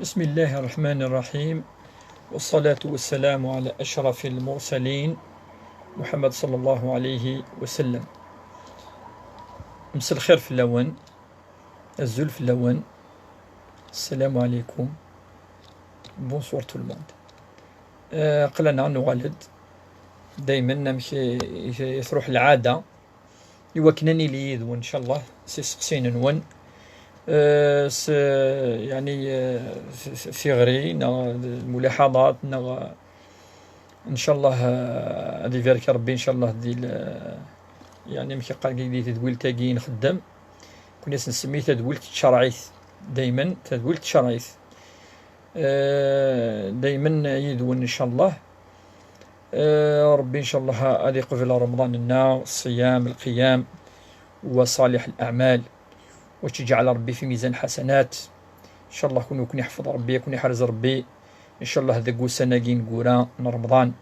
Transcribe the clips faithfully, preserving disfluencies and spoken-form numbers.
بسم الله الرحمن الرحيم، والصلاة والسلام على أشرف المرسلين محمد صلى الله عليه وسلم. مساء الخير في اللون، الزول في اللون. السلام عليكم. Bonsoir tout le monde. آه، قلنا نغالد. دايما نمشي يتروح العادة. Iwakken ad nili yid-wen, ncallah, s iseqsiyen-nwen, eh, s, yeɛni, eh, s, s, tiɣri, neɣ d lmuliḥaḍat, neɣ, eh, ncallah, eh, ad ibarek Rebbi, ncallah, di l-, yeɛni, amek i qqaren, di tedwilt-agi i nxeddem. Kuni as-nsemmi tadwilt tcerɛit, daymen tadwilt tcerɛit. Eh, daymen yid-wen, ncallah. Eh, Rebbi, ncallah, ad iqbel Remḍan-nneɣ, ṣṣiyam, lqiyam, wa ṣaliḥ laɛmal, wa tt-iǧɛel Rebbi fi mizan ḥasanat. Ncallah, kun, kun iḥfeḍ Rebbi, kun iḥrez Rebbi. Ncallah, deg ussan-agi ineggura n Remḍan.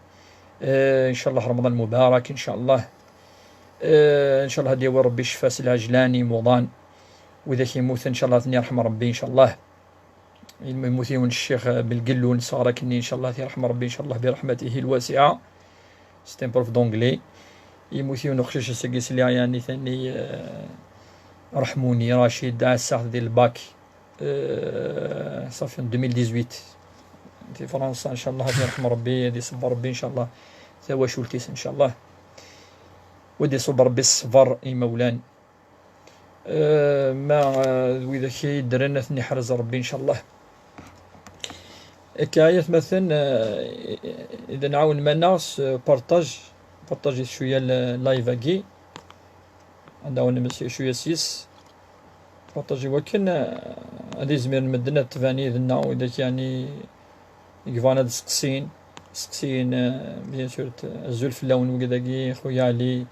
Eh, ncallah, Remḍan mubarak, ncallah. Eh, ncallah, ad yawi Rebbi ccfa s lɛejlan i imuḍan. Widak yemmuten, ncallah, ad ten-yerḥem Rebbi, ncallah. Yemmut yiwen ccix, eh, Belgellu, nesɣer akkenni, ncallah, ad t-yerḥem Rebbi, ncallah, برحمته الواسعة. C'est un prof d'anglais. Yemmut yiwen uqcic ass-agi sliɣ, yeɛni, tani, eh, Reḥmuni Racid, ɛassaɣ-t di lbak. Eh, ṣafi, en deux mille dix-huit. Di Fransa, ncallah, ad yerḥem Rebbi, ad iṣebber Rebbi, ncallah, tawacult-is, ncallah. Wa ad iṣubb Rebbi ṣṣber i imawlan. Eh, ma, eh, d widak i yeddren, ad ten-iḥrez Rebbi, ncallah. Akka, ay atmaten, eh, i d nɛawen iman-nneɣ s partage, partage-it cwiya l-, live-agi. Ad nɛawen iman-nneɣ cwiya s yes. Partage i wakken, eh, ad izmiren medden ad tban yid-nneɣ, widak, yeɛni, i yebɣan ad seqsin, seqsiyen, eh, bien sûr, t-, azul fell-awen wigad-agi, Xuya Ɛli,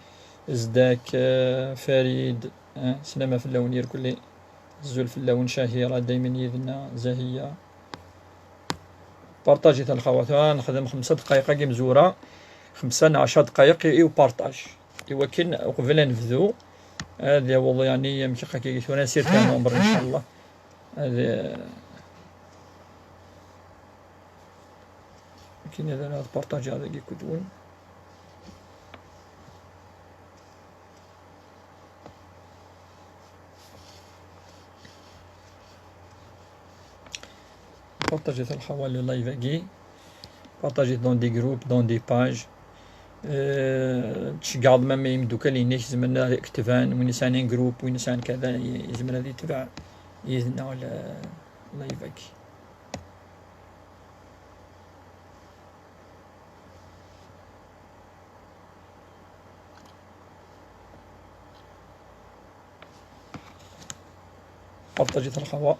Zdak, eh, Farid, eh, slama fell-awen irkelli. Azul fell-awen Cahira, daymen yid-nneɣ, Zahiya. Partajit a lxawat. Ah, nexdem xemsa dqayeq-agi mzura, xemsa neɣ ɛecra dqayeq i, i upartaj. I wakken uqbel ad nebdu, ad yaweḍ, yeɛni, amek akka, tura sirta nombre, ncallah. Ad, akken ad, ad partajiɣ dagi akked-wen. Partajit a lxawa le live-agi. Partajit dans des groupes, dans des pages. Euh, tceggɛeḍ même imeddukal-inek, zemren ad k-tebɛen, win yesɛan un groupe, win yesɛan kada, i-, yezmer ad itbeɛ yid-neɣ le live-agi. Partajit a lxawa.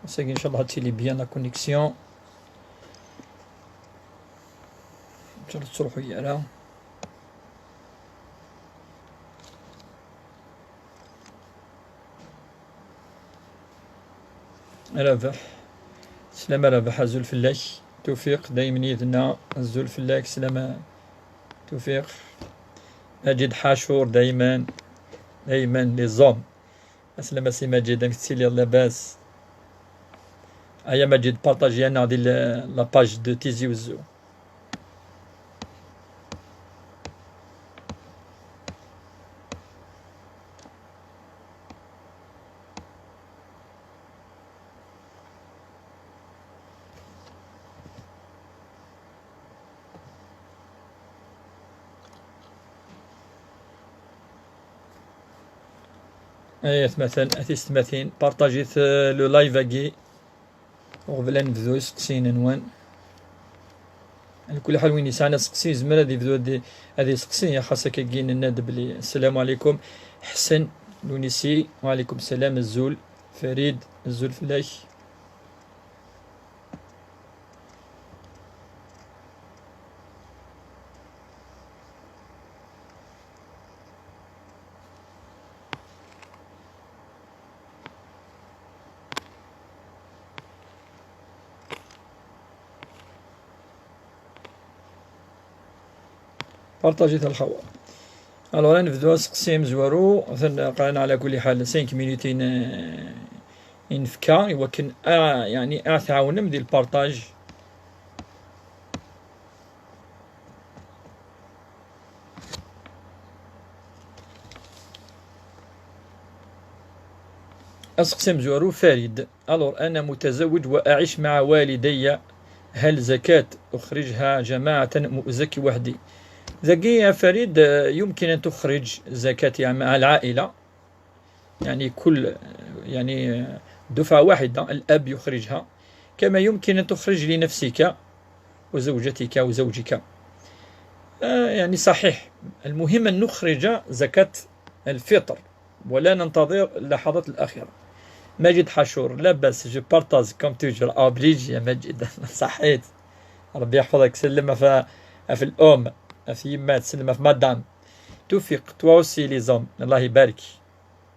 Ass-agi, ncallah, ad tili bien la connexion. Ncallah ur tettruḥu ara. Rabeḥ. Slama Rabeḥ, azul fell-ak. Tufiq, daymen yid-neɣ, azul fell-ak, slama. Tufiq. Majid Ḥacur, daymen, daymen, les hommes. Aslama si Majid, amek tettiliḍ, labas? Aya Majid, partaji-aneɣ di la, la page de Tizi Wezzu. Ay atmaten, a tisetmatin, partajit, eh, le live-agi. Uqbel ad nebdu iseqsiyen-nwen. Ala kulli ḥal, win yesɛan aseqsi yezmer ad yebdu ad, ad iseqsi, xas akkagi nenna-d belli. Assalamu ɛlikum. Ḥsen Lunisi, wa ɛlikum ssalam, azul. Farid, azul fell-ak. Partajit a lxawa. Alors, ad nebdu aseqsi amezwaru, atan qran ɛla kulli ḥal cinq minutes, eh, i nefka i wakken a, yeɛni, a tɛawnem di lparṭaj. Aseqsi amezwaru, Farid. Alors, أنا متزوج وأعيش مع والدي، هل زكاة أخرجها جماعة أم أزكي وحدي؟ Dagi, a Farid, euh, يمكن أن تخرج زكاة مع العائلة، يعني كل، يعني دفعة واحدة الأب يخرجها، كما يمكن أن تخرج لنفسك وزوجتك وزوجك. آه، يعني صحيح، المهم أن نخرج زكاة الفطر ولا ننتظر اللحظات الأخيرة. ماجد حشور، لاباس، je partage comme toujours، obligé يا ماجد. صحيت. ربي يحفظك، سلم في، في الأم، في يما، تسلم في مدام. توفيق، toi aussi les hommes، الله يبارك.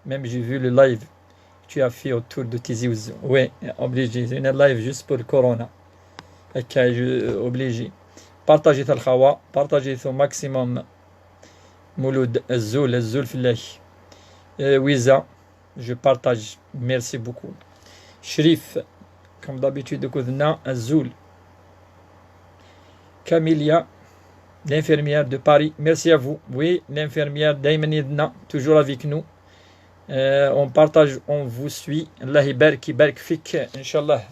Même j'ai vu le live que tu as fait autour de Tizi Ouzou. Oui, obligé. C'est un live juste pour le corona. هكا، je, obligé. Partagez الخوا، partagez au maximum. مولود، الزول، الزول فلاك. Euh, Wiza, je partage. Merci beaucoup. شريف، comme d'habitude, كوذنا، الزول. Camilla, l'infirmière de Paris, merci à vous. Oui, l'infirmière دايما يدنا، toujours avec nous. Euh, on partage, on vous suit. الله يبارك، يبارك فيك إن شاء الله.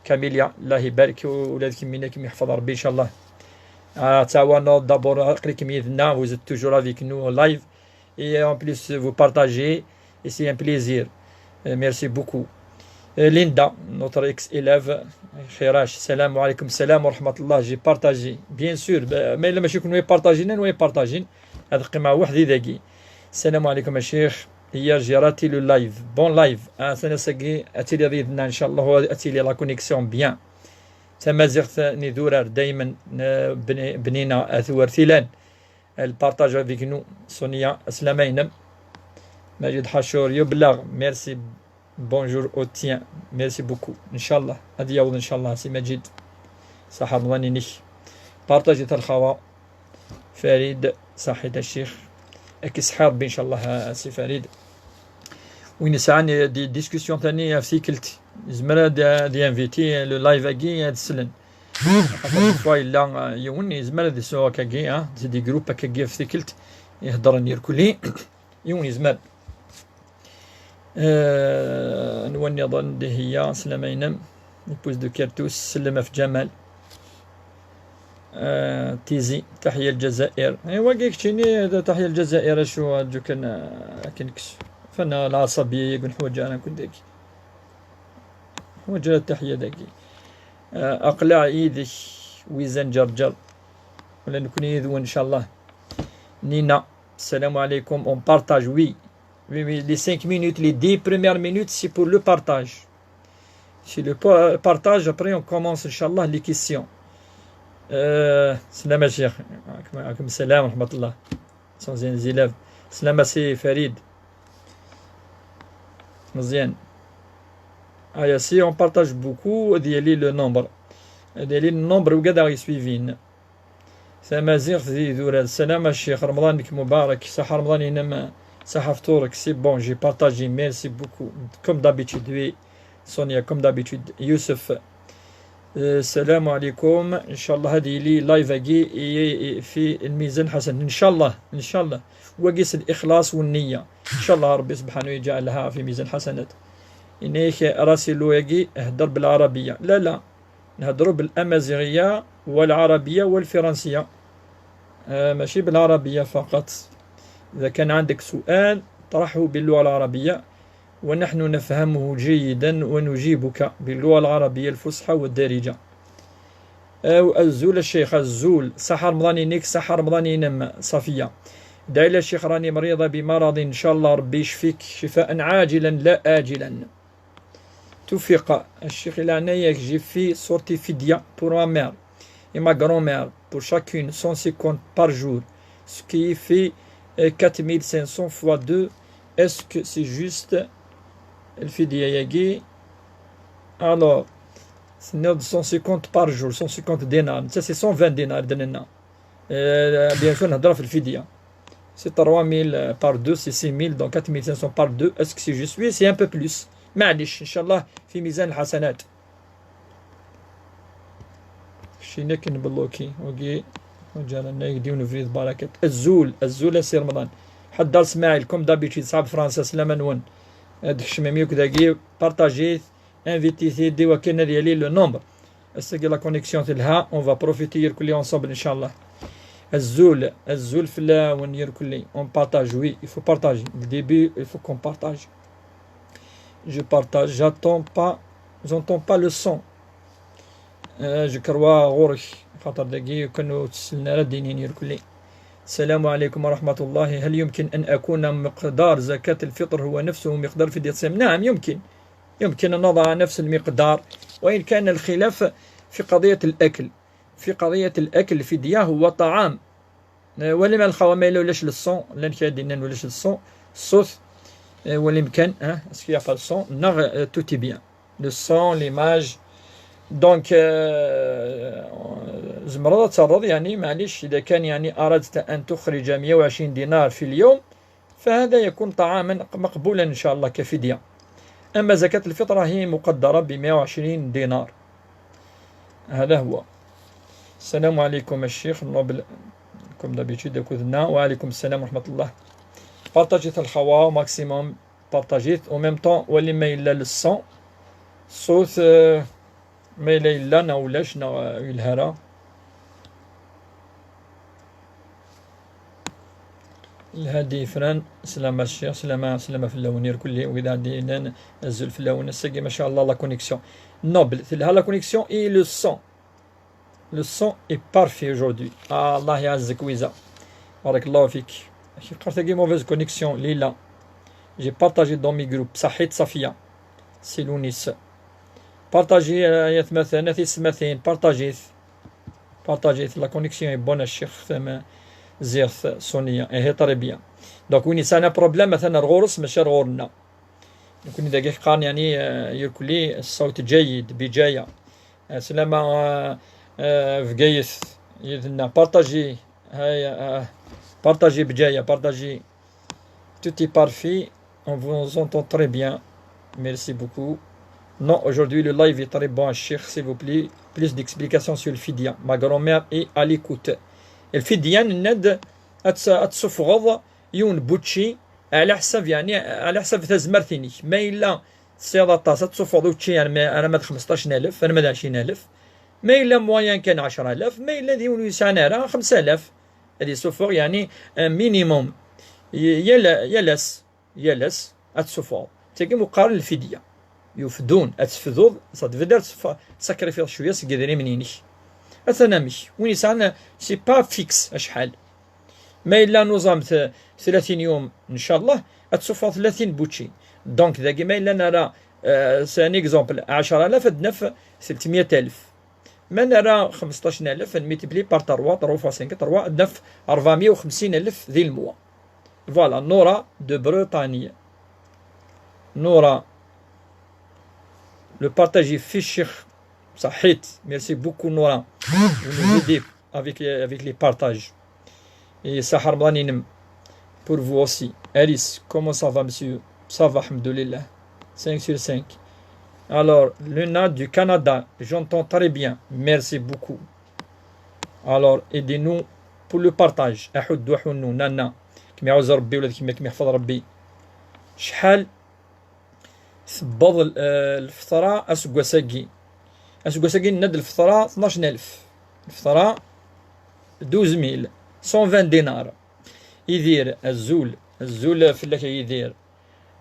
Camilla، الله يبارك، ولادك مينا كم يحفظ ربي إن شاء الله. آه، تعاونوا d'abord، قلت لكم يدنا، vous êtes toujours avec nous en live. Et en plus, vous partagez, et c'est un plaisir. Euh, merci beaucoup. Euh, Linda, notre ex-élève, خراش، السلام عليكم. السلام ورحمة الله. J'ai partagé. Bien sûr, ب-، ما إلا ماشي كون بارطاجينا، نوي بارطاجين. هذا قيمة وحدي ذاكي. السلام عليكم الشيخ. Hier, j'ai raté le live. Bon live. آه، سنة ساقي أتيلي ريدنا إن شاء الله، أتيلي la connexion bien. تمازيغت نيدورار دايما، آه، بني-، بنينة أثور ثيلان. Elle partage avec nous. Sonia, السلام عليكم. ماجد حشور يبلغ. Merci. Bonjour au tien. Merci beaucoup. إن شاء الله. هذه يعوض إن شاء الله سي مجيد. صحة رمضان ينيك. بارطاجي الخوا. فريد، صحيت الشيخ. أكي صحة ربي إن شاء الله، سي فريد. وين ساعة دي ديسكسيون ثاني في سيكلت. زمرا دي، دي انفيتي لو لايف أكي هاد السلن. خاطر دي فوا إلا يون يزمر دي سو هكاكي، ها، دي جروب هكاكي في سيكلت. يهضر يركلي. يون يزمر. آه، نواني ظن دي هي سلامينم. يبوز دو كارتوس، سلمة في جمال. آه، تيزي، تحيا الجزائر. ايوا، كيك تشيني، تحيا الجزائر، شو جو كان، آه، كنكس. فانا العصبية يقول حوايج انا كنت داكي. حوايج التحية داكي. آه، اقلع ايدك، ويزن جرجر. ولا نكون يذو ان شاء الله. نينا، السلام عليكم، on partage, oui. Oui, oui, les cinq minutes, les dix premières minutes, c'est pour le partage. C'est le pa-, partage, après on commence, Inch'Allah, les questions. Euh, سلام الشيخ. عليكم، عليكم السلام ورحمة الله. Sans un élève. سلام سي فريد. مزيان. Ah, si on partage beaucoup, ديالي le nombre. ديالي le nombre وكذا يسويفين. Tamaziɣt di idurar. Salam a ccix, Remḍan-ik mubarek, saḥa Remḍan-inem, saḥa fṭur-ik, c'est bon, j'ai partagé, merci beaucoup, comme d'habitude, oui, Sonia, comme d'habitude, Yousef, euh, السلام عليكم, إن شاء الله هذه لي لايف أكي إي، إي، في الميزان حسن، إن شاء الله، إن شاء الله, wagi s lixlaṣ u nniya, إن شاء الله ربي سبحانه يجعلها في ميزان حسنات. إنك راسلو ياكي هدر بالعربية، لا، لا، نهدرو بالأمازيغية والعربية والفرنسية، آه، ماشي بالعربية فقط. إذا كان عندك سؤال، طرحه باللغة العربية، ونحن نفهمه جيدا ونجيبك باللغة العربية الفصحى والدارجة. أو الزول الشيخ، الزول، صحة رمضان ينيك، صحة رمضان ينم، صفية. دعي للشيخ، راني مريضة بمرض، إن شاء الله ربي يشفيك شفاء عاجلا لا آجلا. توفيق الشيخ، إلى عناية، j'ai fait sortie فدية pour ma mère et ma grand-mère, pour chacune cent cinquante par jour, ce qui fait, euh, quatre mille cinq cents fois deux. Est-ce que c'est juste الفدية ياكي؟ Alors, c'est cent cinquante par jour, cent cinquante دينار, ça c'est cent vingt دينار درنا. Euh, bien sûr, نهضر في الفدية. C'est trois mille par deux, c'est six mille, donc quatre mille cinq cents par deux. Est-ce que c'est juste ? Oui, c'est un peu plus. معليش، إن شاء الله في ميزان الحسنات. شينا كنبلوكي، أوكي. وجعلنا يديون في بركة. الزول، الزول سي رمضان. حضر اسماعيل، comme d'habitude، صحاب فرنسا، سلامة نون. هاد الشماميوك داكي، بارطاجيت، انفيتيتي، ديوا كاين هاد يلي le nombre. الساقي la connexion تلها، on va profiter يركلي ensemble إن شاء الله. الزول، الزول في اللاون يركلي، on partage, oui, il faut partager. Le début, il faut qu'on partage. Je partage, j'entends pas, j'entends pas le son. آه، je crois غورك، خاطر داكي كانوا تسلنا راه دينين يركلي. السلام عليكم ورحمة الله. هل يمكن أن أكون مقدار زكاة الفطر هو نفسه مقدار فدية الصيام؟ نعم، يمكن. يمكن أن نضع نفس المقدار، وإن كان الخلاف في قضية الأكل. في قضية الأكل، الفدية هو طعام. آه، ولما الخوامة إلا ولاش للصون، لأن كي دينا ولاش للصون، الصوت، آه، والإمكان، آه، est-ce qu'il y a pas le son؟ نغ، آه، tout est bien. Le son, l'image. Donc, آه، زمرض تصرض، يعني، معليش، إذا كان، يعني، أردت أن تخرج مية وعشرين دينار في اليوم، فهذا يكون طعاما مقبولا إن شاء الله كفدية. أما زكاة الفطر هي مقدرة بمائة وعشرين دينار. هذا هو. السلام عليكم الشيخ نوبل، comme d'habitude أكوذنا. وعليكم السلام ورحمة الله. بارطاجيت الخوا maximum، بارطاجيت، au même temps ولي ما إلا للصون. الصوت، آه، ما إلا إلا نا ولاش نا يلهى راه. الهادي فران، سلامة الشيخ، سلامة، سلامة في اللون يركلي، وإذا عندي لان الزول في اللون، الساقي ما شاء الله la connexion. نوبل، تلها la connexion et le son. Le son est parfait aujourd'hui. آه، الله يعزك ويزا. بارك الله فيك. كي قرت كي mauvaise connexion، ليلى. J'ai partagé dans mes groupes. صحيت صفية. سي لونيس. بارطاجي، آه، يا ثمث-، أنا في سماثين. بارطاجيت. بارطاجيت. La connexion est bonne الشيخ ثم زيغ سونيا. إيه، très bien. Donc وين يسانا problème مثلا غورس ماشي غورنا. نكون إذا كيف قان يعني، آه، يركلي الصوت جيد بجاية. آه، سلامة، آه، آه، في قيس. يدنا بارطاجي. هاي، آه، بارطاجي بجاية، بارطاجي. Tout est parfait. On vous entend très bien. Merci beaucoup. Non, aujourd'hui le live est très bon, الشيخ, s'il vous plaît. Plus d'explications sur الفدية. Ma grand-mère est à l'écoute. الفدية نناد أتس-، أتسفغض يون بوتشي على حسب، يعني، على حسب تزمرتيني. ما إلا تصير طاس أتسفغض وتشي، يعني، ما، أنا ما خمسطاش ألف، أنا ما عشرين ألف. ما إلا moyen كان عشرة آلاف، ما إلا ديون يسعنا راه خمسة آلاف. هذه سفر يعني، آه، minimum. ي-، يلا، يلس، يلس، أتسفر. تاكي مقارن الفدية. يفدون، أتفدوض، صدفدر تسف-، تسكريفيض شوية سقدري منينك. أثنامك، وين يسعنا، c'est pas fixe، أشحال. ما إلا نظام ث-، ثلاثين يوم، إن شاء الله، أتسفر ثلاثين بوتشي. Donc، ذاكي ما إلا نرى، آه، c'est un exemple، عشرة آلاف أدنف ثلاثمية ألف. ما نرى خمسطاش ألف، نميتيبلي بار تروا، تروا فوا سانك، تروا، أدنف أربعمية وخمسين ألف ذي الموا. Voilà, نورا دو بريطانيا. نورا، le partage في الشيخ صحيت. Merci beaucoup نورا. Vous nous aidez avec, avec les partages. Et صح رمضان ينم pour vous aussi. Alice, comment ça va, monsieur? Ça va, الحمد لله. Cinq sur cinq. Alors, Luna du Canada, j'entends très bien. Merci beaucoup. Alors, aidez-nous pour le partage. أحد وحنو، نانا. كم يعوز ربي ولا كم، كم يحفظ ربي. شحال ثبض ال-، آه، الفطرة أسقوساقي؟ أسقوساقي ند الفطرة اثناش ألف. الفطرة دوز ميل، cent vingt دينار. يدير الزول، الزول فلاك يدير.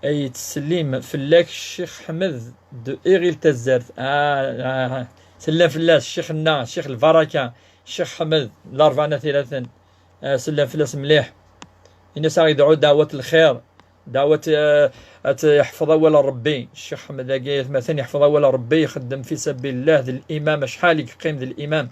أي تسليم فلاك الشيخ حمد دو إيغيل تزارت. آه، آه. سلم فلاس الشيخ النا، الشيخ البركة، الشيخ حمد، الأربعة ثلاثة. آه، سلم فلاس مليح. الناس غيدعوا دعوة الخير، دعوة، آه، أت-، يحفظ أول ربي. الشيخ حمد أكيد مثلا يحفظ أول ربي، يخدم في سبيل الله، ذي الإمام، شحال يقيم ذي الإمام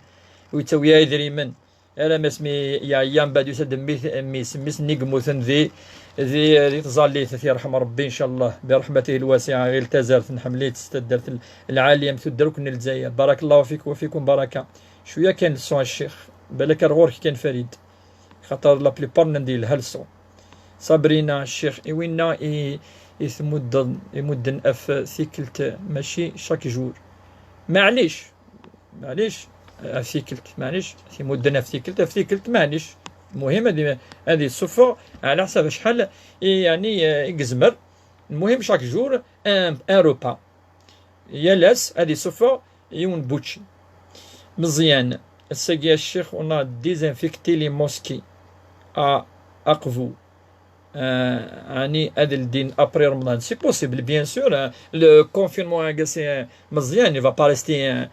ويتويا يدري من. أنا ما اسمي يا أيام بعد يسد ميس، ميس، ميس نيقموثن ذي، ذي، ذي تزاليت، يرحم ربي إن شاء الله برحمته الواسعة، غير تزال تنحمليت تستدرت ال-، العالية مثل دروك من الجزائر. بارك الله فيك وفيكم بركة. شوية كان الصون الشيخ، بالك غورك كان فريد. خاطر la plupart ندير لها الصون. صابرينا الشيخ إيوينا إي، i tmudden, imudden ɣef tikkelt, mačči chaque jour. Maɛlic, maɛlic, ɣef tikkelt, maɛlic, imudden ɣef tikkelt, ɣef tikkelt, maɛlic. Lmuhim ad, ad yessufeɣ ɛla ḥsab acḥal i, yeɛni, i yezmer. Lmuhim chaque jour un, un repas. Yal ass ad yessufeɣ yiwen n wučči. Meẓyan, ass-agi a ccix, on a désinfecté les mosquées à Aqbu. Euh, ɛni ad ldin après Ramadan? C'est possible, bien sûr, hein. Le confinement, euh, c'est, euh, meẓyan, il va pas rester, euh,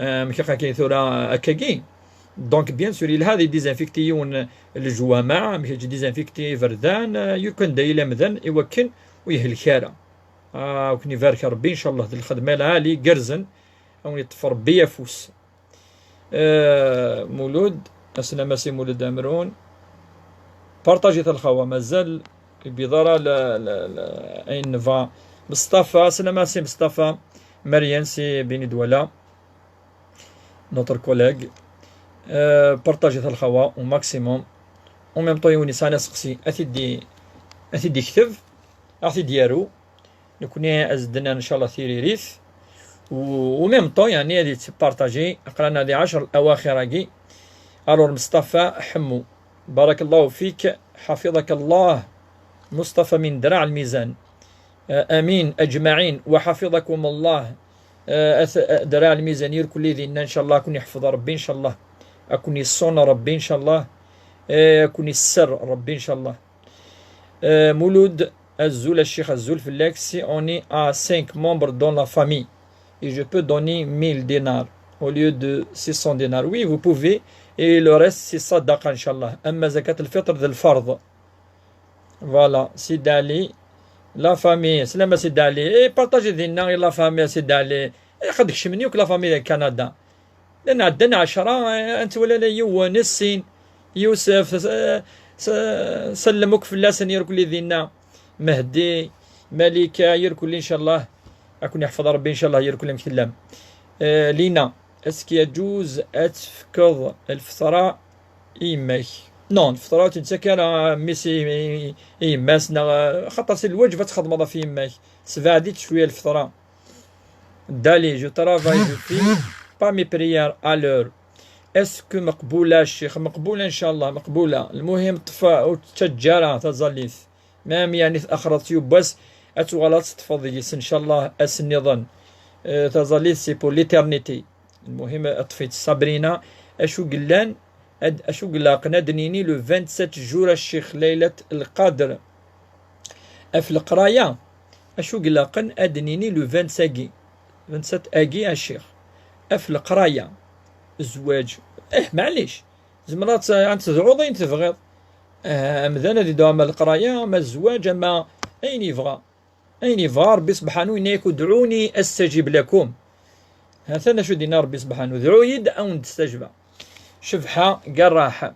euh, amek akka tura, euh, akkagi. Donc, bien sûr, yelha ad désinfecté yiwen, euh, lejwameɛ, amek ad désinfecté iberdan, euh, yukan da yila amdan, i wakken ur yehlek ara. Ah, ad ken-ibarek Rebbi, ncallah, d lxedma lɛali, gerrzen, ad wen-yeṭṭef Rebbi afus. Eh, Mulud, aslama si Mulud Amrun. Partajit a lxawa, mazal ur yewwiḍ ara la, la, la, ayen nebɣa. Mustafa, aslama si Mustafa. Marian si Beni Douala, notre collègue. Eh, partajit a lxawa au maximum. En même temps, yiwen yesɛan aseqsi, ad t-id-, ad t-id-ikteb, ad t-id-yaru. Nekni ad s-d-nini, ncallah, tiririt. U, u même temps, yeɛni, ad yettpartaji, aql-aneɣ di ɛecṛ awaxir-agi. Alors, Mustafa Ḥemmu, barakallahu fik, ḥafiḍak Allah. Mustafa min Draɛ Lmizan. Eh, amin, aǧmaɛin, wa ḥafiḍakum Allah. Eh, at-, eh, Draɛ Lmizan, irkelli dinna, ncallah, ad ken-iḥfeḍ Rebbi, ncallah. Ad ken-iṣun Rebbi, ncallah. Eh, ad ken-isser Rebbi, ncallah. Euh, Mouloud, azul, a ccix, azul fell-ak. Si on est à cinq membres dans la famille, et je peux donner mille dinars au lieu de six cents dinars. Oui, vous pouvez. Et le reste, c'est sadaqa, inchallah. Amma zakat al-fitr d lfard. Voilà, Sidi Ali, la famille, slama Sidi Ali. Et partagez dinna, la famille, Sidi Ali. Et xad kecmen yakk la famille de Canada. Llan ɛeddan ɛecṛa, eh, ad twala la yiwen, sin, Yusef, s-, s-, sellem akk fell-asen, irkelli dinna. Mehdi, Malika, irkelli, incallah. Ad ken-iḥfeḍ Rebbi, incallah, irkelli amek tellam. Eh, Lina, est-ce que yeǧuz ad tefkeḍ lfeṭra i yemma-k? Non, lfeṭra ur tt-nettak ara mmi-s i, i, i yemma-s, neɣ, eh, xaṭer si lwaǧeb ad txedmeḍ ɣef yemma-k. Sbeɛd-itt cwiya lfeṭra. Dali, je travaille, je fais pas mes prières à l'heure. Est-ce que meqbula, ccix? Meqbula, incallah, meqbula. Lmuhim, ṭṭef, ur ttaǧǧa ara taẓallit. Même, yeɛni, taaxreḍ yiwwas, ad tuɣaleḍ ad teṭṭfeḍ deg-s, incallah, ass nniḍen. Euh, taẓallit, c'est pour l'éternité. Lmuhim, ṭṭef-itt. Sabrina, acu yellan, ad, acu ilaqen ad d-nini le vingt-sept jour a ccix, Laylat Lqadr? Ɣef leqraya, acu ilaqen ad d-nini le vingt-sept-agi? Vingt-sept-agi a ccix. Ɣef leqraya, zzwaǧ. Eh, maɛlic. Tzemreḍ ad t-, ad tedɛuḍ ayen tebɣiḍ. Eh, amdan ad idɛu ama leqraya, ama zzwaǧ, ama ayen yebɣa. Ayen yebɣa Rebbi sebḥanu, yenna-yak: "Udɛuni astajib lakum." Ha-t-an acu d-yenna Rebbi sebḥanu: "Dɛu-yi-d, ad wen-d-stajbeɣ." Cebḥa Garraḥ.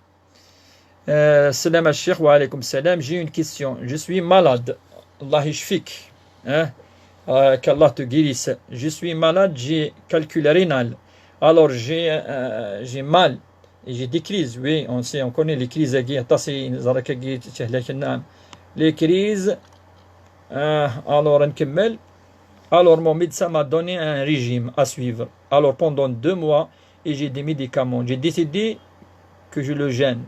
Euh, salam a ccix, wa alaykum salam. J'ai une question. Je suis malade. Allah yecfik. Hein? Euh, qu'Allah te guérisse. Je suis malade, j'ai calcul rénal. Alors, j'ai, euh, j'ai mal. Et j'ai des crises, oui, on sait, on connaît les crises, agi, aṭas i neẓra agi, tihlak-nneɣ. Les crises, euh, alors, nkemmel. Alors, mon médecin m'a donné un régime à suivre. Alors, pendant deux mois, et j'ai des médicaments. J'ai décidé que je le jeûne.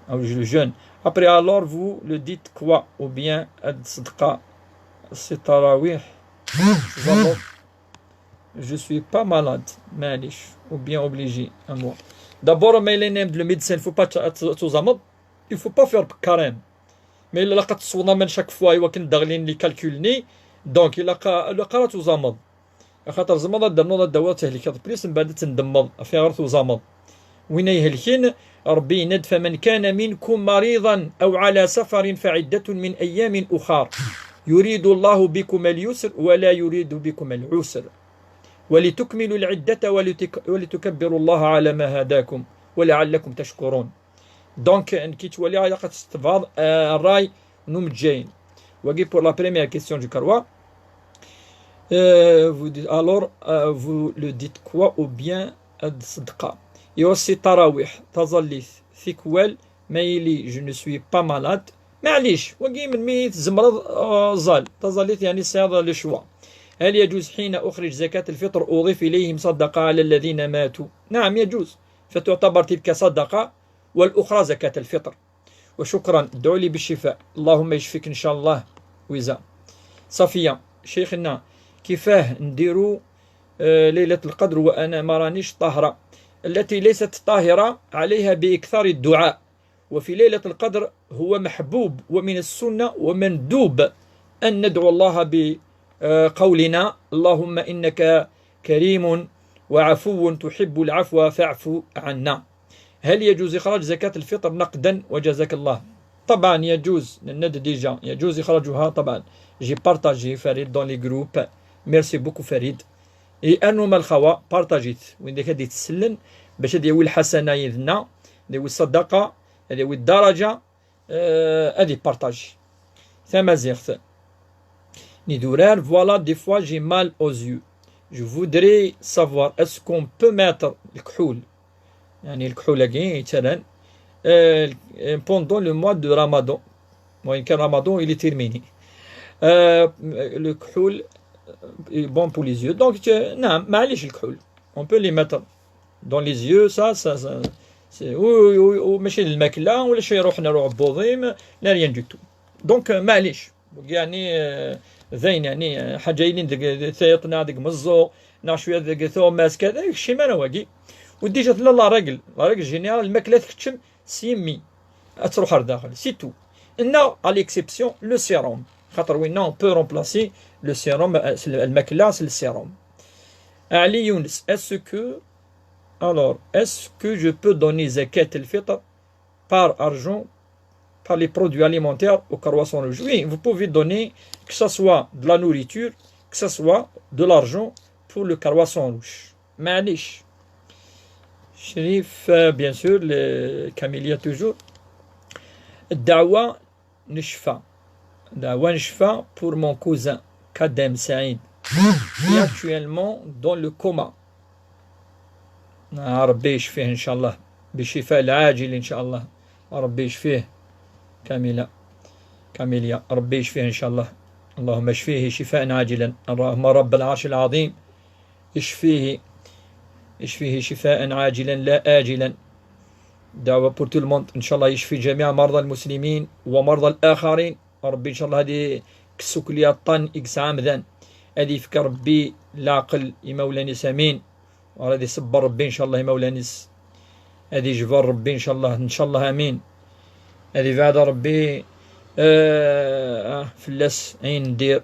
Ah, je le jeûne. Après, alors, vous le dites quoi? Ou bien, ad ṣedqa, c'est tarawih. Je suis pas malade, maɛlic, ou bien obligé, à moi. D'abord, ma yella yenna-am-d le médecin, faut pas t-, t-, tuẓameḍ, il faut pas faire carême. Ma yella ilaq ad tesweḍ aman chaque fois, i wakken ad d-ɣlin les calculs-nni, donc ilaq, ilaq ara tuẓameḍ. Axaṭer tzemreḍ ad d-ternuḍ ad d-tawiḍ tehlikeḍ plus, mbeɛd ad tendemmeḍ ɣef ayɣer tuẓameḍ. Win ay ihelken, Ṛebbi yenna-d: "فمن كان منكم مريضا أو على سفر فعدة من أيام أخر. يريد الله بكم اليسر ولا يريد بكم العسر. ولتكملوا العدة ولتك-، ولتكبروا الله على ما هداكم ولعلكم تشكرون." Donc, nekk yettwali ilaq ad testebɛeḍ, euh, ṛṛay n umejjay. Wagi pour la première question, je crois. Euh, vous dites, alors, euh, vous le dites quoi ou bien ad ṣedqa. Et aussi tarawih, taẓallit, tikwal, ma yili je ne suis pas malade, Maɛlic, wagi melmi tzemreḍ, euh, ẓal, taẓallit, يعني, tesɛiḍ le choix. هل يجوز حين أخرج زكاة الفطر أضيف إليهم صدقة على الذين ماتوا؟ نعم، يجوز، فتعتبر تلك صدقة والأخرى زكاة الفطر. وشكرا، ادعوا لي بالشفاء، اللهم يشفيك إن شاء الله. ويزا صفية، شيخنا، كيفاه نديرو، آه، ليلة القدر وأنا ما رانيش طاهرة؟ التي ليست طاهرة عليها بإكثار الدعاء، وفي ليلة القدر هو محبوب ومن السنة ومندوب أن ندعو الله بقولنا: اللهم إنك كريم وعفو تحب العفو فاعف عنا. هل يجوز إخراج زكاة الفطر نقدا؟ وجزاك الله. طبعا يجوز، نند déjà، يجوز إخراجها طبعا. J'ai partagé, Farid, dans les groupes. Merci beaucoup, Farid. Et أنو ما الخوا بارطاجيت وين ديك هادي تسلن باش هادي يوي الحسنة يدنا، هادي يوي الصدقة، هادي يوي الدرجة، آه، هادي بارطاجي. ثما زيغت. نيدورار, voilà, des fois j'ai mal aux yeux. Je voudrais savoir, est-ce qu'on peut mettre الكحول, يعني الكحول كي يتسالن, آه، pendant le mois de Ramadan. وإن كان رمضان il est terminé. آه، الكحول est bon pour les yeux. Donc, آه، نعم، معليش الكحول. On peut les mettre dans les yeux, ça, ça, ça, c'est, و, و, و, ماشي للماكلة ولا شي يروح نروح بوضيم, لا, rien du tout. Donc, آه، معليش. يعني, آه، زين, يعني, آه، حاجة يلين ديك ثيطنا ديك مزو, ناع شوية ديك ثوماس كذا, شي ما واقي. وديجا لا, la règle, la règle générale, الماكلة تكتشم سيمي, تروح لداخل, c'est tout. إن, à l'exception, le sérum. خاطر وين on peut remplacer le sérum, آه، الماكلة, c'est le sérum. علي يونس, est-ce que, alors, est-ce que je peux donner زكاة الفطر par argent, par les produits alimentaires au Croissant Rouge? Oui, vous pouvez donner que ce soit de la nourriture, que ce soit de l'argent pour le Croissant Rouge. معليش. شريف, euh, bien sûr, le Camélia toujours. الدعوة نشفى. دعوة نشفى pour mon cousin Kadem Saïd, qui est actuellement dans le coma. آه، ربي يشفيه إن شاء الله، بالشفاء العاجل إن شاء الله. ربي يشفيه. كاملة، كاميليا، ربي يشفيه إن شاء الله. اللهم اشفيه شفاء عاجلا، اللهم رب العرش العظيم، اشفيه، اشفيه شفاء عاجلا لا آجلا. دعوة pour tout le monde، إن شاء الله يشفي جميع مرضى المسلمين ومرضى الآخرين. ربي إن شاء الله هادي كسوك ليا الطن إكس عامدان. هادي يفك ربي العقل يا مولاني سمين. وغادي يصبر ربي إن شاء الله يا مولانيس. هادي يجبر ربي إن شاء الله، إن شاء الله، آمين. هادي بعد ربي، آه، آه، فلاس عين ندير.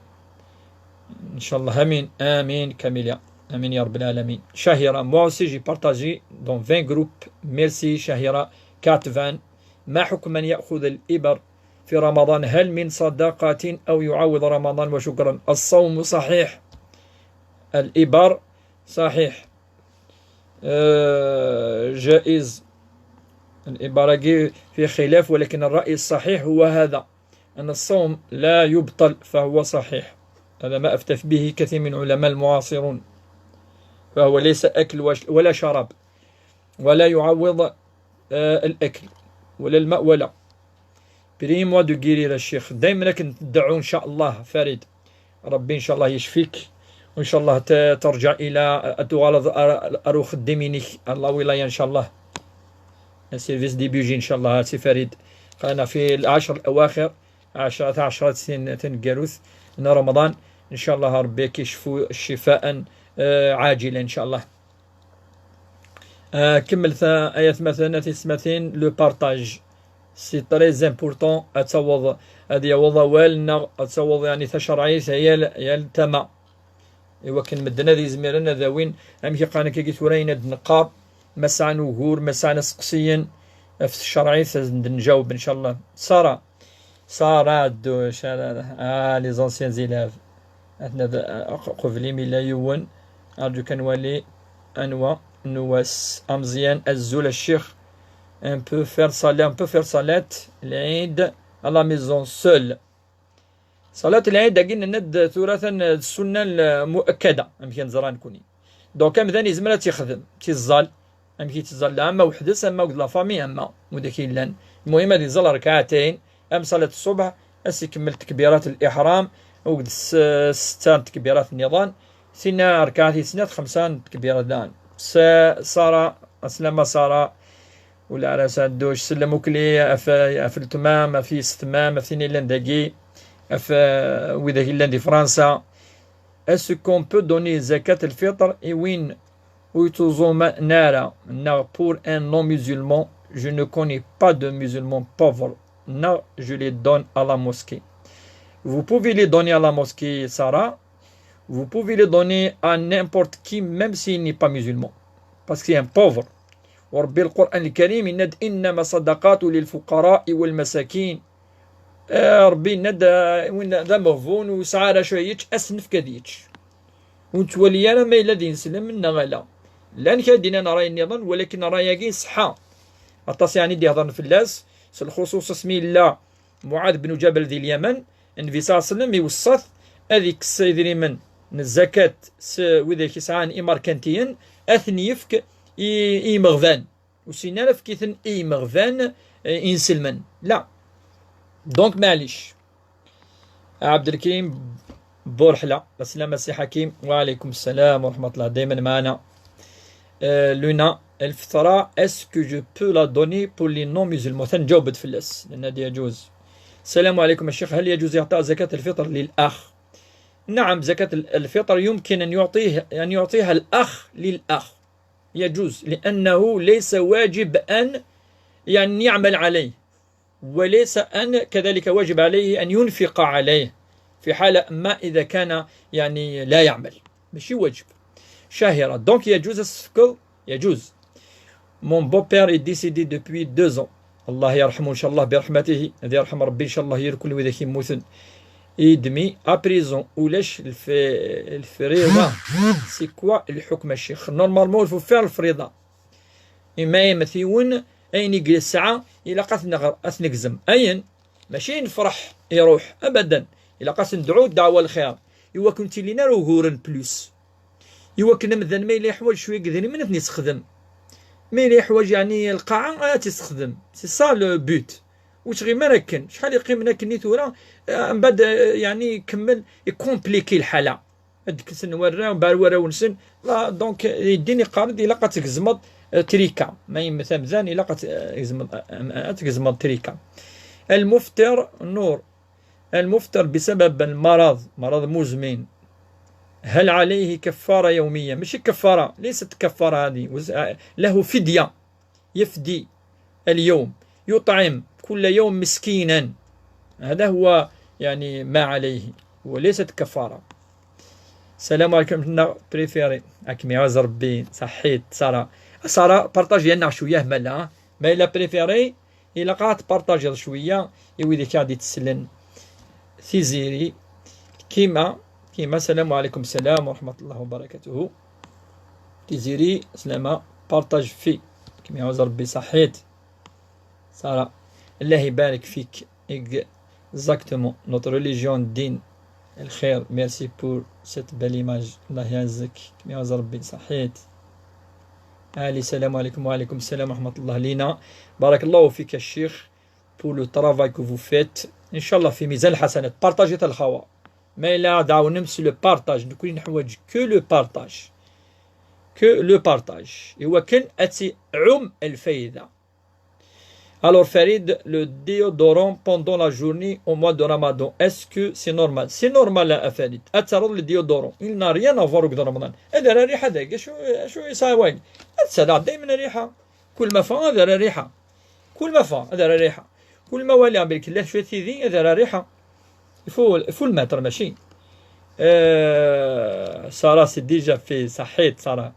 إن شاء الله، آمين، آمين، كاميليا. آمين يا رب العالمين. شهيرة, moi aussi j'ai partagé dans vingt groupes. Merci شهيرة. كاتفان, ما حكم من يأخذ الإبر في رمضان؟ هل من صدقة أو يعوض رمضان؟ وشكرا. الصوم صحيح. الإبر صحيح. آه، جائز. العبارة كي في خلاف، ولكن الرأي الصحيح هو هذا، أن الصوم لا يبطل، فهو صحيح. هذا ما أفتى به كثير من علماء المعاصرون، فهو ليس أكل وش-، ولا شراب، ولا يعوض، آه، الأكل ولا الماء ولا. Priez-moi de guérir الشيخ. دايما راك ندعو إن شاء الله فريد. ربي إن شاء الله يشفيك، وإن شاء الله ت-، ترجع إلى أدوار أر-، أرو خدمينك الله ولايا إن شاء الله. السيرفيس دي بيجي إن شاء الله سي فريد. أنا في العشر الأواخر، عشرة، عشرة سن-، تنقروث من رمضان، إن شاء الله ربي كيشفو شفاء، آه، عاجلا إن شاء الله. آه، كمل ثا-، آيات مثلا، تسمتين، le partage. C'est très important. أتصوض، هذه يوض أول نغ، أتصوض يعني تشرعي، هي ال-، هي التما. إوا كان مدنا ذي زميرنا ذاوين، أم كي قانا كي قلت ورينا دنقار، ما سعنا وجور، ما سعنا سقسيين، في الشرعي سنجاوب إن شاء الله. سارة، سارة الدوش، آه، آه، les anciens élèves. أثناء ذا-، آه، قبلي ميلا يون. أرجو كان والي أنوا نواس أمزيان أزول الشيخ. On peut faire صلاة، on peut faire صلاة العيد à la maison seul. صلاة العيد أكين ند ثلاثا السنة المؤكدة، أم كان زران كوني. Donc أم ذاني زمرة تخدم، تزال. أم كي تزال، أما وحدس، أما وقت la famille، أما ودا كي لان. المهم هذه زال ركعتين، Am ṣṣalat ṣṣubḥ, ad s-ikemmel tekbirat liḥram, akked s-, setta n tekbirat nniḍen, sin rrkaɛat i snat, xemsa n tekbirat daɣen. S-, Sara, aslama Sara, ula ara s-, Adduc, sellem ukli ɣef, ɣef letmam, ɣef yessetma-m, ɣef tin yellan dagi, ɣef, eh, widak yellan di Fransa. Est-ce qu'on peut donner zakat al-fitr i win ur yettuẓumen ara, neɣ pour un non-musulman? Je ne connais pas de musulman pauvre, neɣ je les donne à la mosquée. Vous pouvez les donner à la mosquée, Sarah. Vous pouvez les donner à n'importe qui, même s'il n'est pas musulman. Parce que c'est un pauvre. وربي القرآن الكريم يناد: إنما الصدقات للفقراء والمساكين. Eh, Ṛebbi yenna-d, eh, win d ameɣbun ur yesɛi ara acu ara yečč, ad s-nefk ad yečč. Ur nettwali ara ma yella d ineslem neɣ ala. Llan kra d-yennan ṛṛay nniḍen, walakin ṛṛay-agi iṣeḥḥa. Aṭas yeɛni d-ihedṛen fell-as, s lxuṣuṣ asmi yella Muɛad ben Ǧabal di Lyaman, Nnbi ṣalla Llahu ɛalayhi wa sallam iweṣṣa-t ad ikkes idrimen n zzakat s widak yesɛan imerkantiyen, ad ten-yefk i, i yimeɣban. Ur sin ara fk-iten i yimeɣban, eh, inselmen. La. Donc, maɛlic. Ɛebdelkrim Burḥla, aslama Si Ḥakim, wa ɛalaykum ssalam wa raḥmat Llah, dayman maɛna. Eh, Luna, الفطرة, est-ce que je peux la donner pour les non-musulmans? Atan ǧawbet fell-as, nenna-d yeǧuz. السلام عليكم الشيخ، هل يجوز إعطاء زكاة الفطر للأخ؟ نعم، زكاة الفطر يمكن أن يعطيه، أن يعطيها الأخ للأخ. يجوز، لأنه ليس واجب أن، يعني، يعمل عليه، وليس أن كذلك واجب عليه أن ينفق عليه في حالة ما إذا كان، يعني، لا يعمل. ماشي واجب. شهيرة. Donc يجوز السفكض، يجوز. Mon beau-père est décédé depuis deux ans. الله يرحمه إن شاء الله برحمته. هذا يرحم ربي إن شاء الله يركل وإذا كيموتن. يدمي à présent ولاش الف-، الفريضة. C'est quoi الحكم الشيخ؟ Normalement il faut faire الفريضة. إما يمثيون أين يسعى إلى قتل نغر أثنك زم أين ماشي نفرح يروح أبدا. إلى قتل ندعو الدعوة الخير. إوا كنت لينا روغورن plus. إوا كنا مذن ما إلا يحوج شوية قدري من أثني يستخدم. ما إلا يحوج يعني القاعة آه تستخدم. C'est ça le but. وش غير مراكن شحال يقيم لنا كني ثورة، آه، من بعد، آه، يعني يكمل يكومبليكي الحالة. هاد الكسن ورا وبار ورا ونسن. لا، donc يديني قارد إلا قد تقزمض، آه، تريكا ما يمثل مزان إلا قد، آه، يقزمض، آه، آه، تقزمض تريكا. المفتر نور. المفتر بسبب المرض، مرض مزمن، هل عليه كفارة يومية؟ ماشي كفارة، ليست كفارة هذه، وز-، له فدية، يفدي اليوم، يطعم كل يوم مسكينا، هذا هو يعني ما عليه، وليست كفارة. السلام عليكم، عندنا بريفيري. راكم يعز ربي، صحيت سارة. سارة، بارطاجي لنا شوية مالا، ما إلا بريفيري إلا قاعد تبارطاجيض شوية، إي ويدي كاع دي تسلن. تيزيري، كيما، كيما، السلام عليكم، السلام ورحمة الله وبركاته. تيزيري، سلامة، بارطاج في. كيما يعوز ربي صحيت. سارة، الله يبارك فيك. Exactement. Notre religion, الدين، الخير. Merci pour cette belle image. الله يعزك. كيما يعوز ربي صحيت. علي، السلام عليكم. وعليكم السلام ورحمة الله. لينا، بارك الله فيك الشيخ pour le travail que vous faites. إن شاء الله في ميزان الحسنات. بارطاجي تاع الخوا. ما إلا دعونا c'est le partage. نكون نحوج que le partage. Que le partage. إوا كان أتي عم الفايدة. Alors Farid, le déodorant pendant la journée au mois de Ramadan, est-ce que c'est normal? C'est normal, à Farid. أترض le déodorant. Il n'a rien à voir avec Ramadan. هذا راه ريحة ذاك. شو، شو يساوي؟ هذا دائما ريحة. كل ما فا هذا راه ريحة. كل ما فا هذا راه ريحة. كل ما والي بالك لا شوية تيدي هذا راه ريحة. Il faut, il faut le mettre ماشي. آه، سارة c'est déjà fait صحيت سارة.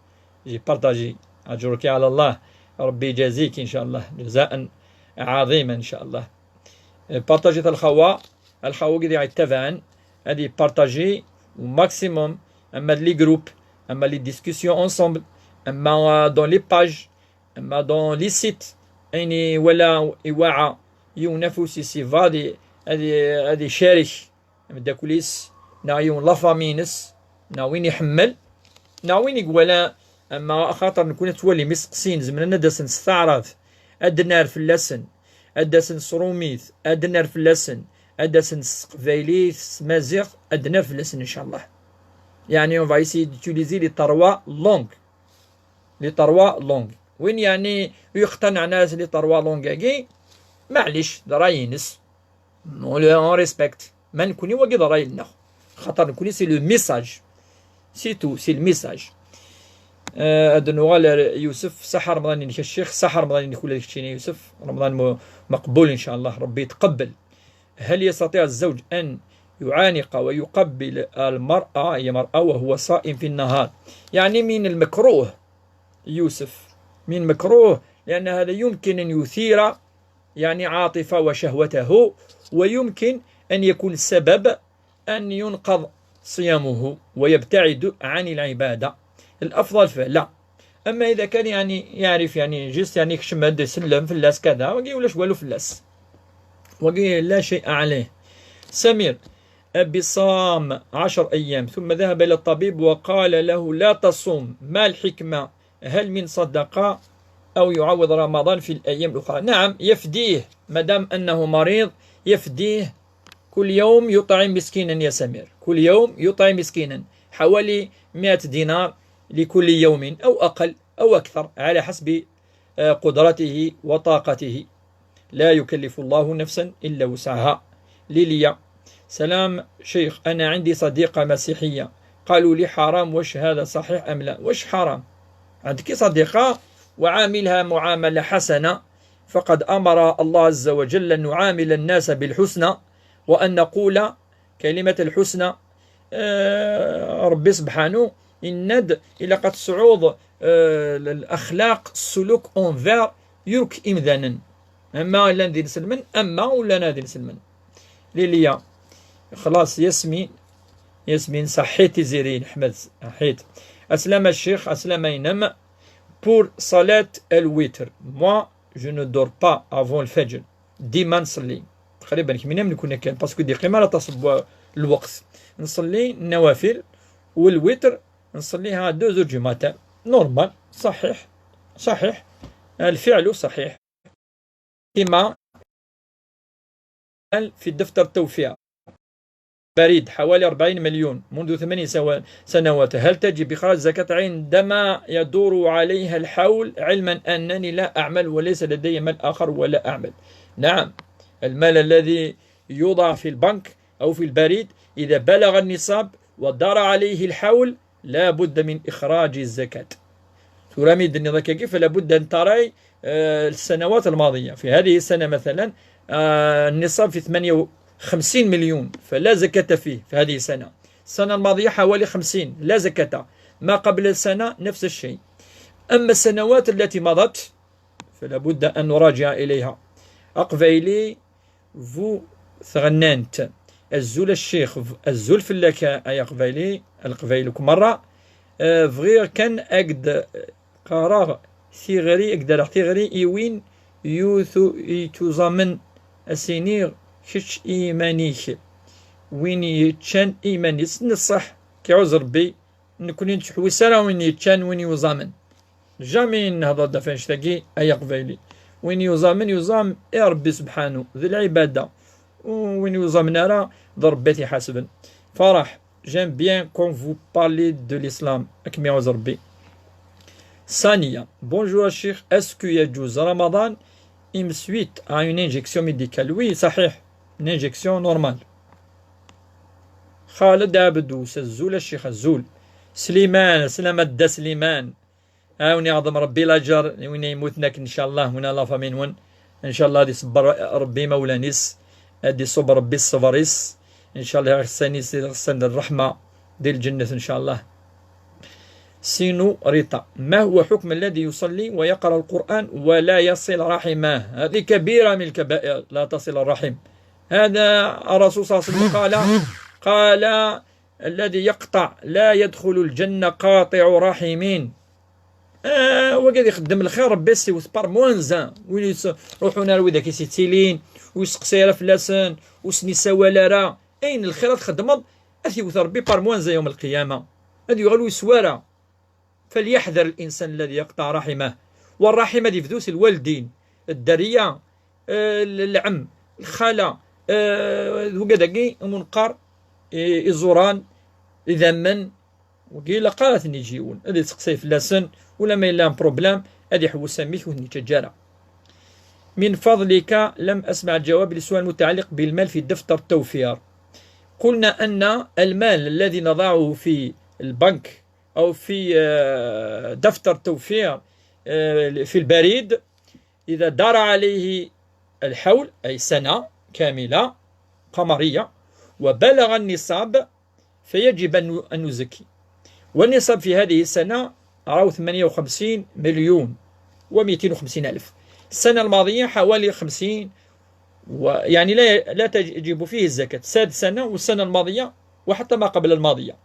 J'ai partagé. أجرك على الله. ربي يجازيك إن شاء الله جزاء عظيما إن شاء الله. آه، بارطاجي تاع الخوا. الخوا كي يتبعن. هذه بارطاجي maximum. أما les groupes. أما les discussions ensemble. أما dans les pages. أما dans les sites. أيني ولا إواعة. يونفوسي سيفادي. هذه، هذه شارك. Ameddakel-is, neɣ yiwen la famille-ines, neɣ win iḥemmel, neɣ win i iwala, ama axaṭer nekni ad twalim iseqsiyen zemren ad d-asen s taɛrabt, ad d-nerr fell-asen, ad d-asen s rumit, ad d-nerr fell-asen, ad d-asen s teqbaylit, s tmaziɣt, ad d-nerr fell-asen, inchallah. Yeɛni, on va essayer d'utiliser les trois langues. Les trois langues. Win, yeɛni, ur yeqtanaɛen ara s les trois langues-agi, maɛlic, d ṛṛay-ines. On le, on respecte. Ma nekkni, wagi d ṛṛay-nneɣ. Xaṭer nekkni, c'est le message. C'est tout, c'est le message. Euh, ad nuɣal ar Yusef, ṣaḥa Remḍan-inek a ccix, ṣaḥa Remḍan-inek ula d keččini a Yusef, Remḍan mu-, مقبول إن شاء الله، ربي يتقبل. هل يستطيع الزوج أن يعانق ويقبل المرأة، هي مرأة، وهو صائم في النهار؟ يعني من المكروه يوسف، من مكروه، لأن هذا يمكن أن يثير، يعني، عاطفة وشهوته، ويمكن أن يكون سبب أن ينقض صيامه ويبتعد عن العبادة. الأفضل فلا. أما إذا كان، يعني، يعرف، يعني، juste، يعني، يكشم هاد يسلم في الناس كذا، ما يقولش والو في الناس. وقيل لا شيء عليه. سمير، أبي صام عشر أيام ثم ذهب إلى الطبيب وقال له لا تصوم، ما الحكمة؟ هل من صدقة أو يعوض رمضان في الأيام الأخرى؟ نعم، يفديه، مادام أنه مريض يفديه، كل يوم يطعم مسكينا يا سمير، كل يوم يطعم مسكينا، حوالي مائة دينار لكل يوم أو أقل أو أكثر على حسب، آه، قدرته وطاقته. لا يكلف الله نفسا إلا وسعها. ليليا، سلام شيخ، أنا عندي صديقة مسيحية، قالوا لي حرام، واش هذا صحيح أم لا؟ واش حرام؟ عندك صديقة وعاملها معاملة حسنة، فقد أمر الله عز وجل أن نعامل الناس بالحسنى، وأن نقول كلمة الحسنى. آه، ربي سبحانه يند إلا قد صعود، آه، الأخلاق، السلوك envers يرك إمذانا. أما إلا ندير نسلمن، أما ولا نادي نسلمن. ليليا، خلاص، ياسمين، ياسمين، صحيتي زيرين، أحمد، صحيت. أسلم الشيخ، أسلم ينم. Pour صلاة الوتر، moi, je ne dors pas avant الفجر. ديما نصلي. تقريبًا كمينا من كنا كان، parce que دي قيمة لا تصب الوقت. نصلي النوافل والوتر نصليها deux heures du matin. Normal، صحيح، صحيح. الفعل صحيح. كما في دفتر التوفية. بريد حوالي أربعين مليون منذ ثماني سوا-، سنوات. هل تجب إخراج زكاة عندما يدور عليها الحول، علما أنني لا أعمل وليس لدي مال آخر ولا أعمل؟ نعم، المال الذي يوضع في البنك أو في البريد إذا بلغ النصاب ودار عليه الحول لا بد من إخراج الزكاة. Tura mi d-tenniḍ akkagi, فلا بد أن تري، آه، السنوات الماضية. في هذه السنة مثلًا، آه، النصاب في ثمانية وخمسين مليون، فلا زكاة فيه في هذه السنة. السنة الماضية حوالي خمسين، لا زكاة. ما قبل السنة نفس الشيء. أما السنوات التي مضت فلا بد أن نراجع إليها. Aqbayli bu tɣennant. Azul a ccix, azul fell-ak ay aqbayli, a leqbayel akk merra. Eh, bɣiɣ kan ad d-qqareɣ tiɣri, ad d-rreɣ tiɣri i win yutu-, yetuẓamen, a s-iniɣ kečč i yiman-ik. Win yeččan i yiman-is, d ṣṣeḥ, k-iɛuzz Rebbi, nekkni ur nettḥewwis ara win yeččan, win yuẓamen. Jamais nehḍer-d ɣef annect-agi, ay aqbayli. Win yuẓamen, yuẓam i Rebbi sebḥanu, d lɛibada. U win yuẓamen ara, d Rebbi ad t-iḥasben. Farah, j'aime bien quand vous parlez de l'islam. Ad kem-iɛuzz Rebbi. Saniya, bonjour a ccix, est-ce que يجوز رمضان une suite à une injection médicale? Oui, صحيح. Une injection normale. Xaled Abdous, azul a ccix, azul. Sliman, aslama a Dda Sliman. A wen-iɛḍem Rebbi laǧer, win yemmuten akken, ncallah, win a la famille-nwen. Ncallah ad iṣebber Rebbi imawlan-is, ad iṣubb Rebbi ṣṣber-is. Ncallah iɣsan-is, iɣsan d ṛṛeḥma di lǧennet, ncallah. Sinu Rita, ما هو حكم الذي يصلي ويقرأ القرآن ولا يصل رحمه؟ هذه كبيرة من الكبائر، لا تصل الرحم. هذا الرسول صلى الله عليه وسلم قال، قال: الذي يقطع لا يدخل الجنة قاطع رحم. Ah, wagi ad ixeddem lxir, Rebbi ad s-iwet par moins un. Win yes-, ruḥun ar widak i s-yettilin, ur yesteqsay ara fell-asen, ur sen-isawal ara. Ayen lxir ad txeddmeḍ, ad t-iwet Rebbi par moins un yawm lqiyama. Ad yuɣal ur yeswa ara. فليحذر الإنسان الذي يقطع رحمه. والرحم ad yebdu s lwaldin. Ddariya, eh, l-, lɛem, lxala, eh, d wigad-agi umi neqqar, eh, iẓuran, idammen, wigi ilaq ara ten-yeǧǧ yiwen, ad isteqsay fell-asen, ula ma yella un problème, ad iḥewwes amek ur ten-yettaǧǧa ara. من فضلك، لم أسمع الجواب للسؤال المتعلق بالمال في دفتر التوفير. قلنا أن المال الذي نضعه في البنك أو في، آه، دفتر توفير، آه، في البريد، إذا دار عليه الحول، أي سنة كاملة قمرية، وبلغ النصاب، فيجب أن، أن نزكي. والنصاب في هذه السنة راهو ثمانية وخمسين مليون ومائتين وخمسين ألف. السنة الماضية حوالي خمسين، و-، يعني لا، لا تجب فيه الزكاة. ساد سنة والسنة الماضية وحتى ما قبل الماضية،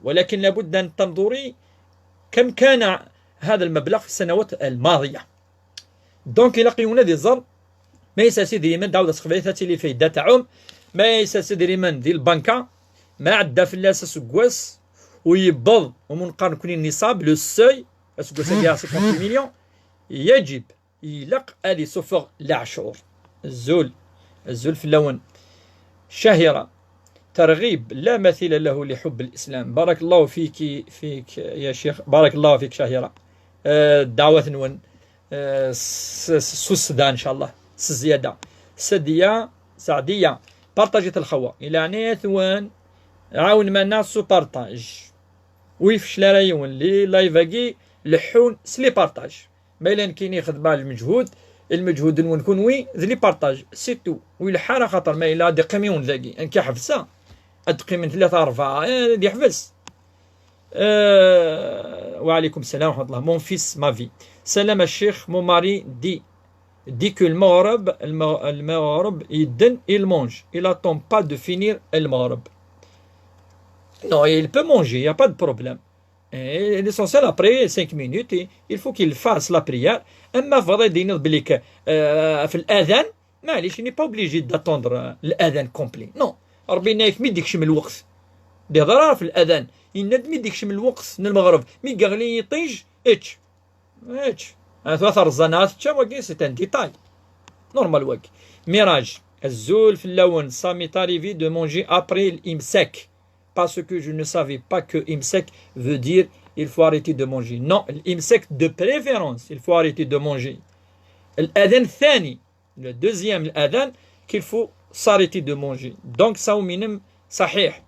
ولكن لابد أن تنظري كم كان هذا المبلغ في السنوات الماضية. Donc ilaq yiwen ad iẓer ma yesɛa idrimen, d awd asexbay ad tili fayda taɛum, ma yesɛa idrimen di lbanka, ma ɛedda fell-as aseggas u yewweḍ, umi neqqar nekni النصاب, le seuil, aseggas-agi cinquante millions, يجب, ilaq ad isuffeɣ leɛcur. Azul, azul fell-awen. شهيرة، ترغيب لا مثيل له لحب الإسلام. بارك الله فيك، فيك يا شيخ، بارك الله فيك شهيرة. آه، دعوة نون. آه، س-، س-، سوسدان إن شاء الله. سزيادة. سدية، سعدية. بارطاجيت الخوا. إلى عناية ثوان. عاون مانا سو بارطاج. ويفشل راه يون لي لايفاكي لحون سلي بارطاج. ما إلا نكيني خدمة المجهود، المجهود نون كونوي ذ لي بارطاج. سي تو. ويلحى راه خاطر ما إلا دي قيميون ذاكي. أنك حفصة. أد قيمن ثلاثة أربعة. آه، دي حفص. آه، وعليكم السلام ورحمة الله. Mon fils, ma vie. سلام الشيخ، mon mari dit, dit que المغرب، المغ-، المغرب يدن, il mange. Il attend pas de finir المغرب. Non, il peut manger, il n'y a pas de problème. Et l'essentiel, après cinq minutes, il faut qu'il fasse la prière. أما فرض يدينض بليك, آه، في الأذان, معليش, il n'est pas obligé d'attendre, آه، الأذان complet. Non. ربي ينايك مي ديكش من الوقت. دي ضرر في الأذان. يناد مي ديكش من الوقت ن المغرب. مي قاغلي يطيج, اتش. اتش. أنا ثلاثة رزانات تشا وكي c'est un détail. Normal وكي. ميراج. الزول في اللون, ça m'est arrivé de manger après الإمساك. Parce que je ne savais pas que إمساك veut dire il faut arrêter de manger. Non, الإمساك de préférence, il faut arrêter de manger. الأذان الثاني, le deuxième الأذان, qu'il faut s'arrêter de manger. Donc, صومينم صحيح.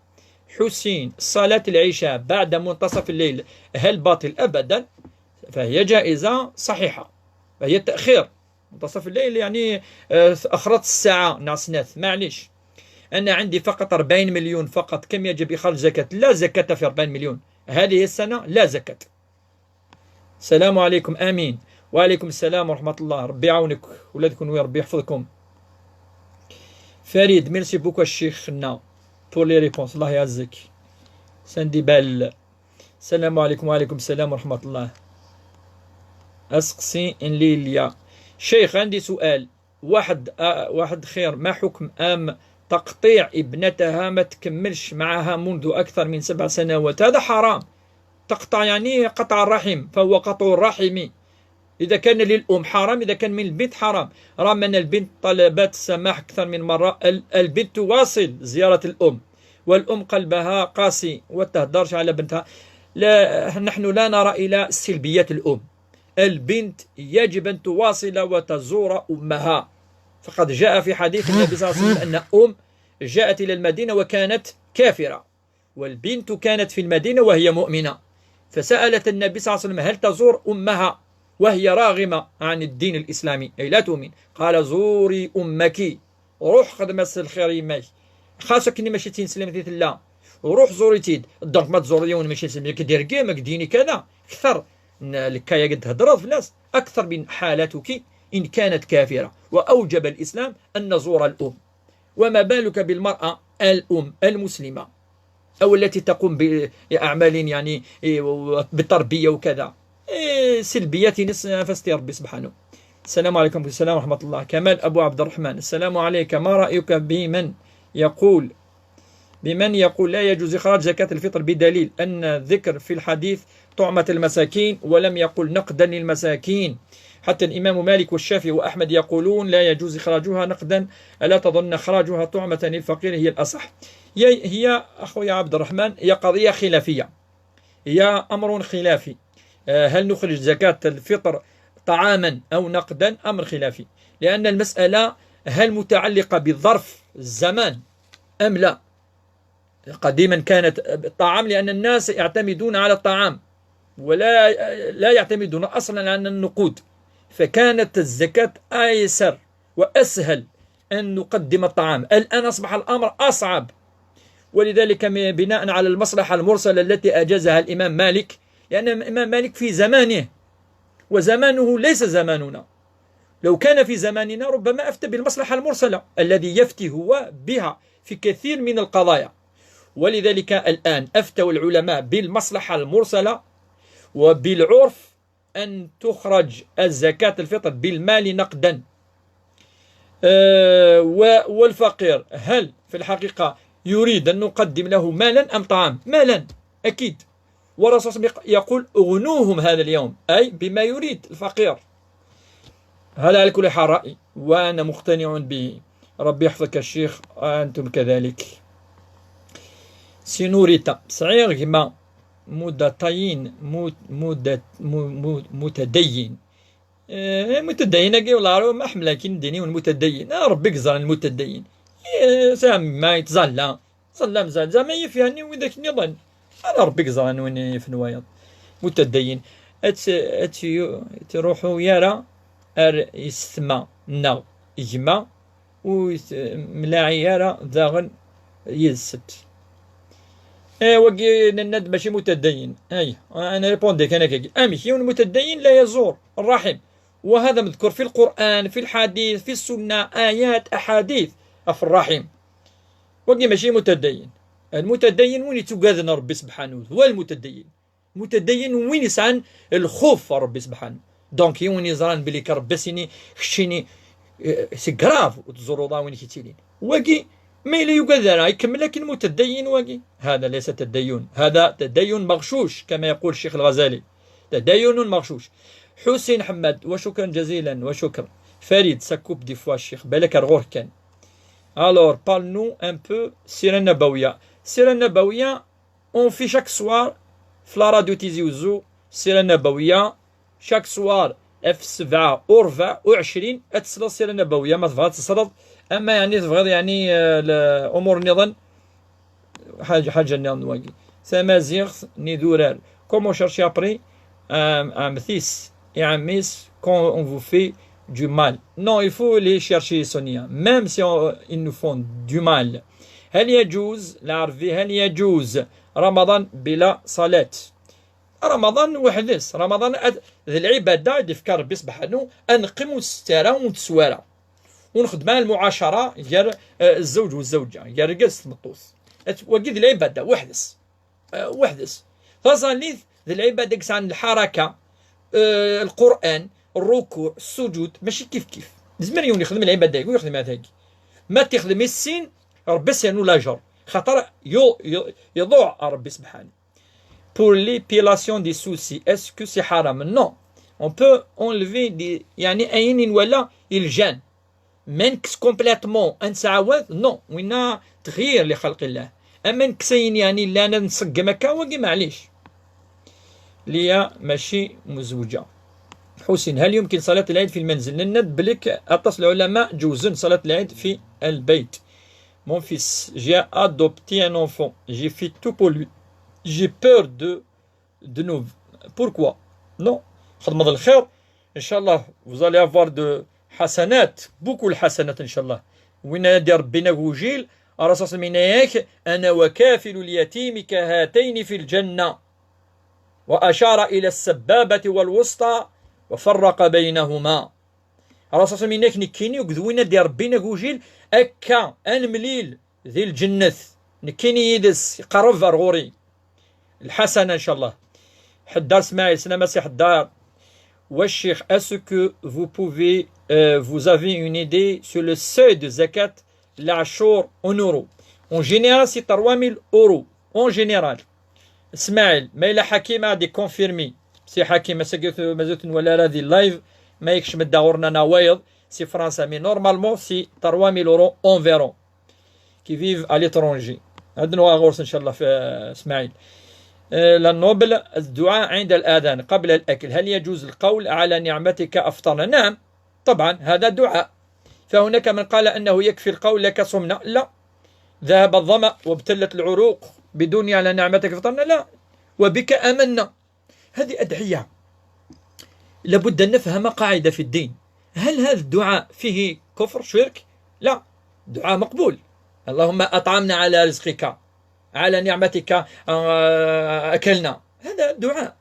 حسين, صلاة العشاء بعد منتصف الليل, هل باطل؟ أبدا، فهي جائزة صحيحة، فهي تأخير. منتصف الليل يعني, آه، أخرت الساعة ناس ناس, معليش. أنا عندي فقط أربعين مليون فقط, كم يجب إخراج زكاة؟ لا زكاة في أربعين مليون. هذه السنة لا زكاة. السلام عليكم. آمين. وعليكم السلام ورحمة الله. ربي يعاونك, ولادكم, ويا ربي يحفظكم. فريد, merci beaucoup الشيخ خنا pour les réponses. الله يعزك. سندي بال. السلام عليكم. وعليكم السلام ورحمة الله. أسقسي إن ليليا. شيخ, عندي سؤال. واحد, آه, واحد خير, ما حكم أم تقطيع ابنتها ما تكملش معها منذ أكثر من سبع سنوات؟ هذا حرام. تقطع يعني قطع الرحم, فهو قطع الرحم. إذا كان للأم حرام, إذا كان من البنت حرام. رغم أن البنت طلبت السماح أكثر من مرة, ال-، البنت تواصل زيارة الأم, والأم قلبها قاسي وتهدرش على بنتها. لا, نحن لا نرى إلى سلبيات الأم. البنت يجب أن تواصل وتزور أمها، فقد جاء في حديث النبي صلى الله عليه وسلم أن أم جاءت إلى المدينة وكانت كافرة، والبنت كانت في المدينة وهي مؤمنة، فسألت النبي صلى الله عليه وسلم: "هل تزور أمها وهي راغمة عن الدين الإسلامي، أي لا تؤمن؟" قال: "زوري أمك، روح خدم الخير يماك، خاصة كني ماشي تنسلم ذي ثلا، روح زوري تيد." دونك ما تزور يوم ماشي تسلم لك دير كيما ديني كذا، أكثر ن-، لكايا قد هدرت فلاس، أكثر من حالتك إن كانت كافرة، وأوجب الإسلام أن نزور الأم. وما بالك بالمرأة الأم المسلمة أو التي تقوم بأعمال يعني بالتربية وكذا؟ إيه، سلبيات نس-، فاستي ربي سبحانه. السلام عليكم. السلام ورحمة الله. كمال أبو عبد الرحمن، السلام عليك، ما رأيك بمن يقول، بمن يقول لا يجوز إخراج زكاة الفطر بدليل أن ذكر في الحديث طعمة المساكين ولم يقل نقدا للمساكين؟ حتى الإمام مالك والشافعي وأحمد يقولون لا يجوز إخراجها نقدا، ألا تظن إخراجها طعمة للفقير هي الأصح؟ هي، هي أخويا عبد الرحمن، هي قضية خلافية، هي أمر خلافي. آه، هل نخرج زكاة الفطر طعاما أو نقدا؟ أمر خلافي، لأن المسألة هل متعلقة بظرف الزمان أم لا؟ قديما كانت الطعام، لأن الناس يعتمدون على الطعام ولا، لا يعتمدون أصلا على النقود، فكانت الزكاة أيسر وأسهل أن نقدم الطعام. الآن أصبح الأمر أصعب، ولذلك م-، بناء على المصلحة المرسلة التي أجازها الإمام مالك، لأن الإمام مالك في زمانه، وزمانه ليس زماننا. لو كان في زماننا ربما أفتى بالمصلحة المرسلة، الذي يفتي هو بها في كثير من القضايا. ولذلك الآن أفتوا العلماء بالمصلحة المرسلة وبالعرف أن تخرج الزكاة الفطر بالمال نقدا. آه، و-، والفقير هل في الحقيقة يريد أن نقدم له مالا أم طعام؟ مالا، أكيد. والرسول صلى الله عليه وسلم يقول: "اغنوهم هذا اليوم"، أي بما يريد الفقير. هذا على كل حال رأيي، وأنا مقتنع به. ربي يحفظك الشيخ، أنتم كذلك. سينوريتا، سعيغ جما مدتين، مد-، مدة-، م-، م-، متدين. آه، متدين، أكي والله عارف ما حملة كي نديني والمتدين. آه، ربي قزر المتدين. إيه، سام ما يتزلى. صلى مزال زعما يفيهني وذاك النظام. أنا ربي قزر وين يفن وايض. متدين. أت-، أت-، تروحوا يارا أر يستمع نغ إجماع وملاعي يارا داغن يزت. إيه، وقي نند ماشي متدين. أي، أنا ريبوندي كان كي. أمشي، والمتدين لا يزور الرحم. وهذا مذكور في القرآن، في الحديث، في السنة، آيات، أحاديث في الرحم. وقي ماشي متدين. المتدين وين يتوقادن ربي سبحانه، هو المتدين. متدين وين يسعن الخوف في ربي سبحانه. دونك وين يزران بلي كربي سيني خشيني، آه، سي غراف وتزورو ضا وين كيتيلين. واقي ما إلا يقال راه يكمل، لكن متدين واقي. هذا ليس تدين، هذا تدين مغشوش كما يقول الشيخ الغزالي. تدين مغشوش. حسين حماد، وشكرا جزيلا، وشكرا. فريد، سكوب دي فوا الشيخ، بالك رغور كان. Alors, parle-nous un peu سيرة نبوية. سيرة نبوية، on fait chaque soir في la radio تيزي وزو سيرة نبوية. Chaque soir في سبعة وربع وعشرين أتسلط سيرة نبوية، ما تبغى تسلط. أما يعني تبغى يعني، آه، الأمور نظن حاجة، حاجة نظن واقي. Tamaziɣt n idurar. Comment chercher après un, un petit et un miss quand on vous fait du mal? Non, il faut les chercher, Sonia, même si on, ils nous font du mal. هل يجوز العربي، هل يجوز رمضان بلا صلاة؟ رمضان وحدس، رمضان أد-، ذي العبادة دي فكار ربي سبحانه، أنقم ستارة ونتسوارة. ونخدم المعاشرة غير، آه، الزوج والزوجة، غير رجال ست مطوث. أت-، وقيد العبادة وحدس. آه، وحدس. فازاليث ذي العبادة كسان الحركة، آه، القرآن، الركوع، السجود، ماشي كيف كيف. زمر يون يخدم العبادة، يقول يخدم هذا هيك. ما تخدم السين، ربي سينو لاجر. خاطر يو-، يو-، يضوع ربي سبحانه. Pour l'épilation des sourcils, est-ce que c'est حرام? Non. On peut enlever des، يعني، أين ولا الجان. Mais نكس complètement أنسعوذ، non. وإنا تغيير لخلق الله. أما نكسين، يعني، لا نسقم هكا، وقي معليش. ليا ماشي مزوجة. حسين، هل يمكن صلاة العيد في المنزل؟ نند بلك أطاس العلماء جوزن صلاة العيد في البيت. Mon fils, j'ai adopté un enfant. J'ai fait tout pour lui. J'ai peur de, de nous. Pourquoi? Non. خدمة الخير. إن شاء الله, vous allez avoir de حسنات, beaucoup الحسنات إن شاء الله. وين يدي ربي نغوجيل، الرسول صلى الله عليه وسلم يقول: "أنا وكافل اليتيم كهاتين في الجنة". وأشار إلى السبابة والوسطى وفرق بينهما. الرسول صلى الله عليه وسلم يقول: "نكيني وقد وين يدي ربي نغوجيل، أكا أنمليل ذي الجنة. نكيني يدس يقرب أرغوري". الحسنة إن شاء الله. حدار سماعيل، سلامة سي حدار. والشيخ، est-ce que vous pouvez, euh, vous avez une idée sur le seuil de zakat العشور en euros? En général, c'est trois mille euros. En général. سماعيل، ما إلا حكيم غادي كونفيرمي. سي حكيم، ما سقيت، ما زلت نولى راه ذي اللايف. ما يكشم الدغور نانا وايض سي فرنسا، mais normalement c'est trois mille euros environ qui vivent à l'étranger. هاد نوع غورس إن شاء الله في إسماعيل. آه، la noble، الدعاء عند الأذان قبل الأكل، هل يجوز القول على نعمتك أفطرنا؟ نعم، طبعا هذا دعاء. فهناك من قال أنه يكفي القول لك صمنا، لا، ذهب الظمأ وابتلت العروق بدون على نعمتك أفطرنا، لا، وبك آمنا. هذه أدعية، لابد أن نفهم قاعدة في الدين. هل هذا الدعاء فيه كفر، شرك؟ لا، دعاء مقبول. اللهم أطعمنا على رزقك، على نعمتك، آه، أكلنا. هذا دعاء.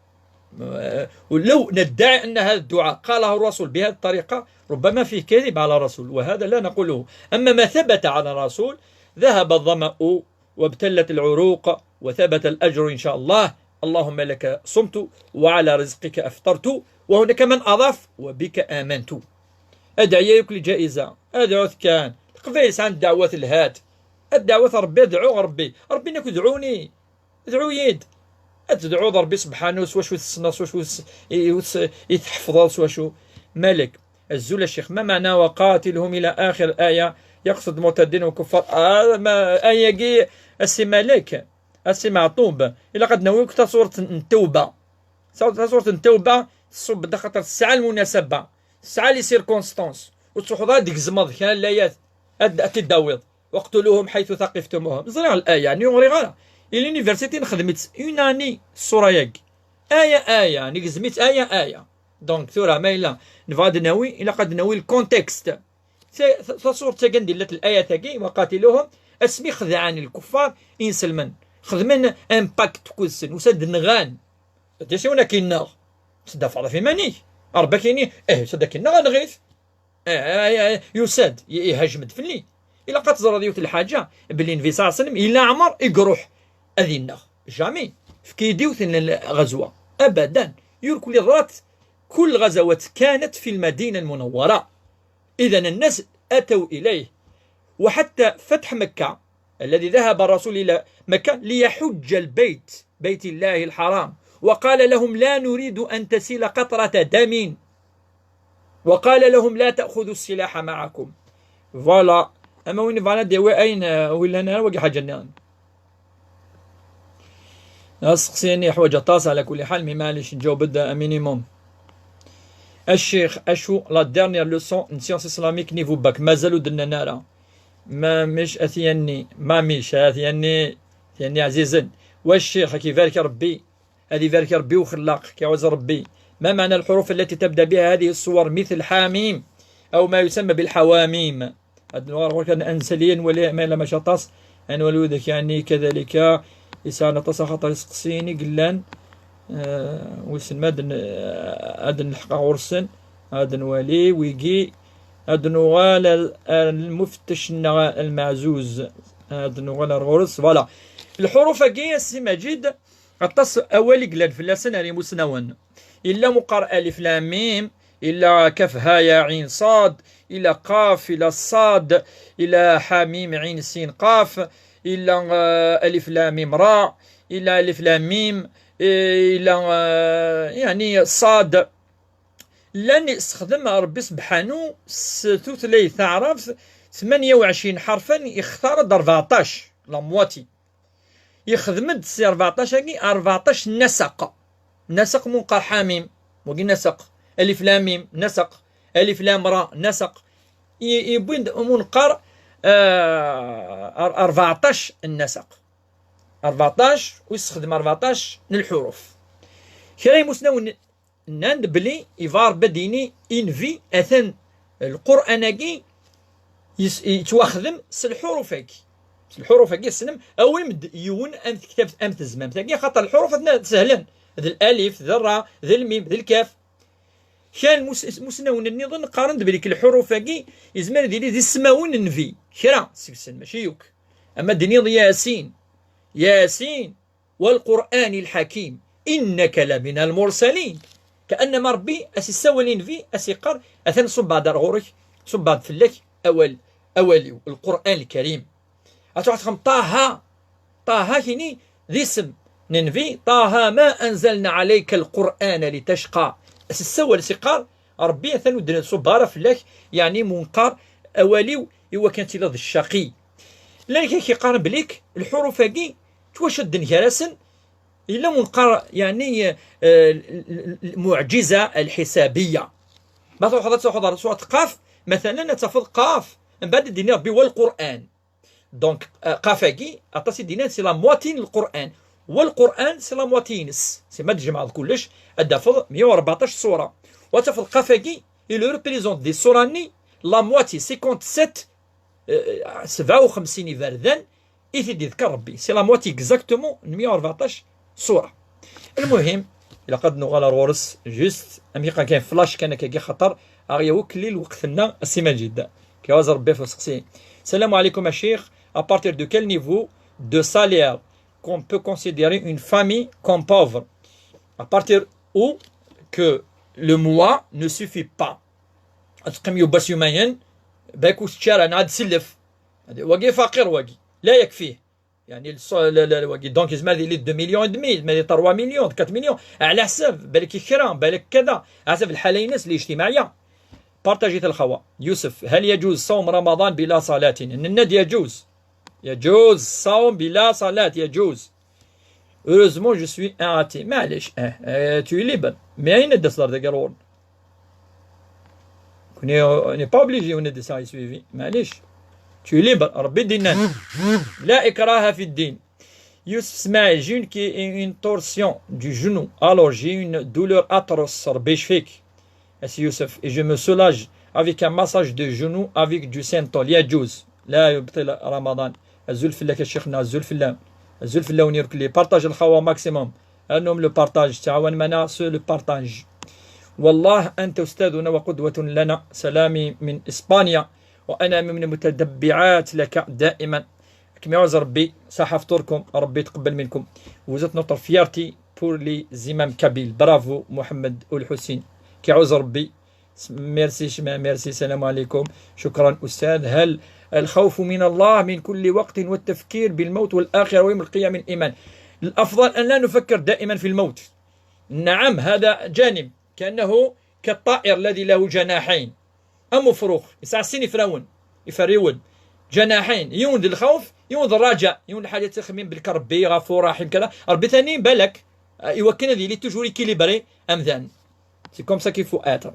آه، ولو ندعي أن هذا الدعاء قاله الرسول بهذه الطريقة، ربما فيه كذب على الرسول، وهذا لا نقوله. أما ما ثبت على الرسول، ذهب الظمأ وابتلت العروق وثبت الأجر إن شاء الله. اللهم لك صمت وعلى رزقك أفطرت. وهناك من أضاف: وبك آمنت. أدعي ياك الجائزة، أدعو كان. القبايل عند دعوات الهات، الدعوات ربي، ادعو ربي، ربي ناك دعوني، دعو يد. أتدعو ربي سبحانه سوا شو تسنى، سوا شو تس-، يتحفظ، سوا شو. مالك، الزول الشيخ، ما معنى "وقاتلهم" إلى آخر الآية؟ يقصد معتدين وكفار. آه، ما آية كي السي مالك، السي معطوب، إلا قد نويك تا سورة التوبة. سورة، تا سورة التوبة تصب دا خاطر تسعى المناسبة، تسعى les circonstances، وتروح غا ديك زمض كان الآيات، أد-، أتداويض. "واقتلوهم حيث ثقفتموهم". زريغ الآية، يعني غريغ غا. إي l'université نخدمت une année الصورة ياك. آية آية، نقزميت آية آية. Donc ثورة ما إلا نبغى ناوي، إلا قد ناوي الكونتكست. تصور تاكن دلت الآية تاكي: "وقاتلوهم". اسمي خدعان الكفار إنسلمن. خدمن امباكت كوزسن وسد نغان. ديسي ونا كيناغ. سدا فرض في ماني. ربك يني. إيه، سدا كيناغ نغيث. آه، آه، آه، يساد، ي-، يهاجم دفلي. إلا قد تزرد يوت الحاجة، بلي النبي صلى الله عليه وسلم إلا عمر يقروح أذينه. جامي. في كيديوث الغزوة. أبدا. يقول كل ضرات، كل غزوات كانت في المدينة المنورة. إذن الناس أتوا إليه. وحتى فتح مكة، الذي ذهب الرسول إلى مكة ليحج البيت، بيت الله الحرام، وقال لهم: "لا نريد أن تسيل قطرة دم". وقال لهم: "لا تأخذوا السلاح معكم". Voilà. أما وين فانا ديوي أين، آه، ولا أنا وقع حاجة نعم. سقسيني حوايج طاس على كل حال، mais معليش نجاوب دا minimum. الشيخ، أشو la dernière leçon n science islamique niveau bac؟ مازالو درنا نارا. ما مش أثياني، ما مش أثياني، ثياني عزيزا. والشيخ كيبارك ربي، هذه بارك ربي وخلاق، كيعوز ربي. ما معنى الحروف التي تبدأ بها هذه الصور مثل حاميم أو ما يسمى بالحواميم؟ هاد نوار غير كان أنسليا ولي ما إلا ما شطاس، أن ولودك يعني كذلك يسعى نطاس خاطر يسقسيني قلان. آه، ويسن ما دن-، آه، هاد نلحق غرسن، هاد نوالي ويجي، هاد نوغال ال-، المفتش النغ-، المعزوز، هاد نوغال الغرس، voilà. الحروف كي السي مجيد، أطاس أوالي قلان فلاسن هاري مسنون. إلا مقار ألف لام ميم، إلا كاف ها يا عين صاد، إلا قاف، إلا صاد، إلا حاميم عين سين قاف، إلا، آه، ألف لام ميم را، إلا ألف لام ميم، إيه، إلا، آه، يعني صاد. لن يستخدم ربي سبحانه س-، ثلاثي تعرف ثمانية وعشرين حرفا، يختار أربعطاش، la moitié. يخدم د سي أربعطاش هاكي، أربعطاش نسق. نسق منقر حاميم، وقي نسق. ألف لام ميم، نسق. ألف لام را، نسق. ي-، يبوين د-، منقر، آه، أر-، أربعطاش النسق. أربعطاش، ويستخدم أربعطاش الحروف. كرا يموسناون ناند بلي يفار بديني إنفي أثن القرآن أكي يس-، يتواخذم س الحروف أكي. س الحروف أكي السنم أوي مد يون أم تكتب أم تزمام تاكي، خاطر الحروف أثناء سهلا. ذا الألف، ذا الراء، ذا الميم، ذا الكاف. كان مس-، مسنون النظام قارن بليك الحروف أكي يزمر ديلي ذي السماون النفي. كرا سكسن ماشي يوك. أما دنيض ياسين، ياسين، والقرآن الحكيم إنك لمن المرسلين. كأنما ربي أسي سوالين في أسي قر أثن صب بعد غورك، صب بعد فلك أول، أولي القرآن الكريم. أتروح تخم طه، طه كيني ذي اسم ننفي، طه ما أنزلنا عليك القرآن لتشقى. أسي سوال سي قر Ṛebbi atan ur d-iṣubb ara fell-ak, yeɛni menqar awal-iw, i wakken ad tiliḍ d ccaqi. Llan kra i k-yeqqaren belli lḥuruf-agi ttwacudden gar-asen, yella menqar, yeɛni, eh, l-, l-, l-, muɛǧiza lḥisabiyya. Ma truḥeḍ ad truḥeḍ ɣer surat qaf, matalan ad tafeḍ qaf, mbeɛd ad d-yini Ṛebbi wal Qur'an. Donc, euh, qaf-agi, aṭas i d-yennan, c'est la moitié n Lqur'an. Wa Lqur'an, c'est la moitié-ines. C'est ma tjemɛeḍ kullec, ad d-tafeḍ meyya u rbeɛṭac ṣṣura. Wa tafeḍ qaf-agi, il représente di ṣṣura-nni, la moitié, cinquante-sept, euh, sebɛa u xemsin iberdan, i t-id-yeḍker Ṛebbi. C'est la moitié exactement n meyya u rbeɛṭac ṣṣura. Lmuhim, ilaq ad nuɣal ar ɣur-s, juste, am iqan kan flash kan akkagi, xaṭer aɣ-yawi ukli lweqt-nneɣ, a Si Maǧid. Kiwaẓ Ṛebbi ɣef useqsi. Salam alaikum, a Cheikh. À partir de quel niveau de salaire qu'on peut considérer une famille comme pauvre? À partir où que le mois ne suffit pas. Ad teqqim yiwwas yumayen, bak ur tečči ara, neɣ ad sellef. Wagi faqir, wagi. La yakfi. يعني الص-، لا، لا، لا، donc يزمر يلي deux millions et demi، يزمر يلي trois millions، quatre millions، على حسب، بالك كرا، بالك كذا، على حسب الحالة ينس الاجتماعية. بارطاجيت الخوا. يوسف: هل يجوز صوم رمضان بلا صلاة؟ نند يجوز. يجوز الصوم بلا صلاة، يجوز. Heureusement, je suis un athée. معليش، اه، اه، tu es libre. Mais أين الدرس دار دقيقة؟ On n'est pas obligé, on est de ça, suivi. معليش. Tu es libre. ربي ديننا. لا إكراه في الدين. Youssef Smaïl: j'ai une, qui- une torsion du genou. Alors, j'ai une douleur atroce. ربي يشفيك. C'est Youssef. Et je me soulage avec un massage de genou avec du synthol. يجوز. لا يبطل رمضان. أزول فلاك يا شيخنا، أزول فلام. أزول فلاون يركلي. Partage الخوا maximum. أنهم le partage. تعاون معنا sur le partage. والله أنت أستاذنا وقدوة لنا. سلامي من إسبانيا، وأنا من المتتبعات لك دائما. كما يعوز ربي، صحة فطوركم، ربي يتقبل منكم. Vous êtes notre fierté pour les imams kabyles. Bravo محمد الحسين. كي يعوز ربي. Merci شما، merci. السلام عليكم. شكرا أستاذ. هل الخوف من الله من كل وقت والتفكير بالموت والآخرة ويوم القيامة من الإيمان؟ الأفضل أن لا نفكر دائما في الموت. نعم، هذا جانب، كأنه كالطائر الذي له جناحين. أم فروخ، يسعى السين يفراون، يفريون. جناحين، يون ذي الخوف، يون ذي الرجاء، يون الحاجة تخمين بالك ربي غفور رحيم كذا. ربي ثاني بالك، آه، يوكل ذي لي toujours équilibré أمذان. C'est comme ça qu'il faut être.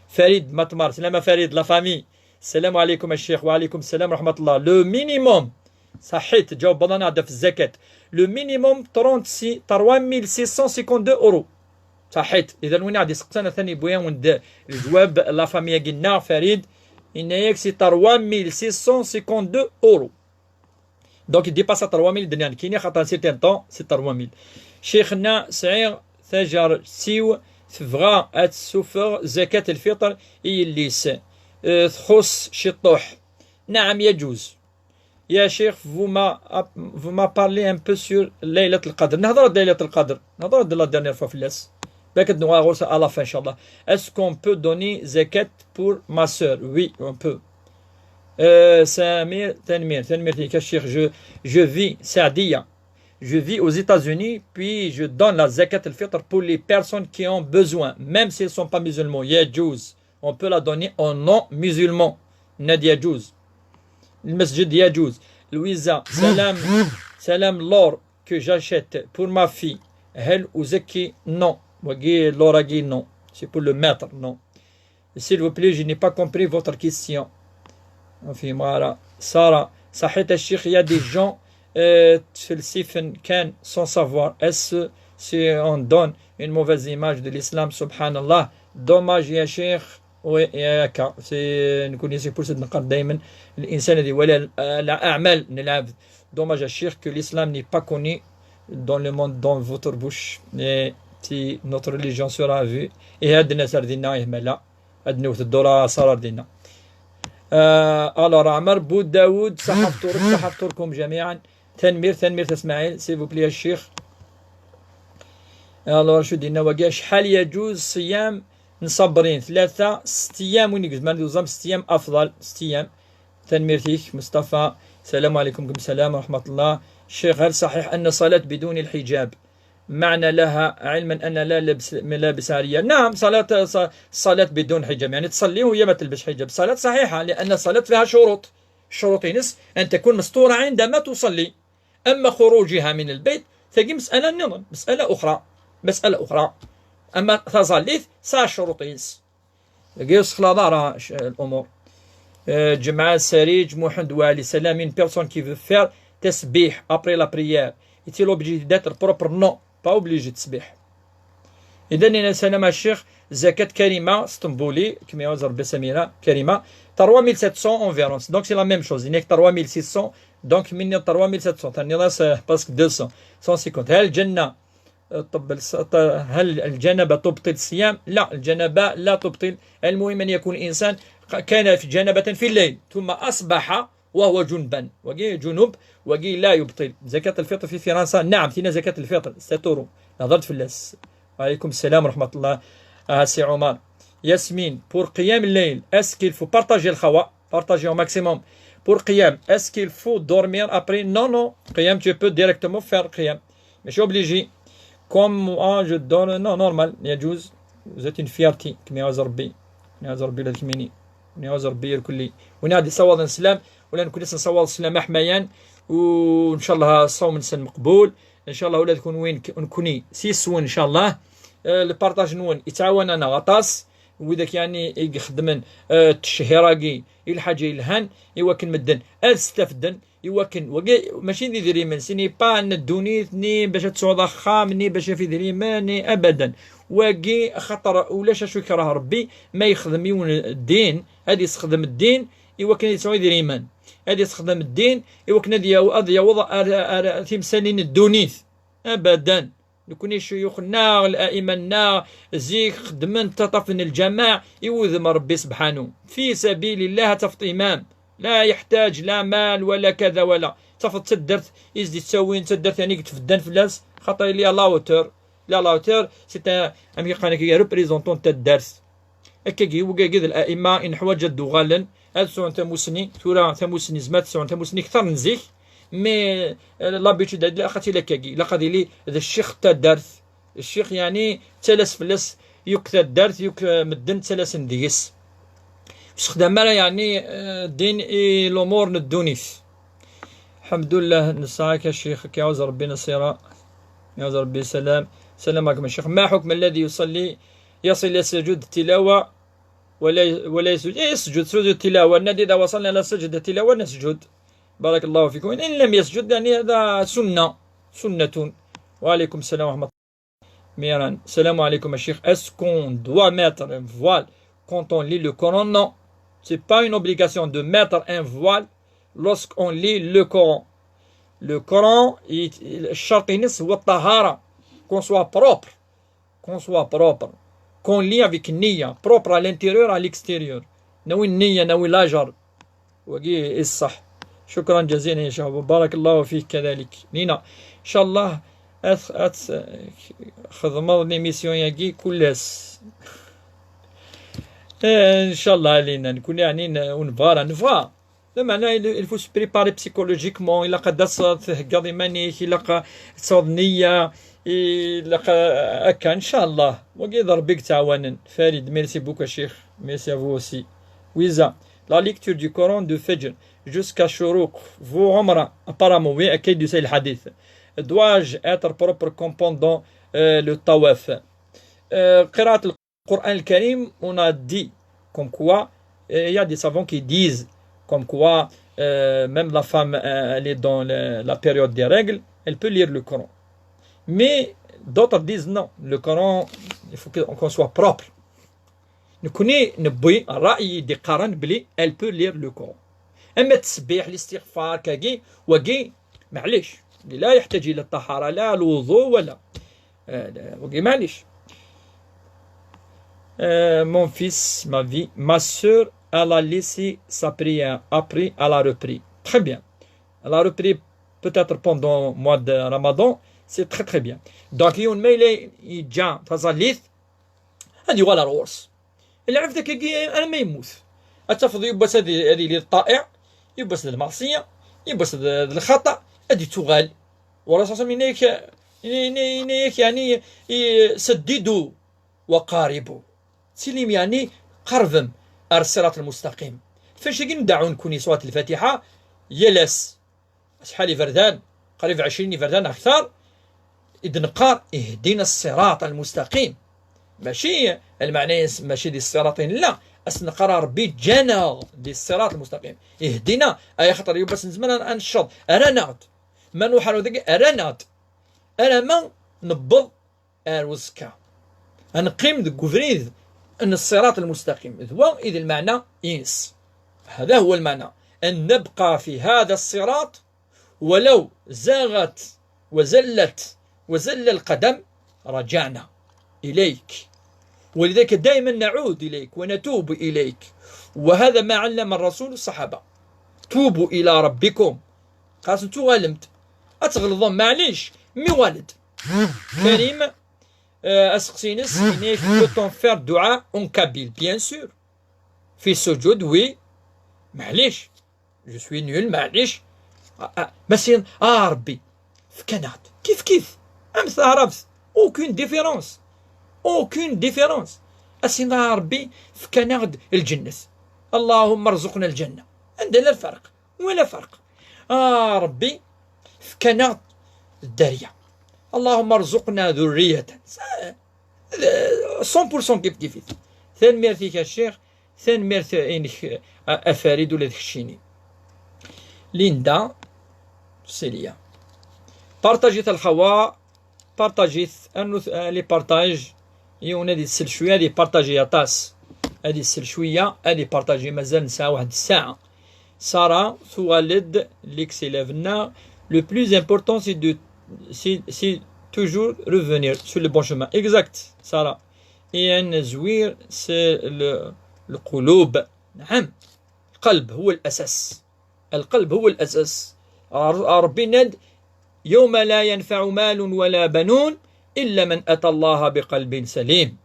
فريد مطمار، سلامة فريد، la famille. السلام عليكم الشيخ. وعليكم السلام ورحمة الله. Le minimum، صحيت، جاوب بضان هذا في الزكاة. Le minimum trente-six، trois mille six cent cinquante-deux euros. صحيت. إذا وين غادي سقسانا ثاني بويا وند الجواب، la famille قلنا فريد، إن ياك c'est trois mille six cent cinquante-deux euros. Donc, il dépasse à trois mille دنيا كيني خاطر un certain temps, c'est trois mille. شيخنا سعير ثجر سيو تبغى أتسوفر زكاة الفطر إيليس. أه، تخص شطوح. نعم، يجوز. يا شيخ، vous m'a, vous m'a parlé un peu sur ليلة القدر. نهضر ليلة القدر. نهضر la dernière fois في اللاس. باك نوغا غورس à la fin إن شاء الله. Est-ce qu'on peut donner زكاة pour ma sœur? Oui, on peut. Euh, سمير تنمير، تنمير تيكا الشيخ. Je, je vis سعدية. Je vis aux États-Unis, puis je donne la زكاة الفطر pour les personnes qui ont besoin, même s'ils sont pas musulmans. يجوز. On peut la donner aux non-musulmans. ناد يجوز. المسجد يجوز. لويزا، سلام، سلام. L'or que j'achète pour ma fille, هل أزكي؟ Non. وقي l'or أقي non. C'est pour le maître, non. S'il vous plaît, je n'ai pas compris votre question. في مارا. سارة، صحيت الشيخ، il y a des gens, euh, تفلسفن كان sans savoir. Est-ce si on donne une mauvaise image de l'islam, سبحان الله. Dommage يا شيخ. Oui, ياك. C'est, نكون يسير بورسد نقر دايما الإنسان الذي ولا الأعمال نلعب. Dommage الشيخ que l'islam n'est pas connu dans le monde, dans votre bouche. Et si notre religion sera vue. Et هاد الناس ردينا يهملا. هاد نوت الدورة صار ردينا. آه، alors عمر بو داوود، صحة فطورك، صحة فطوركم جميعا. تنمير، تنمير تسماعيل، s'il vous plaît يا الشيخ. Alors شو دينا وقع شحال يجوز صيام نصبرين؟ ثلاثة، ست أيام، وين يجوز ما ندوزهم ست أيام أفضل، ست أيام. تنميرتيك مصطفى. السلام عليكم. كم السلام ورحمة الله. الشيخ، هل صحيح أن الصلاة بدون الحجاب معنى لها، علما أن لا لبس، ملابس عارية. نعم، صلاة، ص-، صلاة بدون حجاب، يعني تصلي وهي ما تلبس حجاب، صلاة صحيحة، لأن الصلاة فيها شروط. الشروط ينس أن تكون مستورة عندما تصلي. أما خروجها من البيت، تجي مسألة نظام، مسألة أخرى، مسألة أخرى. أما تظليت ساعة الشروط ينس. يسخ لا دار الأمور. آه، جمعة سريج محمد وعلي سلام. Une personne qui veut faire تسبيح après la prière, est-il obligé d'être propre? Non, pas obligé تسبيح. إذا أنا سلام الشيخ زكاة كريمة اسطنبولي كما يوزر بسميرة كريمة trois mille sept cents environ, donc c'est la même chose. هناك trois mille six cents, donc من trois mille sept cents تاني راس presque deux cents, cent cinquante. هل الجنة طب الس-، ط-، هل الجنابة تبطل الصيام؟ لا، الجنابة لا تبطل. المهم أن يكون الإنسان ق-، كان في جنابة في الليل ثم أصبح وهو جنبا، وقي جنب، وقي لا يبطل. زكاة الفطر في فرنسا، نعم، فينا زكاة الفطر ستورو. نظرت في اللاس. وعليكم السلام ورحمة الله. آه سي عمر. ياسمين, pour قيام الليل, est-ce qu'il faut partager الخوا, partager au maximum. Pour قيام, est-ce qu'il faut dormir après? Non, non. قيام, tu peux directement faire قيام. ماشي obligé. Comme moi, je donne, non, normal, يجوز. Vous êtes une fierté. كما يعوز ربي. كما يعوز ربي لا تكميني. كما يعوز ربي الكلي. ونادي صواب السلام. ولا نكون لسه نصور السلام حمايان. وإن شاء الله صوم نسن مقبول. إن شاء الله ولا تكون وين ك-، نكوني سي سوين إن شاء الله. آه، البارطاج نون يتعاون أنا غطاس. وإذا كان يخدمن، آه، التشهيراكي الحاجة يلهان. إوا كن مدن. أستفدن. Iwakken wagi mačči d idrimen, ce n'est pas n ddunit, ni bac ad tesɛuḍ axxam, ni bac ad idrimen, ni abadan. Wagi axaṭer ulac acu ikreh Rebbi, ma yexdem yiwen ddin, ad yessexdem ddin iwakken ad yesɛu idrimen, ad yessexdem ddin iwakken ad yaw-, ad yaweḍ ar, ar timsalin n ddunit. Abadan. Nekni ccuyux-nneɣ, la'ima-nneɣ, zik xeddmen ttaṭṭaf n lǧameɛ i wudem n Rebbi sebḥanu. Fi sabilillah ad tafeḍ imam. La yeḥtaǧ la mal wala kada wala. Tafeḍ taddart i s-d-ittawin, taddart yani i yetfeddan fell-as, xaṭer il est à la hauteur. Il est à la hauteur, c'est un, amek i qqaren akka, représentant n taddart. Akkagi, wigagi d la'ima i neḥwaǧ ad d-uɣalen, ad sɛun tamusni, tura tamusni, zmat sɛun tamusni kter n zik, mais, euh, l'habitude ad ilaq ad tili akkagi, ilaq ad yili d ccix n taddart, ccix yani ttalas fell-as yakk taddart, yakk, euh, medden ttalasen deg-s. Ur sexdam ara yani, euh, ddin i lumuṛ n ddunit. الحمد لله نسعاك الشيخ، كيعوز ربي نصيرة، كيعوز ربي سلام. السلام عليكم الشيخ، ما حكم الذي يصلي يصل إلى سجود التلاوة ولا، ولا يسجد؟ إيه، يسجد سجود التلاوة. الذي إذا وصلنا إلى سجد التلاوة نسجد. بارك الله فيكم. إن لم يسجد، يعني، هذا سنة، سنة. وعليكم السلام ورحمة الله. Miran. Salam alaikum, Cheikh. Est-ce qu'on doit mettre un voile quand on lit le Coran? Non. C'est pas une obligation de mettre un voile lorsqu'on lit le Coran. Le Coran, il, il, الشرط ينس هو الطهارة. Qu'on soit propre. Qu'on soit propre. Qu'on lit avec niyya, propre à l'intérieur, à l'extérieur. ناوي النية، ناوي لاجر. وقي الصح. شكرا جزيلا يا شباب، بارك الله فيك كذلك. لينا إن شاء الله أت-، أت-، خدمة ليميسيون ياكي كل اس. إيه، إن شاء الله علينا نكون يعني ن-، ونبغى، راه نبغى. لا معنى، il faut se préparer psychologiquement، إلا قد تهقض إيمانيك، إلا ق-، تصوض نية، إلا ق-، هكا إن شاء الله. وقيد ربي تعاونن. فريد، merci beaucoup الشيخ. Merci à vous aussi. ويزا. La lecture du Coran de Fajr jusqu'à Shuruk. Vous, Omar, apparemment, oui, أكيد يسأل الحديث. Dois-je être propre comme pendant, euh, le tawaf? Euh, قراءة القرآن الكريم, on a dit comme quoi, euh, il y a des savants qui disent comme quoi, euh, même la femme, euh, elle est dans le, la période des règles, elle peut lire le Coran. Mais d'autres disent non, le Coran, il faut que, qu'on soit propre. نكوني نبوي الرأي دي قرن بلي elle peut lire le Coran. أما التسبيح، الاستغفار، كاكي، وكي، معليش. لا يحتاج إلى الطهارة، لا الوضوء ولا. آه، لا، وكي، معليش. Euh, mon fils, ma vie, ma sœur, elle a laissé sa prière. Après, elle a repris. Très bien. Elle a repris peut-être pendant le mois de Ramadan. C'est très, très bien. Donc, يوم ما يلا يجا تزاليث، هذه ولا الغرس. العبد كي أنا ما يموت. أتفض يبس هذه، هذه للطائع، يبس للمعصية، يبس للخطأ، هذه تغال. والرسول صلى الله عليه وسلم ينيك Yenna-yak, yeɛni, i-, seddidu waqaribu. Tilim, yeɛni, qerbem ar ṣṣirat lmustaqim. Fac-agi ndeɛɛu nekkuni surat lfatiḥa yal ass. Acḥal iberdan, qrib ɛecrin iberdan akter, i d-neqqar ihdina ṣṣirat lmustaqim. Mačči, lmeɛna-ines mačči di ṣṣirat i nella, as-neqqar a Ṛebbi ǧǧan-aɣ di ṣṣirat lmustaqim. Ihdina, ay axaṭer yuba s nezmer ad, ad necceḍ, rran-aɣ-d. Ma nruḥ ar dagi, rran-aɣ-d. Alamma newweḍ ar uzekka. Ad neqqim deg ubrid n ṣṣirat lmustaqim. D wa i d lmeɛna-ines. هذا هو المعنى. أن نبقى في هذا الصراط ولو زاغت وزلت وزل القدم رجعنا إليك. ولذلك دائما نعود إليك ونتوب إليك. وهذا ما علم الرسول الصحابة. توبوا إلى ربكم. Xas tuɣalem-d. Ad tɣelḍem, maɛlic, mi uɣal-d. Karim, euh, aseqsi-ines, yenna-yak, peut-on faire dua en kabyle? Bien sûr. Fi sujud, oui. Maɛlic. Je suis nul, maɛlic. Ah, ah, ma sin, a Ṛebbi, fkan-aɣ-d. Kif kif. Am taɛrabt. Aucune différence. Aucune différence. A sin, a Ṛebbi, fkan-aɣ-d lǧennet. اللهم ارزقنا الجنة. Anda llan lferq? Wala ferq. A Ṛebbi, fkan-aɣ-d dderya. اللهم ارزقنا ذرية. Cent pour cent kif kif-it. Tanemmirt-ik a ccix, tanemmirt-inek a, a Farid ula d keččini. Linda, Celia. Partaget-it a lxawa, partaget-it, rnut, euh, les partages. Yiwen ad isel cwiya, ad ipartaji aṭas. Ad isel cwiya, ad ipartaji, mazal nesɛa waḥed ssaɛa. Sarah tuɣal-d, l'ex-élève-nneɣ. Le plus important, c'est de, c'est, c'est toujours revenir sur le bon chemin. Exact, Sarah. Et un zwir, c'est le, القلوب. نعم. القلب هو الأساس. القلب هو الأساس. Ṛ-, Ṛebbi yenna-d, يوم لا ينفع مال ولا بنون إلا من أتى الله بقلب سليم.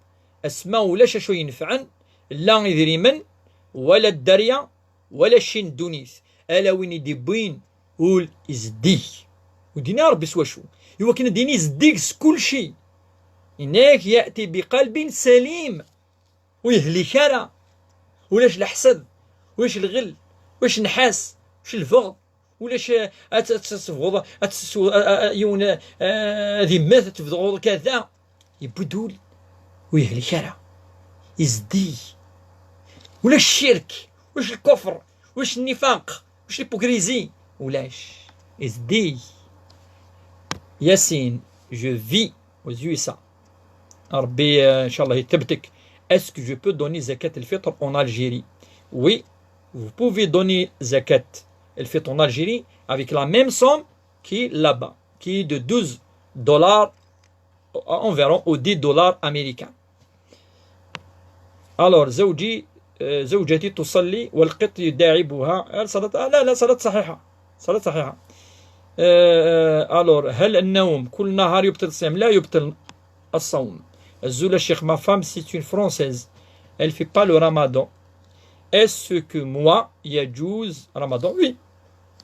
Asma ulac acu yenfɛen, la idrimen, wala dderya, wala cci n ddunit, ala win i d-iwwin ul izeddig. Ur d-yenni Ṛebbi s wacu. Iwakken ad d-yini izeddig s kulci. Yenna-yak, يأتي بقلب سليم. Ur yehlik ara. Ulac leḥsed, ulac lɣel, ulac nnḥas, ulac lbeɣ, ulac, eh, ad, ad tesbɣuḍ, ad tessu-, a, a, a, yiwen, eh, ad immet, ad tebɣuḍ kada. Yewwi-d ul, ur yehlik ara. Izeddig. Ulac ccirk, ulac lkufr, ulac nnifaq, ulac l'hypocrisie. Ulac. Izeddig. Yassine, je vis aux U S A. Ṛebbi, euh, inchallah, itebbek. Est-ce que je peux donner zakat al-fitr en Algérie? Oui, vous pouvez donner zakat al-fitr en Algérie avec la même somme qui là-bas, qui est de douze dollars environ ou dix dollars américains. Alors, زوجي، آه، زوجتي تصلي والقط يداعبها. هل صلاة، آه، لا، لا، صلاة صحيحة. صلاة صحيحة. آه، آه، alors، هل النوم كل نهار يبطل الصيام؟ لا يبطل الصوم. Azul a Cheikh, ma femme, c'est une Française. Elle fait pas le ramadan. Est-ce que moi, يجوز ramadan? Oui.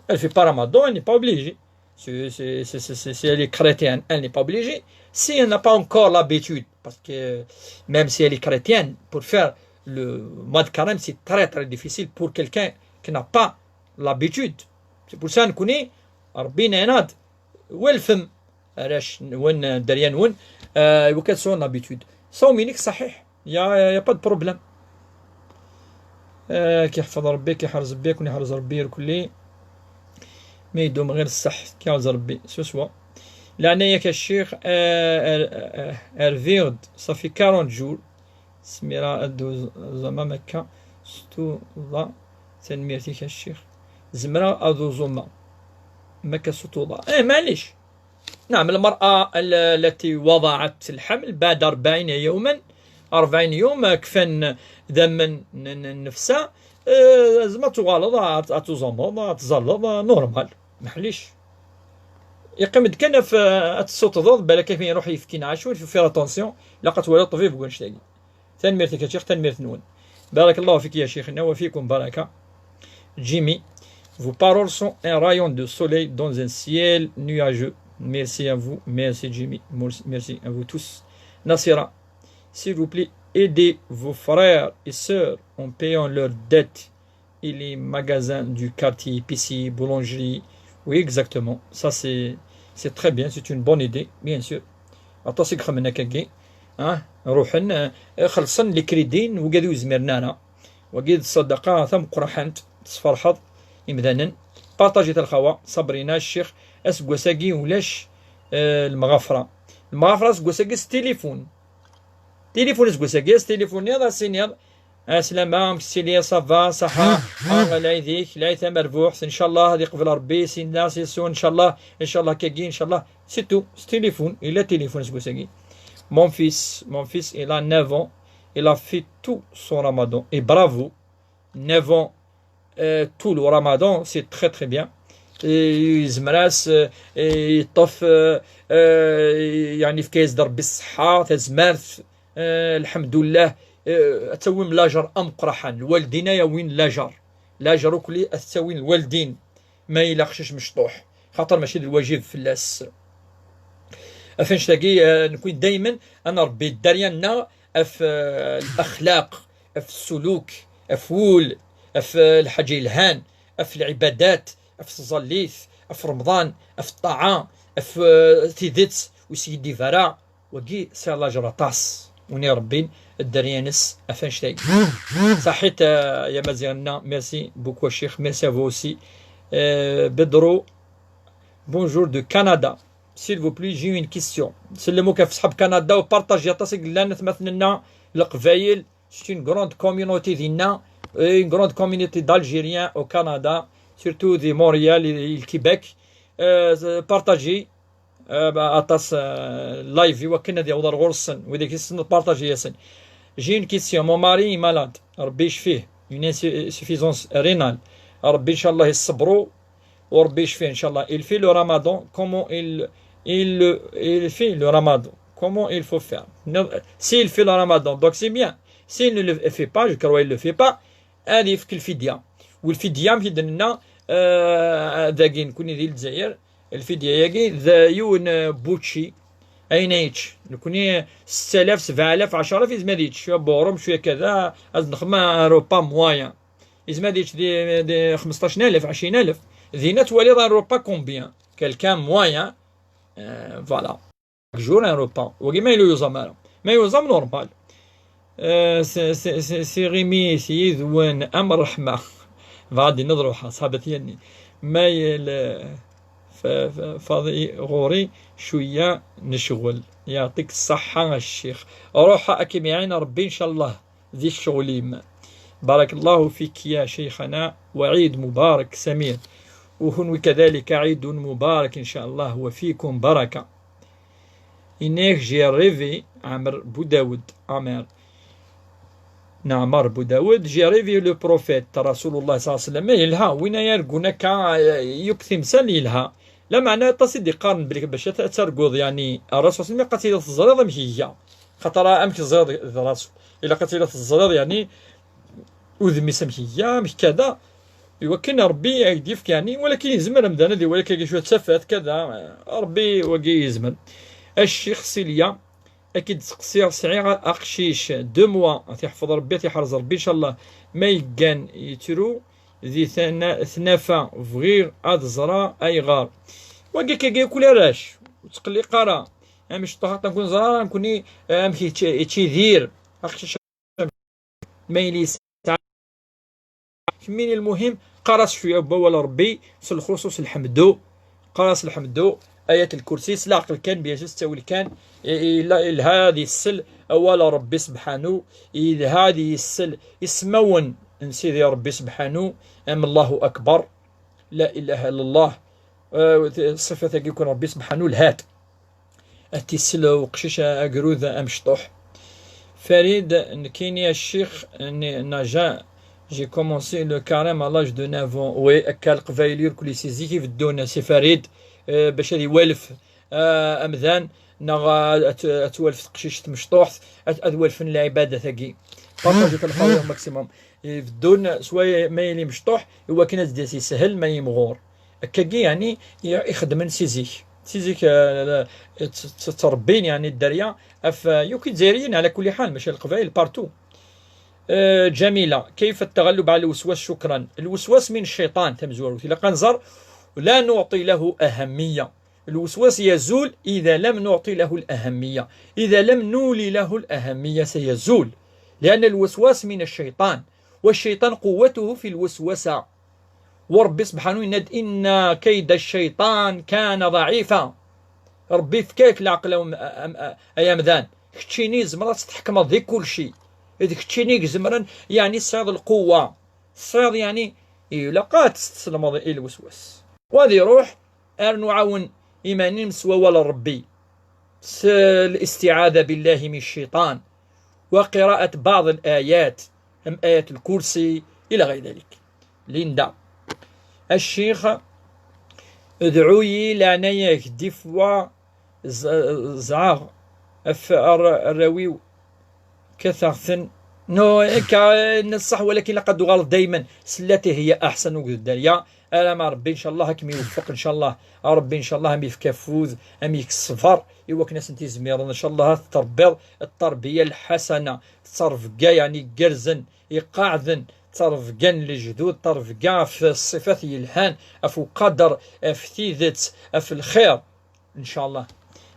Elle fait pas ramadan, elle n'est pas obligée. Si, si, si, si, si, si elle est chrétienne, elle n'est pas obligée. Si elle n'a pas encore l'habitude, parce que même si elle est chrétienne, pour faire le mois de carême, c'est très, très difficile pour quelqu'un qui n'a pas l'habitude. C'est pour ça, نكوني ربينا يناد والفم راش ون دريان ون، آه، وكتسون l'habitude. صومي لك صحيح. Il y a, il y a pas de problème. آه، كيحفظ ربي، كيحرز ربي، يكون يحرز ربي الكلي. ما يدوم غير الصح، كيحرز ربي، سو سوا. لعنيك الشيخ، آه، آه، آه، آه، رفيغد، صافي quarante jours. سميرة أدو ز-، زعما مكة ستوضا. تنميرتك الشيخ. زمرة أدو زوما. مكة ستوضا. إيه، معليش. نعم، المرأة ال-، التي وضعت الحمل بعد أربعين يوما، أربعين يوم، آه، كفن دم ن-، ن-، نفسها، آه، زعما تغالط، آه، تزمض، آه، تزلط، آه، normal، معليش. يقيم كان في، آه، تسوتضض، بالك كيف يروح يفكينا عشو، في la tension، لا قد ولا الطبيب قول شتاقي. تنميرتك يا شيخ، تنميرت نون. بارك الله فيك يا شيخنا وفيكم بركة. Jimmy, vos paroles sont un rayon de soleil dans un ciel nuageux. Merci à vous, merci Jimmy, merci à vous tous. Nasira, s'il vous plaît, aidez vos frères et sœurs en payant leurs dettes et les magasins du quartier, épicerie, boulangerie. Oui, exactement. Ça, c'est, c'est très bien, c'est une bonne idée, bien sûr. Aṭas i ixedmen akkagi, ah, ruḥen, ah, xellṣen les crédits n wigad ur zmiren ara. Wagi d ṣṣadaqa tameqqrant, tesferḥeḍ imdanen. Partager a lxawa, Sabrina, ccix, aseggas-agi ulac, eh, lemɣafra. Lemɣafra aseggas-agi s tilifun. Tilifun aseggas-agi, s tilifun-iḍ, as-iniḍ, "Aslama, amek tili, ça va, ṣaḥa, ah, lɛid-ik, lɛid tamerbuḥt, ncallah ad iqbel Rebbi, Sidna, s Yesu, ncallah, ncallah, kagi, ncallah." C'est tout, s tilifun, yella tilifun aseggas-agi. Mon fils, mon fils, il a neuf ans, il a fait tout son ramadan. Et bravo, neuf ans, euh, tout le ramadan, c'est très, très bien. Et yezmer-as, euh, yeṭṭef, euh, euh, يعني, yefka-yas-d Rebbi ṣṣeḥḥa, tazmert, euh, lḥemdullah, euh, ad tawim lajer ameqqran. Lwaldin a yawin lajer. Lajer ukli ad t-awin lwaldin. Ma yella aqcic mecṭuḥ, xaṭer mačči d lwajib fell-as. Ɣef annect-agi, eh, nekwi daymen ad nṛebbi dderya-nneɣ ɣef, eh, laxlaq, ɣef ssuluk, ɣef wul, ɣef, eh, lḥaǧa yelhan, ɣef lɛibadat, ɣef tẓallit, ɣef Remḍan, ɣef ṭṭaɛa, ɣef, eh, tidet, ur skiddib ara. Wagi sɛiɣ lajer aṭas. Win iṛebbin dderya-ines ɣef annect-agi. Saḥit, eh, ya Maziɣ-nneɣ, merci beaucoup, a ccix, merci à vous aussi. Eh, Bedro, bonjour de Canada. S'il vous plaît, j'ai une question. Sellem akk ɣef ṣṣḥab Canada u partager aṭas i yellan atmaten-nneɣ Leqbayel. C'est une grande communauté dinna, une grande communauté d'Algériens au Canada, surtout de Montréal et, et le Québec. Euh, partagez, euh, aṭas, euh, live i wakken ad yaweḍ ar ɣur-sen, wid i yessnen partager-asen. J'ai une question. Mon mari est malade. Rebbi yecfi-t. Une insuffisance rénale. Rebbi, inchallah, iṣebber-it. Rebbi yecfi-t, inchallah. Il fait le ramadan. Comment il, il, il fait le ramadan? Comment il faut faire? S'il fait le ramadan, donc c'est bien. S'il ne le fait pas, je crois il le fait pas, ad yefk lfidya. U lfidya, amek i d-nenna, euh, dagi, nekni di Lezzayer, lfidya-agi d yiwen, euh, n wučči, ayen ad yečč. Nekni setta alaf, sebɛa alaf, ɛecṛa alaf, yezmer ad yečč. Cwiya buɣrum, cwiya kada, ad nexdem un repas moyen. Yezmer ad yečč di, di xmesṭac alaf, ɛecrin alaf. Dinna twaliḍ un repas combien? Quelqu'un moyen, euh, voilà. Chaque jour un repas. Wagi ma yella yuẓam ara. Ma yuẓam, normal. Euh, c'est, c'est, c'est, c'est Rémi, c'est Yidwen, am ṛṛeḥma. Bɣa ad d-iniḍ ruḥeɣ, ṣaḥbat yanni. Ma yella, f-, f-, faḍi ɣur-i cwiya n ccɣel. Yeɛṭik ṣṣeḥḥa a ccix. Ruḥ ad kem-iɛin Ṛebbi, incallah, di ccɣel-im. بارك الله فيك يا شيخنا، وعيد مبارك سمير. وكنتم كذلك عيد مبارك إن شاء الله، وفيكم بركة. Yenna-yak, j'ai rêvé, Ɛmer Budawed, Ɛmer, Ɛmer Budawed, j'ai rêvé le prophète, Rasulullah صلى الله عليه وسلم. Yelha, win ay argun akka, eh, yakk timsal yelha. Lameɛna aṭas i d-iqqaren belli bac ad, ad targuḍ, yeɛni, Rasul صلى الله عليه وسلم, ilaq ad tiliḍ teẓriḍ amek iga. Xaṭer amek teẓriḍ d Rasul, ilaq ad tiliḍ teẓriḍ, yeɛni, udem-is amek iga, amek kada. Iwakken Ṛebbi ad k-d-yefk, yeɛni, walakin yezmer amdan ad iwali akka cwiya d tafat, kada. Ṛebbi wagi yezmer. A ccix Silya, ad k-id-seqsiɣ, sɛiɣ aqcic, deux mois, ad t-iḥfeḍ Ṛebbi, ad t-iḥrez Ṛebbi, incallah, ma yeggan yettru di tana-, tnafa, bɣiɣ ad ẓreɣ ayɣer. Wagi akkagi akk arrac, ur ttqelliq ara. Amecṭuḥ, ad neẓra ara nekni, eh, amek yett-, yettidir. Aqcic ma yella yesɛa. Kemmini lmuhim, qqar-as cwiya n wawal Ṛebbi, s lxuṣuṣ lḥemdu. Qqar-as lḥemdu, ayat lkursi, s leɛqel kan, bien sûr, s ttawil kan. I-, yella yelha ad yessel awal Ṛebbi sebḥanu, yelha ad yessel ismawen n Sidi Ṛebbi sebḥanu, am Allahu Akbar, la ilaha illallah. Eh, ṣṣifat-agi kan Ṛebbi sebḥanu lhat. Ad t-isel uqcic agrud amecṭuḥ. Farid, nekkini a ccix, n-, naja, j'ai commencé le carême à l'âge de neuf ans. Oui, akka Leqbayel irkelli si zik i beddun, si Farid, eh, bac ad iwalef, eh, amdan, neɣ, eh, ad t-, ad twalef teqcict mecṭuḥt, ad, ad walfen lɛibadat-agi. Partaget lxawa maximum. Ibeddun, swaya ma yili mecṭuḥ, iwakken ad d-yas yeshel ma yimɣur. Akkagi, yeɛni, i, i xeddmen si zik. Si zik, euh, tt-, tt-, ttrebbin, يعني, dderya, af, euh, yakk Izzayriyen, على كل حال, mačči Leqbayel, partout. Euh, Jamila, كيف التغلب على الوسواس؟ شكرا. الوسواس من الشيطان, tamezwarut. Ilaq ad nẓer, لا نعطي له أهمية. الوسواس يزول إذا لم نعطي له الأهمية، إذا لم نولي له الأهمية سيزول، لأن الوسواس من الشيطان، والشيطان قوته في الوسوسة. وربي سبحانه يناد: إن كيد الشيطان كان ضعيفا. ربي فكاك العقل أم-، أم-، أ-، أيا مدان. كتشيني زمرة تتحكم ذي كل شيء. إذ كتشيني زمرا، يعني، صيد القوة. صيد، يعني، إلا قات تسلم الوسواس. وهذه روح أر نعاون إيمانين مسوى ولا ربي. س-، الاستعاذة بالله من الشيطان، وقراءة بعض الآيات، أم آية الكرسي إلى غير ذلك. ليندا. الشيخ، ادعوي لعنايك دفوة ز-، زعاغ أف-، أر-، الراويو كثرثن. نو، إكا، نصح، ولكن لقد غلط دايما. سلاتي هي أحسن وقد الدنيا. أنا ما ربي إن شاء الله هاك يوفق إن شاء الله. ربي إن شاء الله هم يفكا فوذ، هم يكسفر. إوا كنا سنتي زميرا إن شاء الله تربيض التربية الحسنة. تصرف كاع يعني قرزن، يقاعدن، تصرف كاع لجدود، تصرف كاع في الصفات يلهان، أفو قدر، في تيدت، في الخير. إن شاء الله.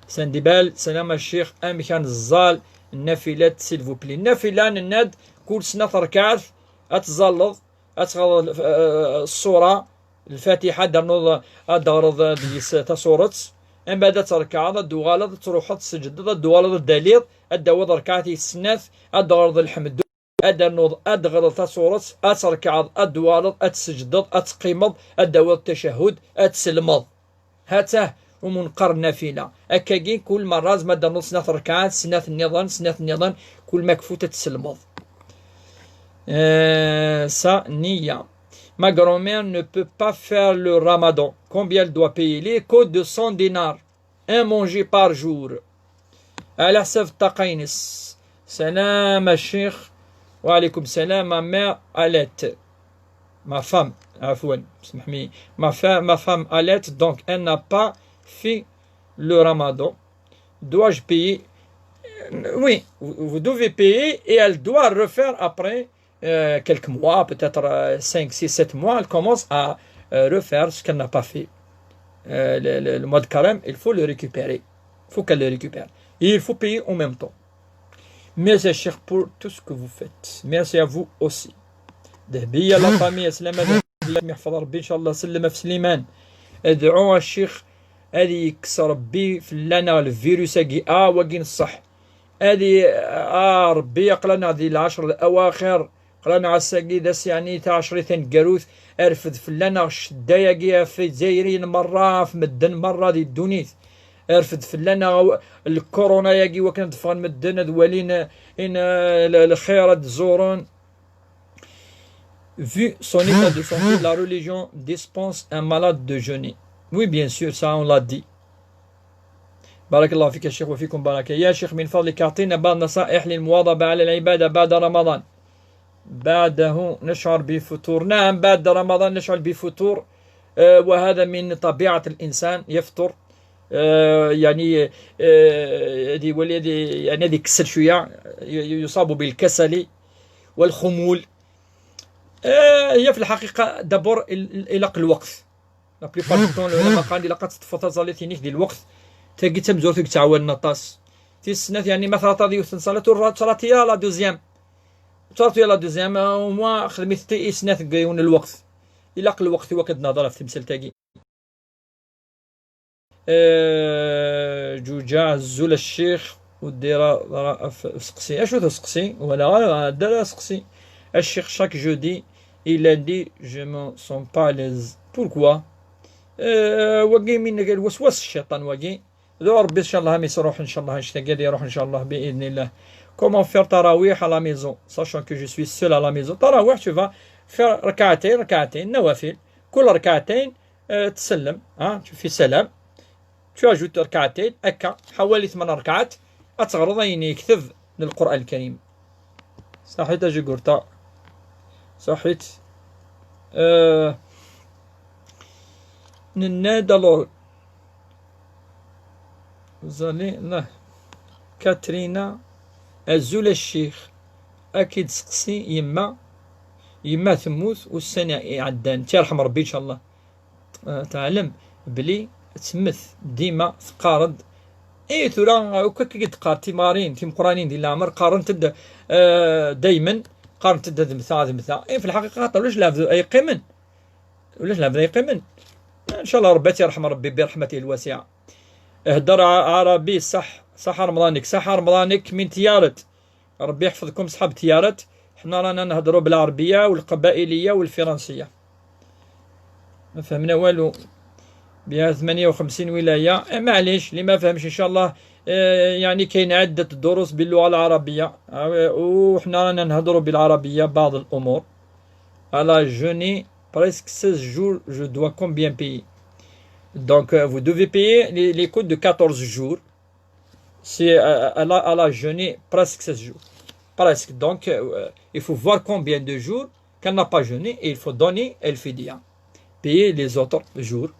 سندبال، سلام الشيخ، أمكان الزال النافلة سيلفوبلي؟ النافلة نناد كل سنة ركعات، أتزالض، أتغرض، آه، السورة الفاتحة، درنوض، أدغرض ديس تصورت. أم بعد تركعض، أدوغالض، تروحض، تسجدض، أدوغالض، الدليل، أدوض ركعتي السنات، أدغرض الحمد، أدنوض، أدغرض تصورت، أتركعض، أدوالض، أتسجدض، أتقيمض، أدوض التشهد، أتسلمض. هاته ومنقر النافلة. أكاكي كل مرة زعما درنوض سنات ركعات، سنات النظام، سنات النظام، كل ما كفوت تسلمض. آه، سا نية. Ma grand-mère ne peut pas faire le ramadan. Combien elle doit payer? Les coûts de cent dinars. Un manger par jour. على حساب الطاقة ينس. سلام الشيخ. وعليكم السلام. Ma mère allait. Ma femme, عفوا، سمحني. Ma fa-, ma femme allait, donc elle n'a pas fait le ramadan. Dois-je payer? Oui, vous, vous devez payer et elle doit refaire après, euh, quelques mois, peut-être, euh, cinq, six, sept mois, elle commence à, euh, refaire ce qu'elle n'a pas fait. Euh, le, le- le mois de carême, il faut le récupérer. Il faut qu'elle le récupère. Et il faut payer en même temps. Merci, Cheikh, pour tout ce que vous faites. Merci à vous aussi. دهبية la famille, سلامة دهبية, يحفظ ربي إن شاء الله. سلم في سليمان. ادعوا الشيخ هذه يكسر ربي في لنا الفيروس هاكي. آه، واقي نصح. هذه، آه، ربي يقلنا هذه العشر الأواخر. قلنا عساقي داس يعني تا عشري تنقروث. أرفد فلانا الشداياقي في الجزائريين مرة، في مدن مرة دي الدونيت. أرفد فلانا غو-، الكورونا ياقي وكان دفغن مدن ذوالين إن، آه، ال-، الخير الزورون. Vu son état de santé, la religion dispense un malade de jeûner. Oui, bien sûr, ça on l'a dit. بارك الله فيك يا شيخ وفيكم بركة. يا شيخ، من فضلك أعطينا بعض نصائح للمواظبة على العبادة بعد رمضان. بعده نشعر بفتور. نعم، بعد رمضان نشعر بفتور. آه، وهذا من طبيعة الإنسان، يفطر. آه، يعني، آه، هذه ولي-، هذه، يعني، هذه يكسل شوية، ي-، يصاب بالكسل والخمول. آه، هي في الحقيقة d'abord ال-، ال-، إلق الوقت. La plupart du temps العلماء قال إلا قد تطفى تزاليتينيك دي الوقت، تاقي تمزورتك تعاون نطاس. تيسنات يعني ما ثلاثة ديوث صلاة، ورا ثلاثة يا la deuxième. ثلاثة يا la deuxième، وما خدمت تي إسنات قيون الوقت. إلق الوقت وكد نهضر في تمثال تاقي. آه، جوجا، هزو للشيخ ودير راه ف-، سقسي. اشو تسقسي؟ ولا غير دار سقسي. الشيخ، chaque jeudi et lundi, je me sens pas à l'aise. Pourquoi? آه، وقي من قال وسواس الشيطان وقي. ذو ربي إن شاء الله ميس روح إن شاء الله، هاش تقال يروح إن شاء الله بإذن الله. Comment faire تراويح à la maison, sachant que je suis seul à la maison؟ تراويح، tu vas faire ركعتين، ركعتين نوافل. كل ركعتين، آه، تسلم، ها، tu fais سلام. Tu ajoutes ركعتين، هكا، حوالي ثمان ركعات، أتغرض أين يكتب للقرآن الكريم. صحيت أجي قرطا. صحيت. آه، نناد لور. Zali, lah. Katrina, azul a ccix. Ad k-id-seqsi yemma. Yemma temmut ussan iɛeddan. Tirḥem Rebbi, incallah. Ah, teɛlem belli temmet dima teqqar-d. Eh, tura akk akka i d-teqqar timarin timeqqranin di leɛmer, qqarent-d, eh, daymen qqarent-d ad mmteɣ, ad mmteɣ. Eh, fi lḥaqiqa, xaṭer ulac lɛebd ay yeqqimen. Ulac lɛebd ay yeqqimen. Incallah Rebbi ad tt-yerḥem Rebbi برحمته الواسعة. Hder ع-, عربي صح، صح رمضانك، صح رمضانك من تيارت. ربي يحفظكم صحاب تيارت. حنا رانا نهدروا بالعربية والقبائلية والفرنسية. ما فهمنا والو. بها ثمانية وخمسين ولاية. إيه، معليش، اللي ما فهمش إن شاء الله، إيه، يعني كاين عدة دروس باللغة العربية. آه، وحنا رانا نهدروا بالعربية بعض الأمور. À la jeûner presque seize jours, je dois combien payer? Donc, euh, vous devez payer les, les coûts de quatorze jours. C'est, euh, elle a, elle a jeûné presque seize jours. Presque. Donc, euh, il faut voir combien de jours qu'elle n'a pas jeûné et il faut donner الفدية. Payer les autres jours.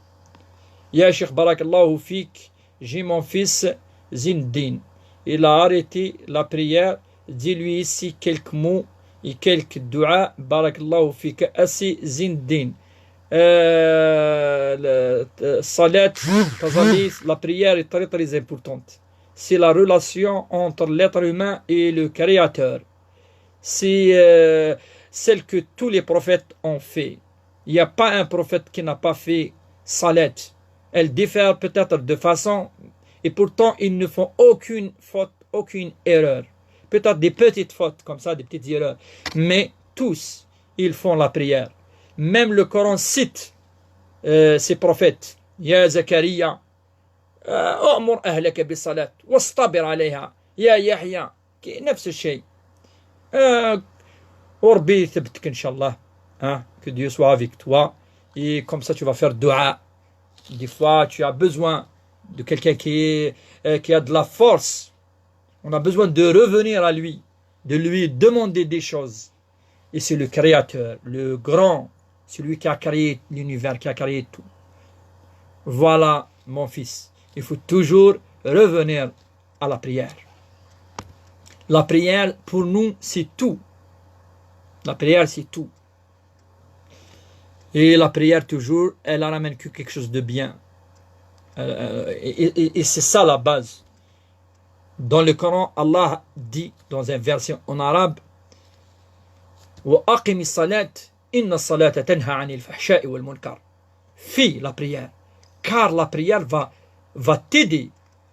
يا شيخ، بارك الله فيك، j'ai mon fils Zindine. Il a arrêté la prière. Dis-lui ici quelques mots et quelques دعاء. بارك الله فيك أسي زين الدين. Euh, le, euh, الصلاة, تزاليث, la prière est très, très importante. C'est la relation entre l'être humain et le Créateur. C'est, euh, celle que tous les prophètes ont fait. Il n'y a pas un prophète qui n'a pas fait salat. Elles diffèrent peut-être de façon, et pourtant ils ne font aucune faute, aucune erreur. Peut-être des petites fautes comme ça, des petites erreurs. Mais tous, ils font la prière. Même le Coran cite, euh, ces prophètes. يا زكريا, euh, أمر أهلك بالصلاة واصطبر عليها. يا يحيى, كي-, نفس الشيء. Euh, وربي يثبتك إن شاء الله. Hein, que Dieu soit avec toi. Et comme ça, tu vas faire dua. Des fois, tu as besoin de quelqu'un qui est, euh, qui a de la force. On a besoin de revenir à lui, de lui demander des choses. Et c'est le créateur, le grand, celui qui a créé l'univers, qui a créé tout. Voilà, mon fils, il faut toujours revenir à la prière. La prière, pour nous, c'est tout. La prière, c'est tout. Et la prière, toujours, elle ramène que quelque chose de bien. Euh, et, et, et c'est ça la base. Dans le Coran, Allah dit dans un verset en arabe, وأقم الصلاة إن الصلاة تنهى عن الفحشاء والمنكر. Fais la prière, car la prière va, va t'aider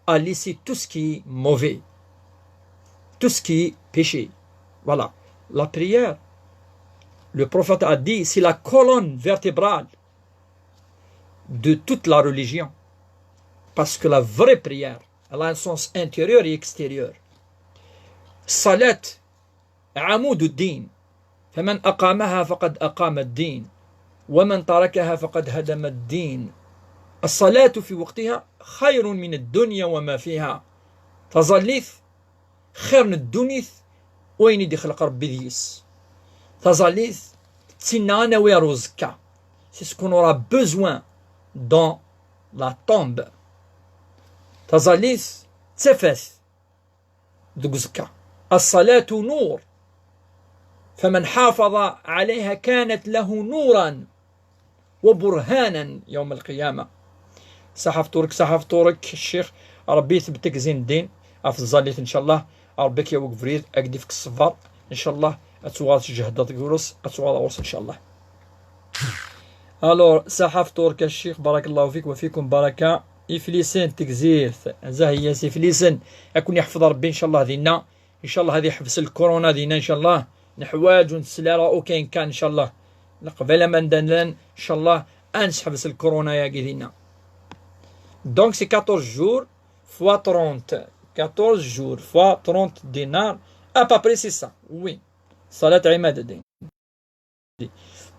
à laisser tout ce qui est mauvais, tout ce qui est péché. Voilà. La prière, le prophète a dit, c'est la colonne vertébrale de toute la religion. Parce que la vraie prière, elle a un sens intérieur et extérieur. الصلاة عمود الدين، فمن أقامها فقد أقام الدين، ومن تركها فقد هدم الدين. الصلاة في وقتها خير من الدنيا وما فيها. Taẓallit xir n ddunit, wayen i d-ixleq Rebbi deg-s. Taẓallit d tinna ad nawi ar uzekka. C'est ce qu'on aura besoin dans la tombe. Taẓallit d tafat deg uzekka. الصلاة نور، فمن حافظ عليها كانت له نورا وبرهانا يوم القيامة. Saḥa fṭur-ik, saḥa fṭur-ik, ccix. Ṛebbi ithebbet-ik zin ddin ɣef tẓallit, ncallah. Ṛebbi ad k-yawi deg ubrid, ad k-d-ifk ṣṣber, ncallah. Ad tuɣaleḍ tjehdeḍ deg ɣur-s, ad tuɣaleḍ ɣur-s, ncallah. Alors, saḥa fṭur-ik a ccix, barakallahu fik wa fikum baraka. Iflisen n Tegzirt, zahiyas Iflisen, ad ken-iḥfeḍ Ṛebbi, ncallah, dinna. Ncallah ad iḥbes lkuruna dinna, ncallah. Neḥwaǧ ur nsell ara aucun cas, ncallah. Leqbayel ama anda llan, ncallah, ad nesḥbes lkuruna-yagi dinna. Donc, c'est quatorze jours fois trente. Quatorze jours fois trente dinars. À peu près, c'est ça. Oui. Salat Imad Din.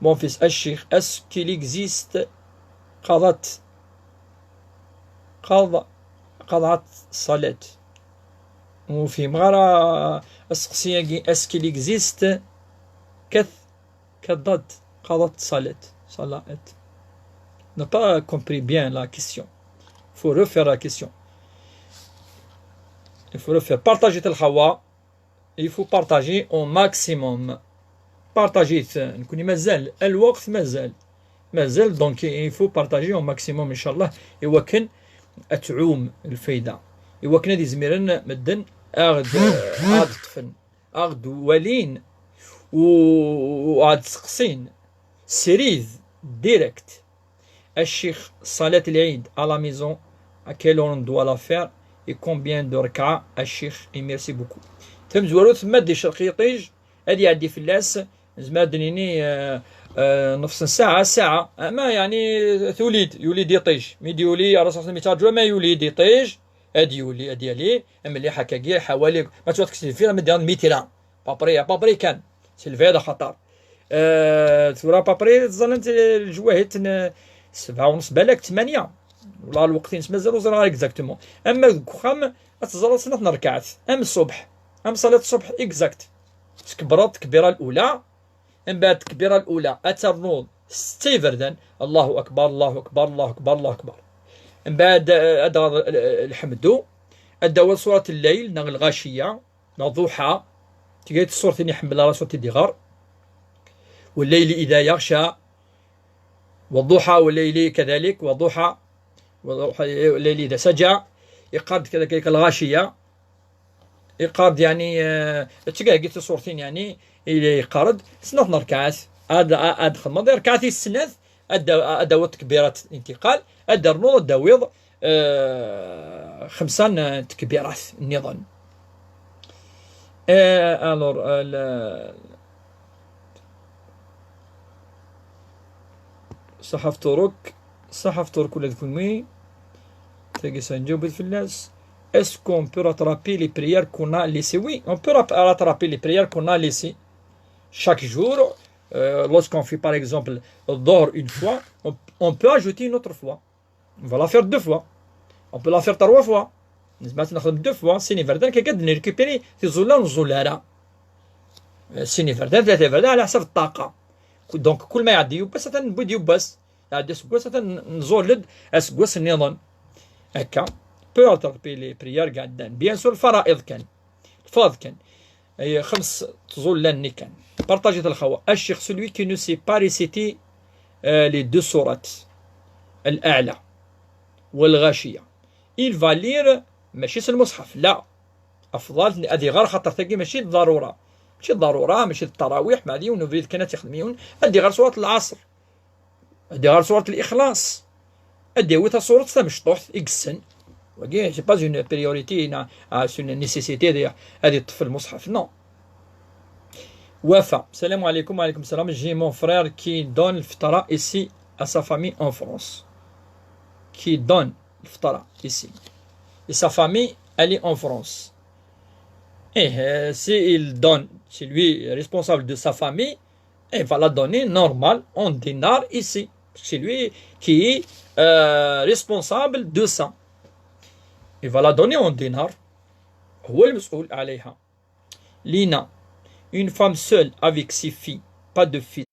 Mon fils, a ccix, est-ce qu'il existe qaḍat, qaḍ-, qaḍat ṣṣalat? Ur fhimeɣ ara aseqsi-agi, est-ce qu'il existe kat-, qaḍat, qaḍat ṣṣalat? Ṣṣalat. N'a pas compris bien la question. Faut refaire la question. Il faut le faire. Partager الخوا. Il faut partager au maximum. Partager. نكوني مازال. الوقت مازال. مازال. Donc, il faut partager au maximum, إن شاء الله. إوا كان أتعوم الفايدة. إوا كان هذه زميرا مدن أغد، أغد طفن. أغد والين. و، وأغد سقسين. سريد. Direct. الشيخ، صلاة العيد à la maison, à quelle heure on doit la faire et combien de ركعة الشيخ؟ Et merci beaucoup. Tamezwarut, ma d-icreq yiṭij, ad iɛeddi fell-as, nezmer ad d-nini, euh, euh, نص ساعة, ساعة. أما يعني توليد, يوليد يطيج. Mi d-yuli, الرسول صلى الله عليه وسلم يترجو, ma yuli-d iṭij, ad yuli, ad yali, mliḥ akkagi, حوالي, ma ttwatkes lfira, ma d-iɣen mitra. Papri, papri kan. Si lfayda xaṭer. Euh, tura papri, ẓẓalent lǧwahit n sebɛa u nṣ, balak ttmanya. Wala lweqt-ines mazal ur ẓriɣ ara exactement. Ama deg uxxam, ad teẓreḍ snat n rrkaɛt. Am ṣṣubḥ. Am ṣalat ṣṣubḥ exact. Tkebreḍ tkbira lula, mbeɛd tkbira lula, ad ternuḍ setta iberdan. Allahu akbar, Allahu akbar, Allahu akbar, Allahu akbar. Mbeɛd, eh, ad taɣeḍ, eh, lḥemdu, ad d-tawiḍ surat lleyl neɣ lɣaciya, neɣ ḍuḥa. Tga-yi-d ṣṣuṛt-nni ḥemmleɣ ara ṣṣuṛt i d-iɣer. والليل إذا يغشى، والضحى والليل كذلك، والضحى، والضحى، والليل إذا سجى. Iqqar-d كذلك الغاشية. Iqqar-d, يعني, eh, d tigagit tiṣuṛtin, يعني, i yeqqar-d, snat n rrkaɛat. Ad, ad xedmeḍ rrkaɛat i snat, ad, ad tawiḍ tkbirat intiqal, ad d-ternuḍ, ad tawiḍ, eh, xemsa n tkbirat nniḍen. Eh, alors, eh, la, Saḥaf Turuk, Saḥaf Turuk ula d kunwi. Tagi s-, nǧaweb-d fell-as. Est-ce qu'on peut rattraper les prières qu'on a laissées? Oui, on peut rap-, rattraper les prières qu'on a laissées. Chaque jour, euh, lorsqu'on fait par exemple الظهر une fois, on, on peut ajouter une autre fois. On va la faire deux fois. On peut la faire trois fois. Nezmer ad tt-nexdem deux fois. Sin iberdan kan ad nrécupéri tiẓulla ur nẓul ara. Sin iberdan, tlata iberdan, ɛla ḥsab ṭṭaqa. Donc, kul ma iɛeddi yiwwas, atan newwi-d yiwwas. Iɛeddi aseggas, atan nẓul-d aseggas nniḍen. Akka. Peut rattraper les prières iɛeddan. Bien sûr, lfaraid kan. Lfaraid kan. Ay, xems tẓullan-nni kan. Partager الخوا. الشيخ, celui qui ne sait pas réciter, euh, les deux sourates, الأعلى والغاشية, il va lire, mačči s lmuṣḥaf, la. Afḍal ad iɣer, xaṭer tagi mačči d ḍarura. Mačči d ḍarura, mačči d ttarawiḥ, ma d yiwen ubrid kan ad t-ixdem yiwen, ad iɣer surat lɛaṣr. Ad iɣer surat Lixlaṣ. Ad d-yawi taṣurat tamecṭuḥt i yessen. Wagi, c'est pas une priorité, na, ah, c'est une nécessité, ad, ad iṭṭef lmuṣḥaf. Non. Wafa. Salam alaikum, wa alaikum salam. J'ai mon frère qui donne lfitra ici à sa famille en France. Qui donne lfitra ici. Et sa famille, elle est en France. Et, euh, si il donne, c'est lui responsable de sa famille, il va la donner normal en dinar ici. C'est lui qui est, euh, responsable de ça. Il va la donner en dinar. هو المسؤول عليها. Lina, une femme seule avec ses filles, pas de fils.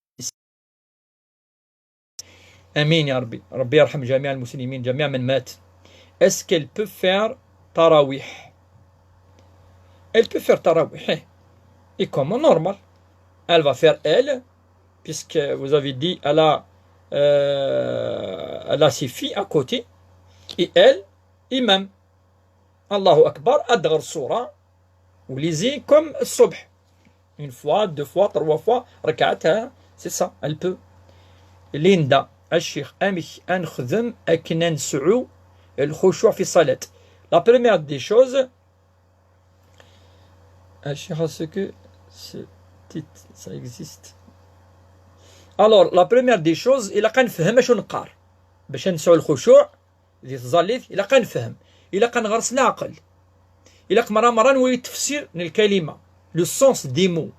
آمين يا ربي. ربي يرحم جميع المسلمين، جميع من مات. Est-ce qu'elle peut faire tarawih? Elle peut faire tarawih, eh. Et comment normal. Elle va faire elle, puisque vous avez dit, elle a, euh, elle a ses filles à côté. Et elle, imam. Allahu Akbar, ad tɣer ṣṣura, وليزي comme الصبح. Une fois, deux fois, trois fois, ركعتها, c'est ça, elle peut. Linda, الشيخ, amek ad nexdem akken ad nesɛu الخشوع في الصلاة? La première des choses, الشيخ, est-ce que ce titre, ça existe? Alors, la première des choses, ilaq ad nefhem acu neqqar. Bac ad nesɛu الخشوع, di tẓallit, ilaq ad nefhem, ilaq ad nɣer s leɛqel. Ilaq merra merra nwali ttefsir n lkalima, le sens des mots,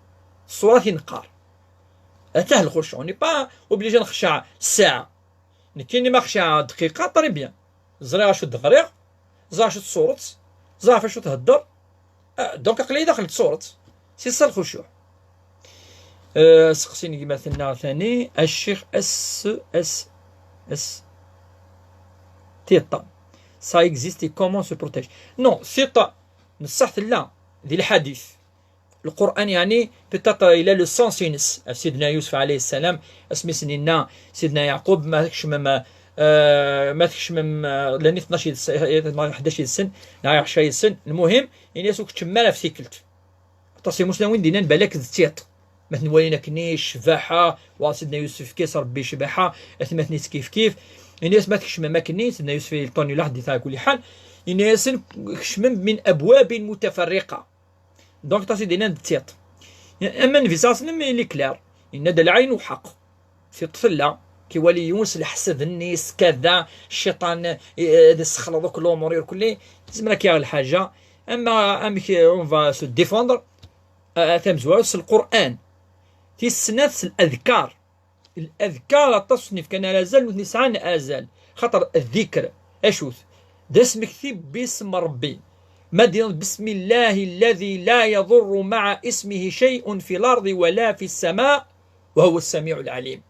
ṣṣurat i neqqar. Atah lxucuɛ, on n'est pas obligé ad nexcaɛ ssaɛa. Nekkini ma xcaɛeɣ dqiqa, très bien. Ẓriɣ acu d-ɣriɣ, ẓriɣ acu d ṣṣuret, ẓriɣ ɣef acu thedder. Ah, donc aql-iyi daxel n tṣuret. C'est ça الخشوع. Euh, seqsi n gma-tneɣ tani, الشيخ S S S. Tiṭ. Ça existe et comment on se protège? Non, tiṭ. Neṣṣaḥ tella di lḥadit. Lqur'an, yeɛni, peut-être, il a le sens-ines. Sidna Yusef, ɛalayhi ssalam, asmi s-nenna Sidna Yeɛqub, ma tkecmem, eh, ma tkecmem, eh, llan i tnac yid-sen, ḥdac yid-sen, neɣ ɛecra yid-sen. Lmuhim, ini-as ur keččmem ara ɣef tikkelt. Aṭas imusnawen d-yennan balak d tiṭ. Ma ten-walin akkenni, ccbaḥa, wa Sidna Yusuf, kis Rebbi ccbaḥa, atmaten-is kif kif. Ini-as ma tkecmem akkenni, Sidna Yusuf yeṭṭun yella ḥedd yesɛa kulli ḥal. Ini-asen kecmem min abwabin mutafarriqa. Donc, aṭas i d-yennan d tiṭ. Ama Nnbi ṣalla Llahu ɛalayhi wa sallam, il est clair. Yenna-d lɛayn uḥeqq. Tiṭ tella, kiwali yiwen s leḥsed-nni, s kada, cciṭan, eh, ad yessexleḍ akk lumuṛ irkelli, tezmer ad k-yaɣ lḥaǧa. Ama amek, eh, on va se défendre, eh, tamezwarut s Lqur'an. Tis snat s ladkar. Ladkar aṭas ur ten-ifkan ara azal, nutni sɛan azal. Xaṭer ddikr, acu-t? D asmekti bisem Ṛebbi. Ma d-yenneḍ بسم الله الذي لا يضر مع اسمه شيء في الأرض ولا في السماء وهو السميع العليم.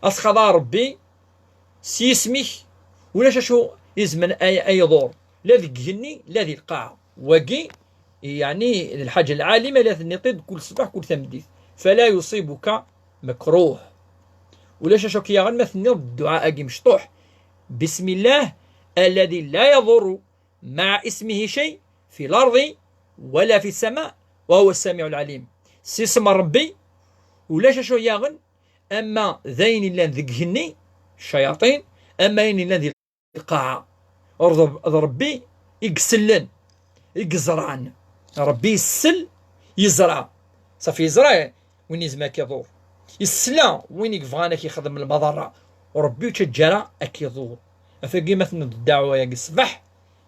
Ad txaḍ Ṛebbi s yisem-ik, ulac acu izemren ay, ay iḍur, la deg igenni, la di lqaɛa. Wagi, yeɛni, d lḥaǧa lɛalima la tenniḍ-id kul ṣṣbeḥ, kul tameddit. فلا يصيبك مكروه. Ulac acu k-yaɣen ma tenniḍ dduɛa-agi mecṭuḥ. بسم الله الذي لا يضر مع اسمه شيء في الأرض ولا في السماء وهو السميع العليم. S isem n Ṛebbi, ulac acu yaɣen, ama d ayen illan deg igenni, ccayaṭin, ama ayen illan di lqaɛa. D Ṛeb-, d Ṛebbi i isellen, i yeẓran. Ṛebbi isell, yeẓra. Ṣafi yeẓra win yezmer ad k-iḍur. Yesla win i yebɣan ad k-ixdem lmaḍerra. Ṛebbi ur yettaǧǧa ara ad k-iḍur. Afagi ma tenniḍ ddeɛwa-agi ṣṣbeḥ,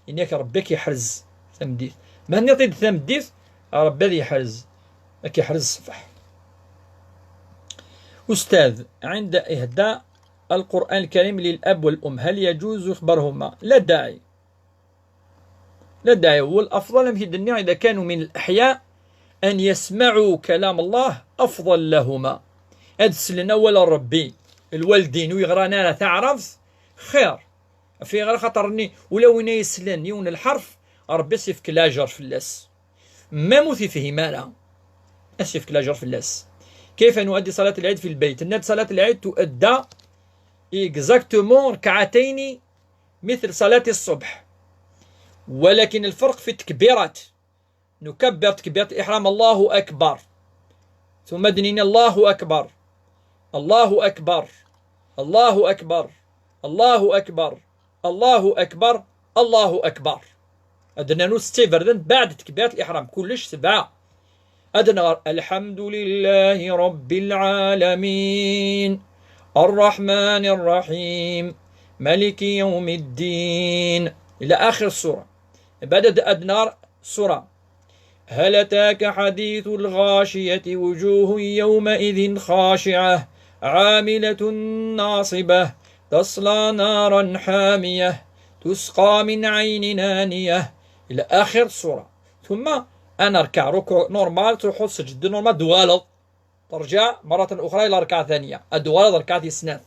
ini-ak Ṛebbi ad k-iḥrez tameddit. Ma tenniḍ-t-id tameddit, Ṛebbi ad yeḥrez, ad k-iḥrez ṣṣbeḥ. أستاذ، عند إهداء القرآن الكريم للأب والأم، هل يجوز إخبارهما؟ لا داعي. لا داعي. والأفضل، أمك الدنيا، إذا كانوا من الأحياء، أن يسمعوا كلام الله أفضل لهما. Ad slen awal n Ṛebbi, lwaldin ur yeɣran ara taɛrabt, xir. Fi ɣer xaṭer-nni, ula win ay yeslen yiwen lḥerf, Ṛebbi ad s-yefk lajer fell-as. Même ur t-yefhim ara, ad s-yefk lajer fell-as. كيف نؤدي صلاة العيد في البيت؟ Tenna-d صلاة العيد تؤدى exactement ركعتين مثل صلاة الصبح، ولكن الفرق في التكبيرات. نكبر تكبيرة الإحرام، الله أكبر، ثم دنينا، الله أكبر، الله أكبر، الله أكبر، الله أكبر، الله أكبر، الله أكبر. Ad nernu setta iberdan بعد تكبيرة الإحرام، كلش سبعة. Ad nɣer الحمد لله رب العالمين، الرحمن الرحيم، ملك يوم الدين، إلى آخر السورة. بعد ad nɣer السورة. هل أتاك حديث الغاشية، وجوه يومئذ خاشعة، عاملة ناصبة، تصلى نارا حامية، تسقى من عين آنية، إلى آخر السورة. ثم أنا أركع ركوع normal، تروحوا تسجد normal، دوالض. ترجع مرة أخرى إلى ركعة ثانية، أدوار ركعة السنات.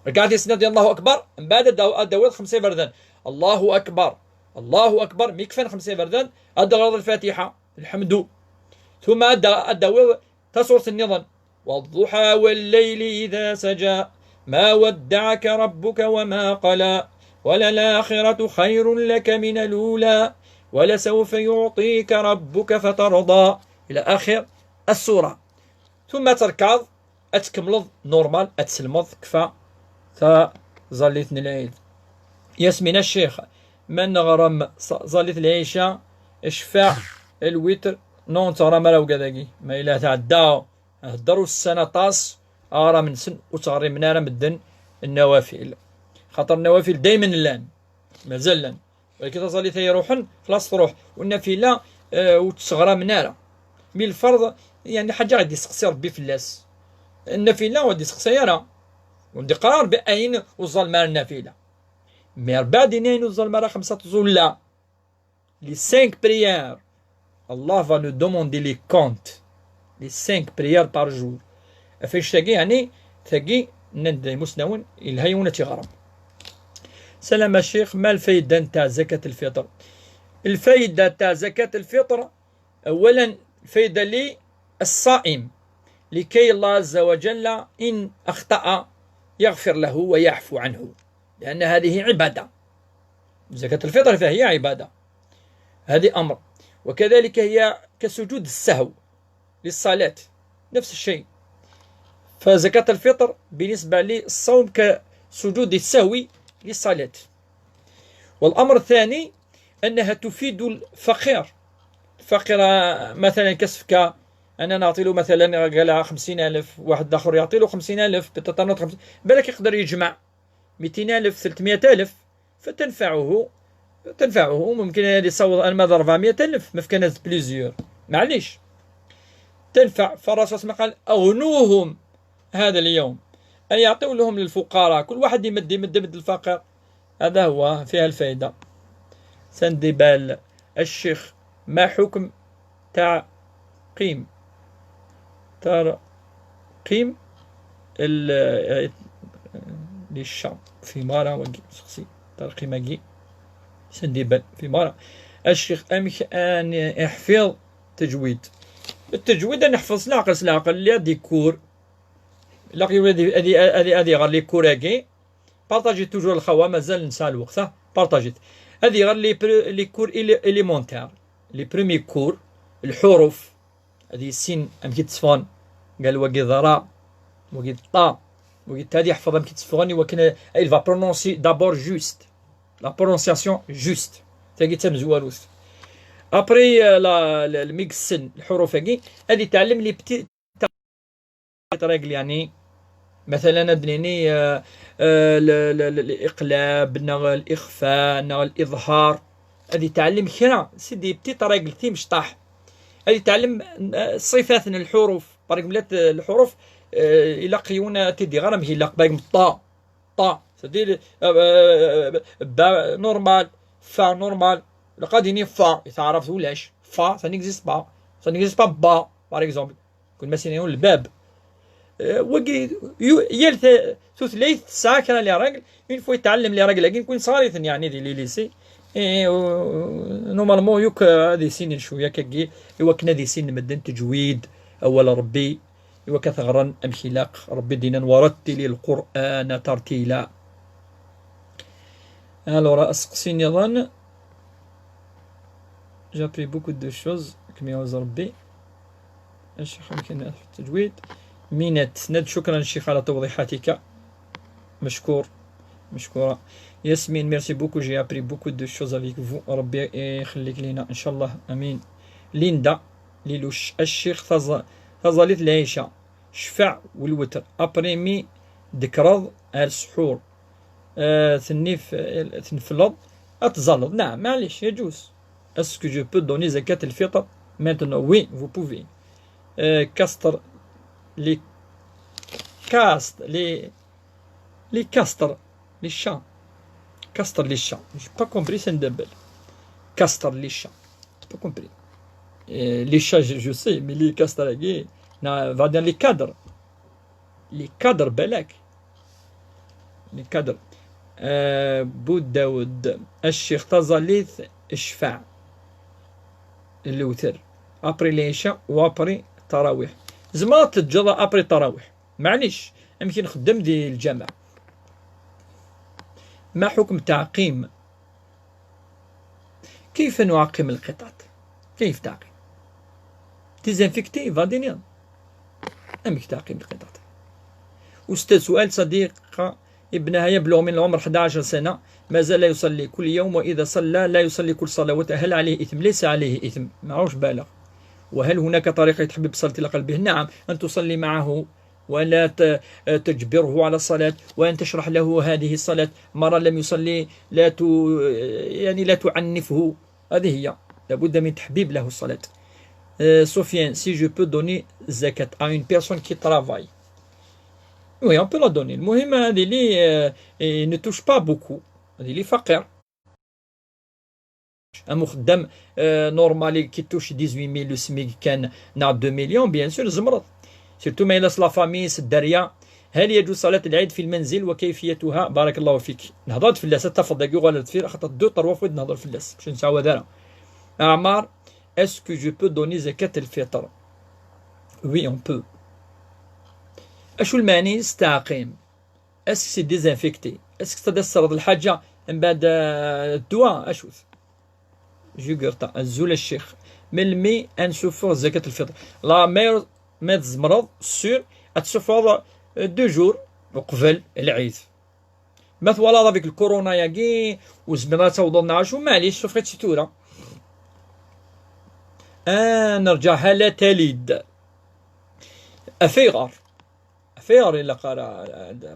ركعة السنات ديال الله أكبر، من بعد أدو-، أدوار خمسة بردان. الله أكبر، الله أكبر، ميكفن خمسة بردان، أدوار الفاتحة، الحمد. ثم أد-، أدوار تصورة النظام. والضحى والليل إذا سجى، ما ودعك ربك وما قلى، وللآخرة خير لك من الأولى، ولسوف يعطيك ربك فترضى، إلى آخر السورة. Tumma ad terkeḍ, ad tkemmleḍ normal, ad tselmeḍ, tekfa taẓallit n lɛid. Yasmina Ccix, ma neɣrem ẓ-, ẓallit lɛica, ccfaɛ, lwitr, non, ur teɣram ara wgad-agi. Ma yella tɛedda, hedder ussan aṭas, aɣram-nsen ur ttɣerrimen ara medden nnawafil. Xaṭer nnawafil daymen llan, mazal llan. Walakin taẓallit ay iruḥen, xlas truḥ. U nnafila, eh, ur tt-sseɣramen ara. Mi lferḍ, yeɛni lḥaǧa ad d-iseqsi Rebbi fell-as. Nnafila ur d-iseqsay ara. Ur d-iqqar ara Rebbi ayen ur ẓẓalem ara nnafila. Mais Rebbi ad d-ini ayen ur ẓẓalem ara xemsa tẓulla. Les cinq prières. Allah va nous demander les comptes. Les cinq prières par jour. Ɣef annect-agi, yeɛni, tagi, nnan-d imusnawen, yelha yiwen ad tt-iɣrem. Salam a ccix, ma lfayda ntaɛ zakat lfitr? الفايدة تاع زكاة الفطر، أولا الفايدة للصائم، لكي الله عز وجل إن أخطأ يغفر له ويعفو عنه، لأن هذه عبادة. زكاة الفطر فهي عبادة، هذه أمر. وكذلك هي كسجود السهو للصلاة، نفس الشيء. فزكاة الفطر بالنسبة للصوم كسجود السهو للصلاة. والأمر الثاني أنها تفيد الفقير. الفقير مثلا كسفكا، أنا نعطي له مثلا، قال خمسين ألف، واحد آخر يعطي له خمسين ألف، بتطنط خمسين، بالك يقدر يجمع ميتين ألف، ثلاثمية ألف، فتنفعه، تنفعه. ممكن هذه تصور أنا ماذا أربعمية ألف، ما في كان بليزيور، معليش، تنفع. فالرسول صلى الله عليه وسلم قال: "أغنوهم هذا اليوم"، أن يعطوا لهم للفقراء، كل واحد يمد، يمد، يمد الفقير. هذا هو فيها الفائدة. سندبال الشيخ، ما حكم تعقيم، ترقيم ال-، للشا في مارا وقي سقسي ترقيم قي سندبال في مارا. الشيخ أمك أن يحفظ تجويد. التجويد أن نحفظ العقل، العقل اللي ديكور. لا، هذه، هذه، هذه، هذه غير لي كور أكي. بارطاجي توجور الخوا، مازال نسى الوقت، ها؟ بارطاجيت. هذه غير لي بر-، لي كور إلي-، إليمونتير. لي برومي كور، الحروف. هذه السين، أم كي تصفون؟ قال: "وقي ضرا، وقي طا، وقي تا". هذه يحفظ أم كي تصفون، وكان، il va prononcer d'abord juste. La prononciation juste. تاقي تمزواروث. أبري، آه، لا، لا، الميكسن، الحروف هاقي. هذه تعلم لي بتي ريغل، يعني، مثلا، أدنيني، آه، آه، ل-، ل-، ل-، الإقلاب، نغ الإخفاء، نغ الإظهار. هذه تعلم كرا، سيدي، بتي ريغل تي مشطاح. هذه تعلم، آه، صفات الحروف. بارك بلات الحروف، آه، إلا قيونا تدي غرام هي لق، بارك طا، طا، سيدي، آه، آه، آه، با نورمال، فا نورمال. لقد يني فا، يتعرف ولاش. فا، ça n'existe pas. Ça n'existe pas با، بار اكزومبل. كل ما سينيون الباب. آه، وقي-، يو-، يال ث-، ثوثليث تسعة كان لي راجل، اون فوا يتعلم لي راجل، لكن كون صغير يعني دي لي ليسي. إيه، و-، نورمالمون يوك هذه سين شوية كاكي، إوا كنا هذه سين مدن تجويد، أول ربي، إوا كثغرا أمشي لاق، ربي دينا ورتل القرآن ترتيلا. Alors, أسقسي نظن. J'ai appris beaucoup de choses, كما يعوز ربي. الشيخ يمكن التجويد. مينات ند، شكرا شيخ على توضيحاتك. مشكور. مشكورة. ياسمين، merci beaucoup, j'ai appris beaucoup de choses avec vous. ربي يخليك لينا إن شاء الله. آمين. ليندا، ليلوش، الشيخ تز-، تزاليت العيشة، شفع والوتر. أبريمي دكرض على السحور. آه، تنف-، تنفلض، أتزالض. نعم، معليش، يجوز. Est-ce que je peux donner زكاة الفطر maintenant? Oui, vous pouvez. آه، كاستر، لي كاست، لي، لي كاستر، لي شا. كاستر لي شا. J'ai pas compris, c'est un double. كاستر لي شا. J'ai pas compris. آه، لي شا، je, je sais, mais لي كاستر، هاكي، نا، va dire لي كادر. لي كادر بالك. لي كادر. آه، بو داود. الشيخ تزاليث الشفاع. الوتر. أبري العشاء وأبري التراويح. زعما تتجرى أبري التراويح. معليش. يمكن نخدم دي الجامع. ما حكم تعقيم؟ كيف نعقم القطط؟ كيف تعقيم؟ ديزانفيكتي فادينيا. أمك تعقيم القطط؟ أستاذ، سؤال صديقة، ابنها يبلغ من العمر حدعش سنة، ما زال يصلي كل يوم، وإذا صلى لا يصلي كل صلوات، هل عليه إثم؟ ليس عليه إثم، ما عاوش بالغ. وهل هناك طريقة لتحبيب الصلاة إلى قلبه؟ نعم، أن تصلي معه ولا ت-، تجبره على الصلاة، وأن تشرح له هذه الصلاة. مرة لم يصلي، لا ت-، يعني لا تعنفه. هذه هي، لابد من تحبيب له الصلاة. Euh, Sofiane, si je peux donner zakat à une personne qui travaille. Oui, on peut la donner. المهم هذه لي، آه، ne touche pas beaucoup. هذه لي فقير. أم خدام، آه، نورمالي كي توش ديزوي ميل لو سميك كان نا دو مليون، بيان سور زمرض. سيرتو ما إلا لا فامي سداريا. هل يجوز صلاة العيد في المنزل وكيفيتها؟ بارك الله فيك. نهضرت في اللاس، تفضل يقول غلط في خاطر دو تروا فويد نهضر في اللاس. باش نسعوا دارا. Aɛmar, est-ce que je peux donner zakat al-fitr? Oui, on peut. Acu lmeɛna-s tɛeqqim? Est-ce que c'est désinfecté? Est-ce que ça dessert الحاجة من بعد الدعاء? Acu-t? Jugurta, azul a ccix. Melmi ad nsuffeɣ zakat al-fitr? La, ma, ma tzemreḍ, sûr, ad tsuffɣeḍ deux jours uqbel lɛid. Ma twalaḍ avec le corona-agi, ur zmireḍ ad tawḍeḍ neɣ acu, maɛlic, suffeɣ-itt tura. Ah, nerǧa hala talid. Af ayɣer? Af ayɣer ilaq ara,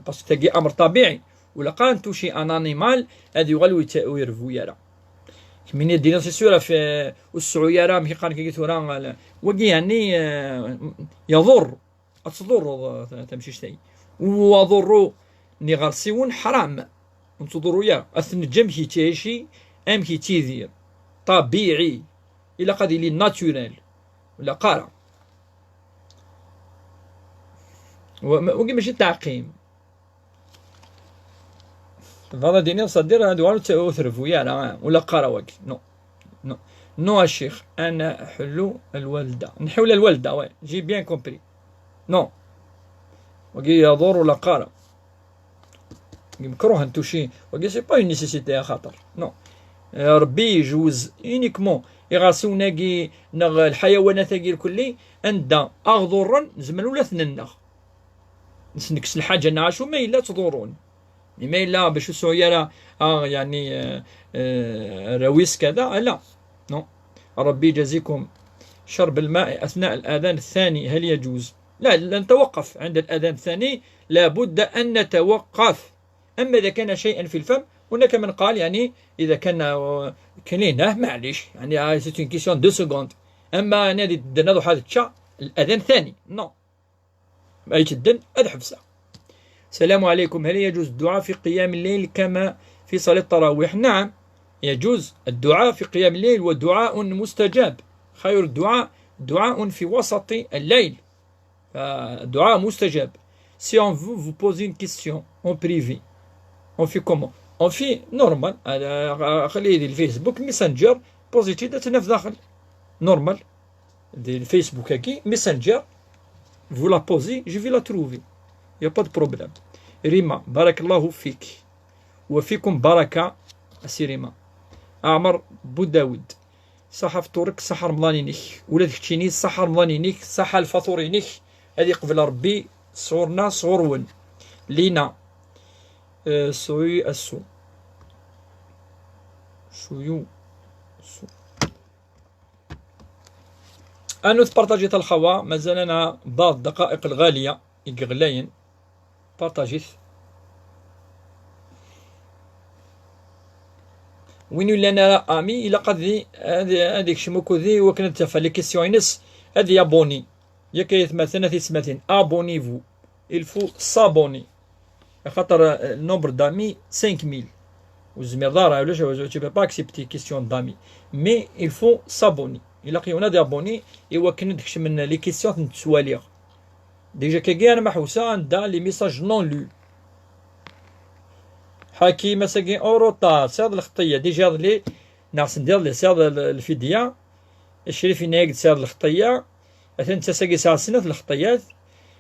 parce que tagi amr ṭabiɛi, ur ilaq ara n tuci un animal ad yuɣal ur yet-, ur irbu ara. Kemmini ad d-iniḍ c'est sûr, af, ur sɛu ara, amek i qqaren kagi tura, wagi yeɛni, eh, yaḍur. Ad tḍurreḍ, eh, tamcict-agi. Waḍurru n iɣersiwen ḥram. Ur nettḍurru ara. Ad t-neǧǧ amek yettɛici, amek yettidir. Ṭabiɛi. Ilaq ad yili naturel. Ur ilaq ara. Wa-, ma-, wagi mačči d taɛqim. Tebɣiḍ ad d-tiniḍ, c'est-à-dire, ad uɣal ur t-, ur trbu ara, ur ilaq ara wagi. Non. Non. Non, a ccix, ad nḥulu lwelda. Nḥiwel lwelda, ouais. J'ai bien compris. Non. Wagi yaḍur ur ilaq ara. Wagi mekruh n tuci. Wagi c'est pas une nécessité, axaṭer. Non. Euh, Rebbi yejwez uniquement iɣersiwen-agi neɣ lḥayawanat-agi lkulli, anda aɣ-ḍurren, nezmer ula ad ten-nneɣ. Nesnekkes lḥaǧa neɣ acu ma yella ttḍurrun. Ma yella bac ur sɛu ara, ah, يعني, euh, euh, rawis كذا, ala. Non. ربي يجازيكم. شرب الماء أثناء الأذان الثاني، هل يجوز؟ لا، لا نتوقف عند الأذان الثاني، لابد أن نتوقف. أما إذا كان شيئا في الفم، هناك من قال، يعني، إذا كان، آه، كلينة، معليش، يعني، آه، c'est une question de secondes. أما أنا اللي درنا واحد التشا، الأذان الثاني، non. أي تدن، هذا حبسة. السلام عليكم، هل يجوز الدعاء في قيام الليل كما في صلاة التراويح؟ نعم، يجوز الدعاء في قيام الليل، ودعاء مستجاب. خير الدعاء دعاء في وسط الليل. فالدعاء مستجاب. Si on veut vous poser une question en privé, on fait comment? On fait normal. آه، خليه الفيسبوك ميسنجر، بوزيتي دات في داخل. Normal. دي الفيسبوك هاكي ميسنجر. Vous la posez, je vais la trouver. Y a pas de problème. ريما، بارك الله فيك. وفيكم بركة. أسي ريما. أعمر بوداود. صحة فطورك، صحة رمضان ينيك. ولا تكتشيني، صحة رمضان ينيك، صحة الفطور ينيك. هذه قبل ربي صغورنا صغورون. لينا. آه، سوي السو. سويو. سو. أنو تبارطاجيت الخوا، مازال أنا بعض الدقائق الغالية يقغلاين. بارطاجيت. وين يلان أمي، إلا قد ذي، هذه، هذه شموكو ذي، وكانت تفعل لي كيستيون ينس، هذه يابوني. ياك يا ثماثين، هذه ثماثين. Abonnez-vous. Il faut s'abonner. خاطر، آه، nombre d'amis cinq mille. وزمير دار، علاش، tu peux pas accepter question d'amis. Mais il faut s'abonner. إلا قيونا دي abonner، إوا كنا ديك من les questions نتسواليغ. Déjà كاكي أنا محوسة عندها les messages non lus. حكيمة ساكي أوروطا، سير الخطية. Déjà لي ناس ندير لي سير الفدية. الشريف ينايق سير الخطية. أثن تساقي ساعة سنة الخطيات.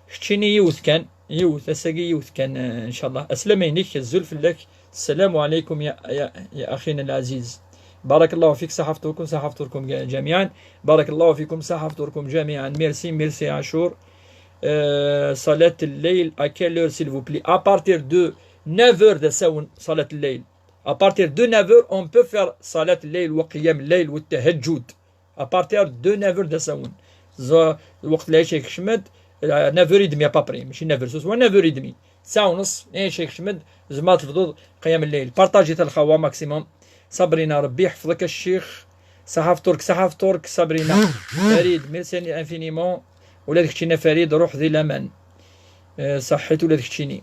كتشيني يوث كان، يوث، أساقي يوث كان، آه، إن شاء الله. أسلم عينيك، الزول فلاك. السلام عليكم يا، يا، يا أخينا العزيز. بارك الله فيك، صحة فطوركم، صحة فطوركم جميعا. بارك الله فيكم، صحة فطوركم جميعا. Merci، merci عاشور. آه، صلاة الليل، à quelle heure, s'il vous plaît? À partir de neuf heures دساون صلاة الليل. À partir de neuf heures, on peut faire صلاة الليل وقيام الليل والتهجد. À partir de neuf heures دساون. ز-، وقت العشاء يكشمد، آه، neuf heures et demie à peu près، ماشي neuf heures سوسوا، neuf heures et demie. ساعة ونص، العشاء يكشمد، زعما تفضل قيام الليل. بارطاجي الخوا maximum. صبرينا، ربي يحفظك الشيخ. صحة فطورك، صحة فطورك، صبرينا. فريد، merci infiniment. ولاد كتشينا فريد، روح ذي الأمان. آه، صحيت ولاد كتشيني.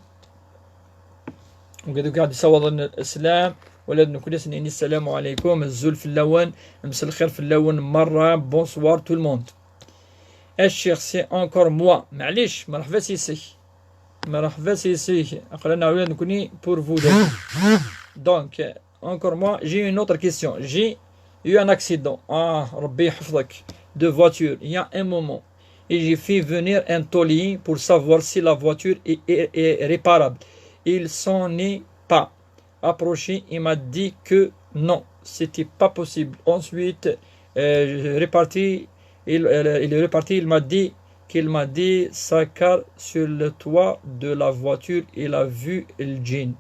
وكذا قاعد يصور لنا الإسلام. ولاد نكون سنيني السلام عليكم، الزول في اللون، مساء الخير في اللون مرة، bonsoir tout le monde. الشيخ c'est encore moi، معليش، مرحبا سيسي. مرحبا سيسي، أقلنا ولاد نكوني pour vous deux. Donc, encore moi, j'ai une autre question. J'ai Il y a eu un accident, ah, Rabbi yḥefḍek, de voiture, il y a un moment. Et j'ai fait venir un tôlier pour savoir si la voiture est, est- est réparable. Il s'en est pas approché. Il m'a dit que non, c'était pas possible. Ensuite, euh, je reparti, il, euh, il est reparti, il m'a dit qu'il m'a dit sa car sur le toit de la voiture, il a vu le djinn.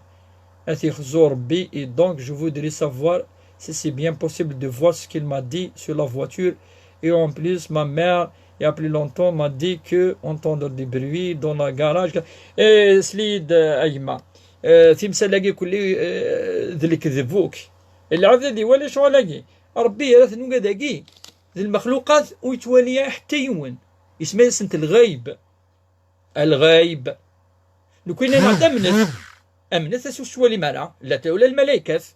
Ad t-yexzu Rebbi, et donc je voudrais savoir si c'est bien possible de voir ce qu'il m'a dit sur la voiture. Et en plus, ma mère, il y a plus longtemps, m'a dit que entendre des bruits dans la garage. Eh, sel-iyi-d, a gma. Eh, timsal-agi kulli, eh, d lekdeb, uk. Lɛebd ad iwali ccɣel-agi. Rebbi yerra-ten ugad-agi d lmexluqat ur yettwali ara ḥetta yiwen. Isma-yasent lɣayb. Lɣayb. Nekni nɛedda amnet. Amnet as ur tettwalim ara. La t-, ula lmalaykat.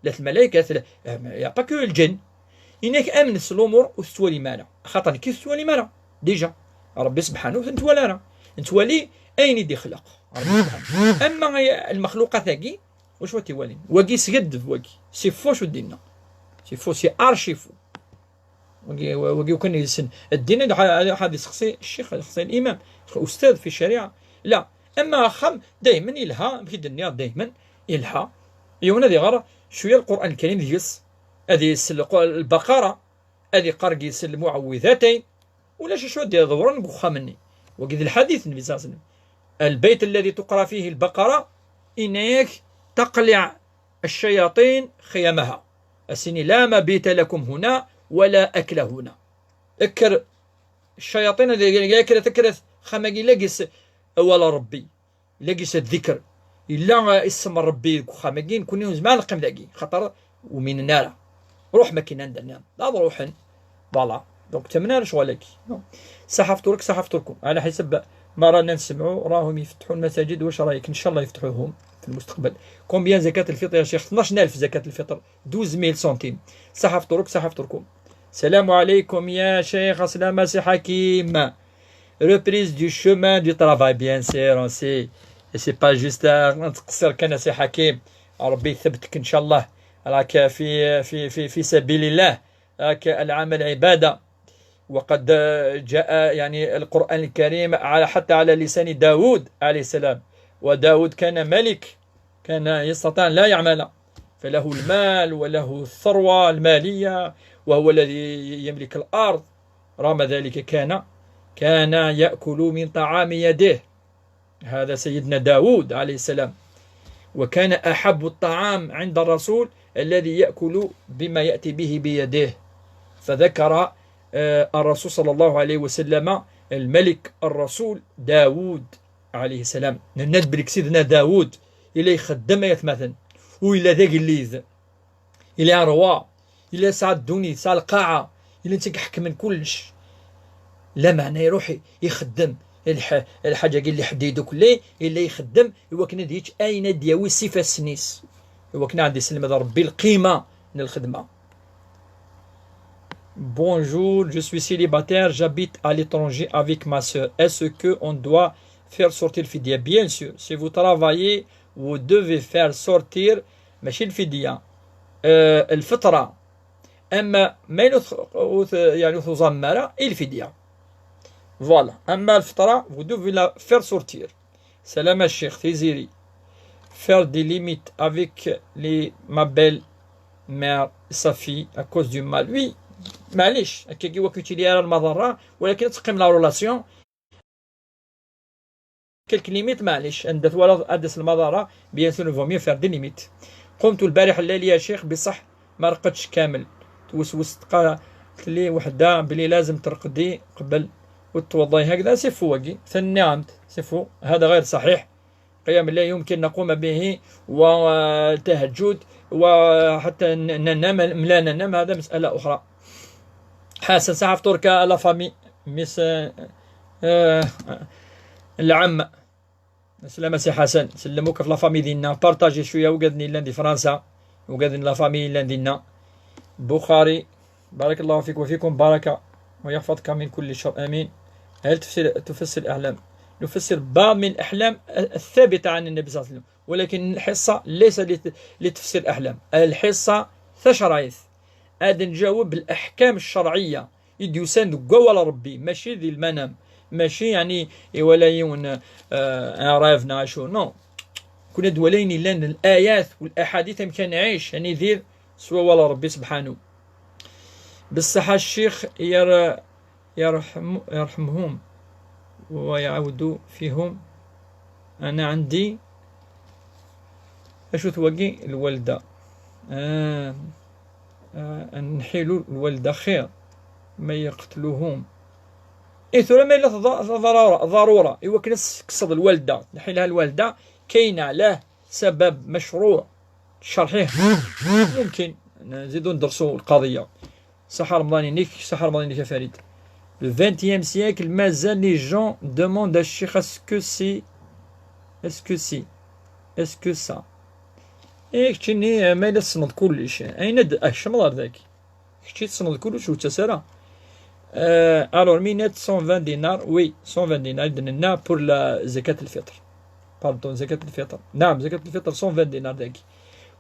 La lmalaykat, la, eh, y a pas que lǧen. Inak amnet s lumuṛ ur tettwalim ara. Axaṭer nekki ur tettwalim ara. Déjà. Rebbi subḥanahu ur t-nettwali ara. Nettwali ayen i d-ixleq. Rebbi subḥanahu. Ama ay-, lmexluqat-agi, wacu ad t-iwalin? Wagi sgeddeb, wagi. C'est faux, acu d-inna. C'est faux, c'est archi faux. Wagi, wagi ukan yessen. Ddin ad ḥa-, ad ḥad yessexsi ccix, ad yessexsi l'imam, ustad fi ccariɛa. La, ama axxam, daymen yelha, amek i d-nniɣ daymen, yelha. Yiwen ad iɣer cwiya Lqur'an Lkarim deg-s, ad yessel Lqu-, Lbaqara, ad iqqar deg-s Lmuɛawwidatayn, ulac acu ad d-iḍewren deg uxxam-nni. Wagi d lḥadit n Nnbi صلى الله عليه وسلم. البيت الذي تقرأ فيه البقرة إنك تقلع الشياطين خيامها. As-ini لا مبيت لكم هنا ولا أكل هنا. Kker ccayaṭin ad, ad, ad kkret, kkret, axxam-agi la gis awal n Rebbi, la gis ddikr. Yella, eh, isem n Rebbi deg uxxam-agi, nekkni ur nezmir ad neqqim dagi, xaṭer ur minen ara. Ruḥ makin anda nniḍen. Ad ruḥen. Voilà. Donc, ur ttamen ara ccɣel-agi. Non. صحفت لك، صحفت لكم. على حسب ما رانا نسمعوا، راهم يفتحوا المساجد، واش رايك؟ إن شاء الله يفتحوهم في المستقبل. Combien زكاة الفطر يا شيخ؟ اثناش ألف زكاة الفطر. Douze mille centimes. صحفت لك، صحفت لكم. السلام عليكم يا شيخ، عسلامة سي حكيم. Reprise du chemin du travail, bien sûr, aussi. Et c'est pas juste, euh, نتقصر كان سي حكيم. ربي يثبتك إن شاء الله. راك في، في، في، في سبيل الله. راك العمل عبادة. وقد جاء، يعني، القرآن الكريم على، حتى على لسان داود عليه السلام. وداود كان ملك، كان يستطيع أن لا يعمل، فله المال وله الثروة المالية، وهو الذي يملك الأرض. رغم ذلك كان، كان يأكل من طعام يديه. هذا سيدنا داود عليه السلام. وكان أحب الطعام عند الرسول الذي يأكل بما يأتي به بيديه. فذكر، آه، الرسول صلى الله عليه وسلم الملك الرسول داود عليه السلام. Nenna-d belli Sidna Dawud, yella ixeddem ay atmaten, u yella d agellid. Yella rwa, yella yesɛa ddunit, yesɛa lqaɛa, yella netta i iḥekmen kullec. Lameɛna iruḥ i-, ixeddem lḥ-, lḥaǧa-agi n leḥdid ukelli, yella ixeddem i wakken ad yečč ayen ad d-yawi s ifassen-is, i wakken ad d-iselmed Rebbi lqima n lxedma. Bonjour, je suis célibataire, j'habite à l'étranger avec ma sœur. Est-ce que on doit faire sortir الفدية? Bien sûr, si vous travaillez, vous devez faire sortir, ماشي الفدية، آه، الفطرة. أما ما يلوث-، يعني يلوث زمارة، الفدية. Voilà. أما الفطرة، vous devez la faire sortir. سلام الشيخ تيزيري. Faire des limites avec les, ma belle-mère, sa fille, à cause du mal. Oui, معليش، هكاكي وكيتي لي على المضرة، ولكن تقيم la relation. Quelques limites، معليش، عند ثوالث أدس المضرة، bien sûr، vaut mieux faire des limites. قمت البارح الليل يا شيخ، بصح ما رقدتش كامل. توسوست، قالت لي وحدة بلي لازم ترقدي قبل وتوضي هكذا. C'est faux، واقي ثني عمد، c'est faux، هذا غير صحيح. قيام الليل يمكن نقوم به، والتهجد، وحتى ن-، ننام، لا ننام، هذا مسألة أخرى. حسن، صحة فطورك، la famille، مس، آه، العم. السلام سي حسن، سلموك في la famille ديالنا، بارطاجي شوية، وقادني لان دي فرنسا، وقادني la famille لان دينا. بخاري، بارك الله فيك وفيكم بركة، ويحفظك من كل شر، آمين. هل تفسر، تفسر الأحلام؟ نفسر بعض من الأحلام الثابتة عن النبي صلى الله عليه وسلم، ولكن الحصة ليس لت-، لتفسير الأحلام. الحصة ثشرايث، Ad nǧaweb leḥkam ccerɛiyya i d-yusan deg wawal Ṛebbi, mačči di lmanam, mačči yeɛni iwala yiwen, eh, un rêve neɣ acu, non. Kun ad walayen illan d ayat u laḥadit amek ad nɛic, ad nidir s wawal Ṛebbi sebḥanu. Beṣṣeḥ a ccix, yar-, yarḥem-, yarḥemhum wa yaɛawdu fihum. Ana ɛendi acu-t wagi? Lwalda. Ah, ah, nḥilu lwalda xir ma yeqtluhum. I tura ma yella tḍa-, tḍarura, ḍarura i wakken ad tekkseḍ lwalda, nḥilha lwalda, kayen ɛlah sabab mecruɛ. Ccerḥ-ih. Mumkin nzidu ndrsu lqaḍiyya. Saḥa Remḍan-inek, saḥa Remḍan-inek a Farid. Le vingtième siècle, mazal les gens demandent à Cheikh est-ce que c'est, est-ce que c'est, est-ce que ça. Eh, keččini, eh, ma yella tessneḍ kullec, ayen ad, ah, kecmeḍ ar dagi. Kečči tessneḍ kullec, ur ttas ara. Euh, alors, minette cent vingt dinars, oui, cent vingt dinars, i d-nenna pour la zakat al-fitr. Pardon, zakat al-fitr. Naam, zakat al-fitr, cent vingt dinars dagi.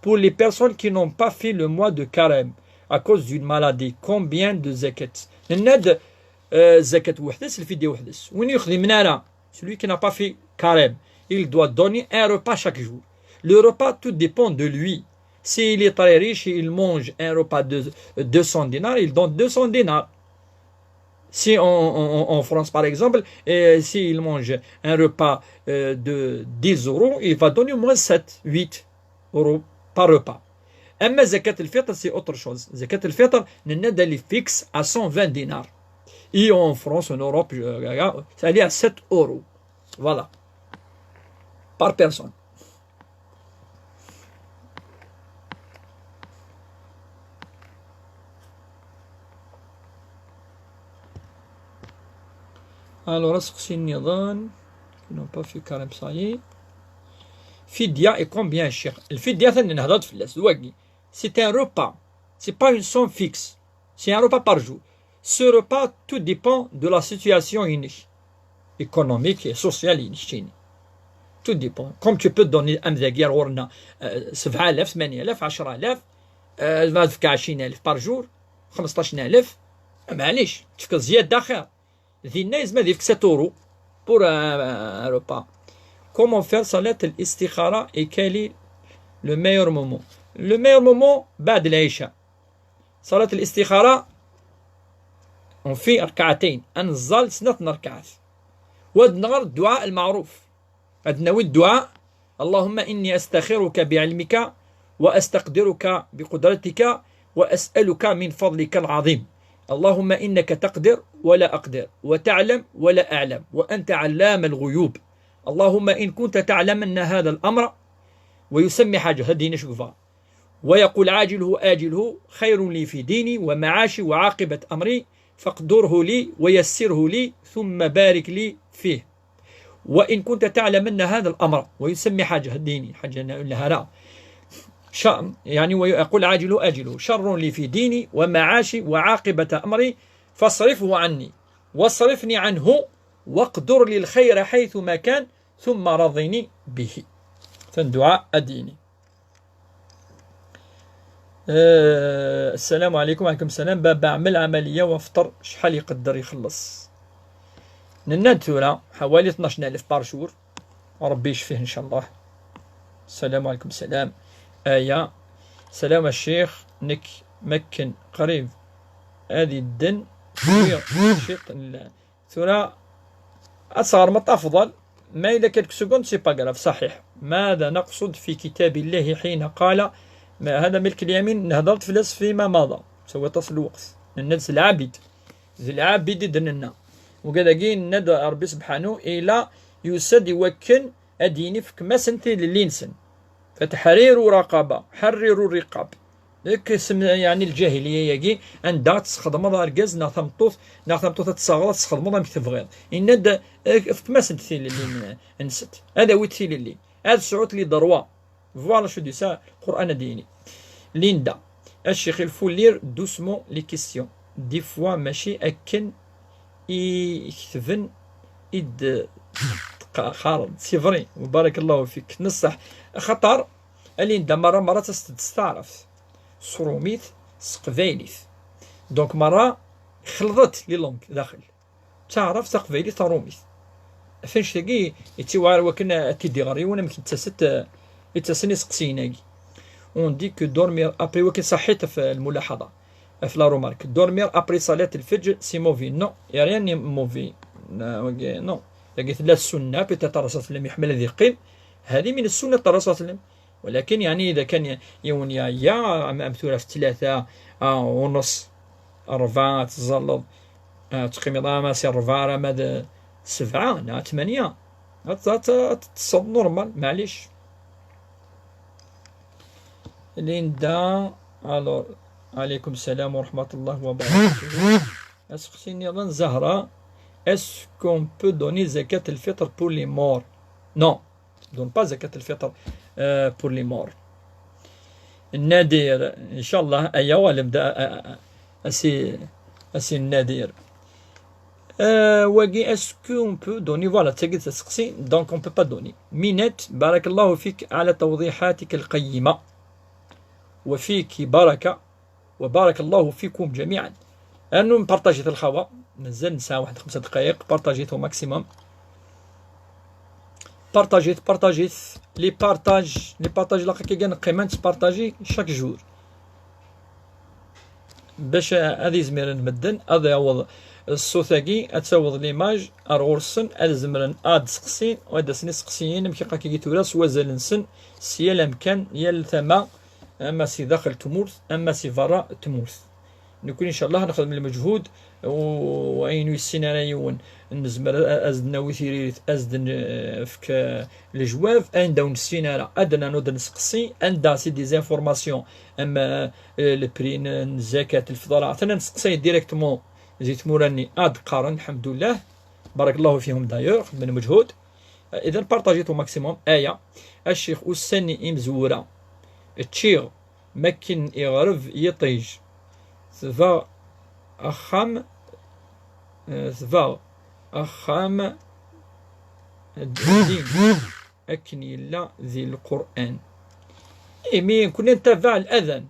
Pour les personnes qui n'ont pas fait le mois de carême à cause d'une maladie, combien de zakat? Nenna-d, euh, zakat weḥd-s, lfidya weḥd-s. Win ur yexdimen ara, celui qui n'a pas fait carême, il doit donner un repas chaque jour. Le repas, tout dépend de lui. S'il est très riche, il mange un repas de deux cents dinars, il donne deux cents dinars. Si en, en- en- en France, par exemple, et s'il mange un repas, euh, de dix euros, il va donner au moins sept, huit euros par repas. Amma zakat al-fitr, c'est autre chose. Zakat al-fitr, nenna-d, elle est fixe à cent vingt dinars. Et en France, en Europe, je- ça allait à sept euros. Voilà. Par personne. Alors, aseqsi nniḍen. Qui n'ont pas fait carême, ça y est. Fidya et combien, cher? Lfidya, atan nehḍer-d fell-as, d wagi. C'est un repas. C'est pas une somme fixe. C'est un repas par jour. Ce repas, tout dépend de la situation-inek, économique et sociale-inek, keččini. Tout dépend. Comme tu peux donner, am dagi ar ɣur-nna, euh, sebɛa alaf, tmanya alaf, ɛecra alaf, euh, ma tefka ɛecrin alaf par jour, xmesṭac alaf, maɛlic, tefkeḍ zzyada xir. Dinna yezmer ad yefk sept euros pour un, un repas. Comment faire salat al-istikhara et quel est le meilleur moment? Le meilleur moment, بعد العشاء. Salat al-istikhara, on fait ركعتين. Ad neẓẓal snat n rrkaɛat. U ad nɣer dduɛa al-meɛruf. Ad nawi dduɛa: اللهم إني أستخيرك بعلمك وأستقدرك بقدرتك وأسألك من فضلك العظيم. اللهم إنك تقدر ولا أقدر وتعلم ولا أعلم وأنت علام الغيوب. اللهم إن كنت تعلم أن هذا الأمر ويسمي حاجة، هدينا شو كفا. ويقول: عاجله آجله خير لي في ديني ومعاشي وعاقبة أمري، فاقدره لي ويسره لي ثم بارك لي فيه. وإن كنت تعلم أن هذا الأمر، ويسمي حاجة، هديني حاجة لها لا. شر، يعني، ويقول: عاجله آجله شر لي في ديني ومعاشي وعاقبة أمري، فاصرفه عني واصرفني عنه واقدر لي الخير حيث ما كان ثم رضني به. Atan dduɛa ad d-yini. آه، السلام عليكم. وعليكم السلام. بابا عمل عملية وفطر، شحال يقدر يخلص؟ Nenna-d tura حوالي اثناش ألف par jour. ربي يشفيه إن شاء الله. السلام عليكم. سلام. آية. سلام الشيخ، نك مكن قريب. هذه الدن. شيط ال- ثورة أصغر ما تفضل، ما إلا quelques secondes، c'est pas grave، صحيح. ماذا نقصد في كتاب الله حين قال: ما هذا ملك اليمين؟ نهضرت في الأس فيما مضى، سوى تصل الوقت. الناس العابد، ذي العابد دننا. وكذا نادى ربي سبحانه إلى يسد يوكن أديني في كماسن تيلي لينسن. فتحرير رقبة، حرروا الرقاب. Yak isem, yeɛni, lǧahiliya-agi, anda ad tesxedmeḍ argaz neɣ tameṭṭut, neɣ tameṭṭut ad tessaɣeḍ, ad tesxedmeḍ amek tebɣiḍ. Yenna-d, eh, efkem-asent tilelli-nsent. Ad awit tilelli. Ad sɛut les droits. Voilà acu d-yusa Lqur'an ad d-yini. Linda, a ccix, il faut lire doucement les questions. Des fois, mačči akken i ketben i d-qqaren. C'est vrai. Barakallahu fik. Neṣṣeḥ. Axaṭer, a Linda, merra, merra ad as-testeɛref s trumit, s teqbaylit. Donc, merra xelḍet les langues daxel. Taɛrabt, taqbaylit, taṛumit. Ɣef annect-agi, yettiwɛer wakken ad t-id-iɣer yiwen amek i d-ttasent, i d-ttasen iseqsiyen-agi. On dit que dormir après, wakken saḥit ɣef lmulaḥaḍa, ɣef la remarque. Dormir après salat lfeǧr, c'est mauvais. Non, y a rien n'est mauvais. Na, wagi, non. Dagi tella ssunna, peut-être Rasul sallam iḥemmel ad iqqim. هذه من السنة Rasul sallam. Walakin, yeɛni, ida kan yiwen yeɛya, am, am tura f tlata, ah, u nus, rebɛa, ad teẓẓalleḍ, ah, teqqimeḍ ama si rebɛa arama d sebɛa neɣ tmanya, ad, ad, ad teṭṭseḍ normal, maɛlic. Linda, alors, عليكم السلام ورحمة الله وبركاته. Aseqsi nniḍen, Zahra, est-ce qu'on peut donner zakat al-fitr pour les morts? Non, on donne pas zakat al-fitr, euh, pour les morts. Nadir, inchallah, aya walem da, a, a, a, a si, a si Nadir. Euh, wagi, est-ce qu'on peut donner, voilà, tagi d aseqsi, donc on peut pas donner. Minette, barakallahu fik ala tawdihatik al-qayyima. Wa fik baraka. وبارك الله فيكم جميعا. Rnu partajit lxawa, mazal nesɛa waḥed xemsa dqayeq, partajit au maximum. Partajit, partajit, les partages, les partages, laqaq i gan qqiman ttpartaji chaque jour. Bac ad izmiren medden ad yaweḍ ṣṣut-agi, ad taweḍ l'image ar ɣur-sen, ad zemren ad d-seqsin, u ad d-asen iseqsiyen, amek i aqaq-agi tura s wazal-nsen, s yal amkan, yal tama, ama si daxel tmurt, ama si berra tmurt. Nekni, inchallah, nexdem lmeǧhud, u ayen ur yessin ara yiwen, nezmer a-, ad s-d-nawi tiririt, ad s-d-nefk, eh, lejwab, anda ur nessin ara, ad d-nernu ad d-nseqsi, anda si des informations, ama, eh, le prix n, n zakat, lfeḍra, atan ad nseqsay directement zi tmura-nni, ad d-qqaren, lḥemdullah, barakallahu fihum d'ailleurs, xedmen lmeǧhud. Eh, idan, partajit au maximum, aya. A ccix, ussan-nni imezwura, ččiɣ makken iɣreb yiṭij. Tebɣa axxam, eh, tebɣa axxam, ddin, akken yella di Lqur'an. Imi nekni nettabaɛ ladan.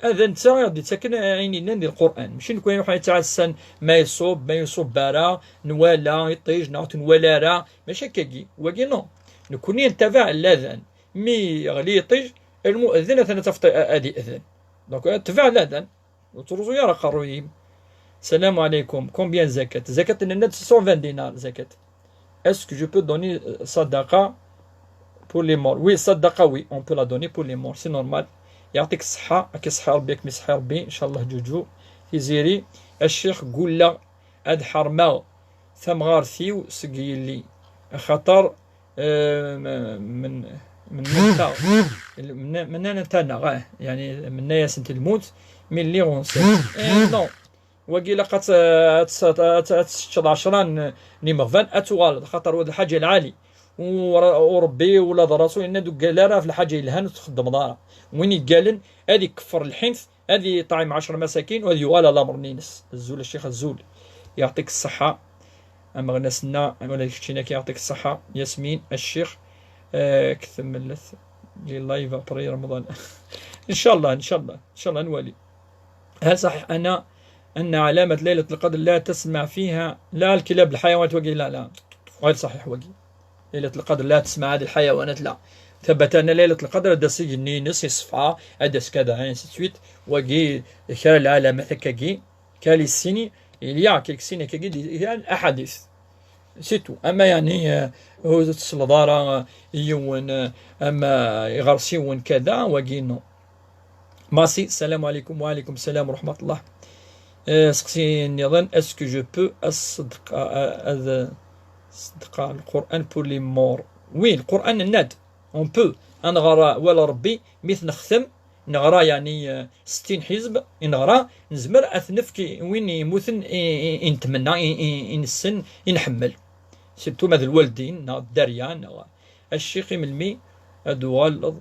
Adan netta i ɣ-d-yettaken ayen yellan di Lqur'an. Mačči nekni ruḥ nettɛassan ma iṣubb, ma iṣubb ara, nwala iṭij, neɣ ur t-nwala ara. Mačči akkagi. Wagi, non. Nekni nettabaɛ ladan. Mi yeɣli yiṭij, lmu'eddin atan ad tafeḍ a-, ad ye'den. Donc, tbeɛ ladan. Ur ttruẓu ara aqerruy-im. Salam ɛalaykum. Combien zakat? Zakat nenna-d six cent vingt dinars, zakat. Est-ce que je peux donner, euh, sadaqa pour les morts? Oui, sadaqa, oui, on peut la donner pour les morts, c'est normal. Yeɛṭik ṣṣeḥḥa, ad k-iṣeḥḥi Rebbi, ad kem-iṣeḥḥi Rebbi, inchallah, Ǧuǧu. Tiziri, a ccix, ggulleɣ ad ḥermeɣ tamɣart-iw seg yelli, axaṭer, eh, m-, men-, men-, menna-, menna-, menna-, netta-neɣ, eh, yeɛni, menna-yasent lmut, mi lliɣ unsiɣ. Eh, non. Wagi ilaq ad t-, ad t-, ad t-, ad teččeḍ ɛecra n, n imeɣban, ad tuɣaleḍ, xaṭer wa d lḥaǧa lɛali. U, u Rebbi ula d Rasul yenna-d ur ggal ara ɣef lḥaǧa yelhan ur txeddmeḍ ara. Win yeggalen ad ikeffer lḥint, ad yeṭɛim ɛecra masakin, u ad yuɣal ɣer lamer-nni-ines. Azul a ccix, azul. Yeɛṭik ṣṣeḥḥa. Ameɣnas-nneɣ, ula d keččini akka, yeɛṭik ṣṣeḥḥa. Yasmin, a ccix, eh, ktemlet les lives après Ramadan. Inchallah, inchallah, inchallah, ad nwali. هل صحيح أن، أن علامة ليلة القدر لا تسمع فيها لا الكلاب، الحيوانات وقيل؟ لا، لا، غير صحيح وقيل. ليلة القدر لا تسمع هذه الحيوانات، لا. ثبت أن ليلة القدر هذا سجن نينس يصفى، هذا كذا، ainsi de suite. وقيل كان العلامة هكاكي، كان السيني، il y a quelques signes هكاكي، il y a الأحاديث. C'est tout. Ama yeɛni, eh, ur tesleḍ ara, eh, yiwen, eh, ama iɣersiwen kada, wagi, non. Masi, salam ɛalaykum. Wa ɛalaykum salam wa raḥmat Allah. Eh, seqsi nniḍen, est-ce que je peux aṣedqa, eh, ad ṣedqa Lqur'an pour les morts? Oui, Lqur'an nenna-d, on peut. Ad nɣer awal Rebbi, mi t-nextem, neɣra, yeɛni, eh, settin ḥizb i neɣra, nezmer ad t-nefk i win yemmuten i, i, i netmenna, i, i, i nessen, i nḥemmel. Surtout ma d lwaldin, neɣ dderya, neɣ a ccix, i melmi ad d-tuɣaleḍ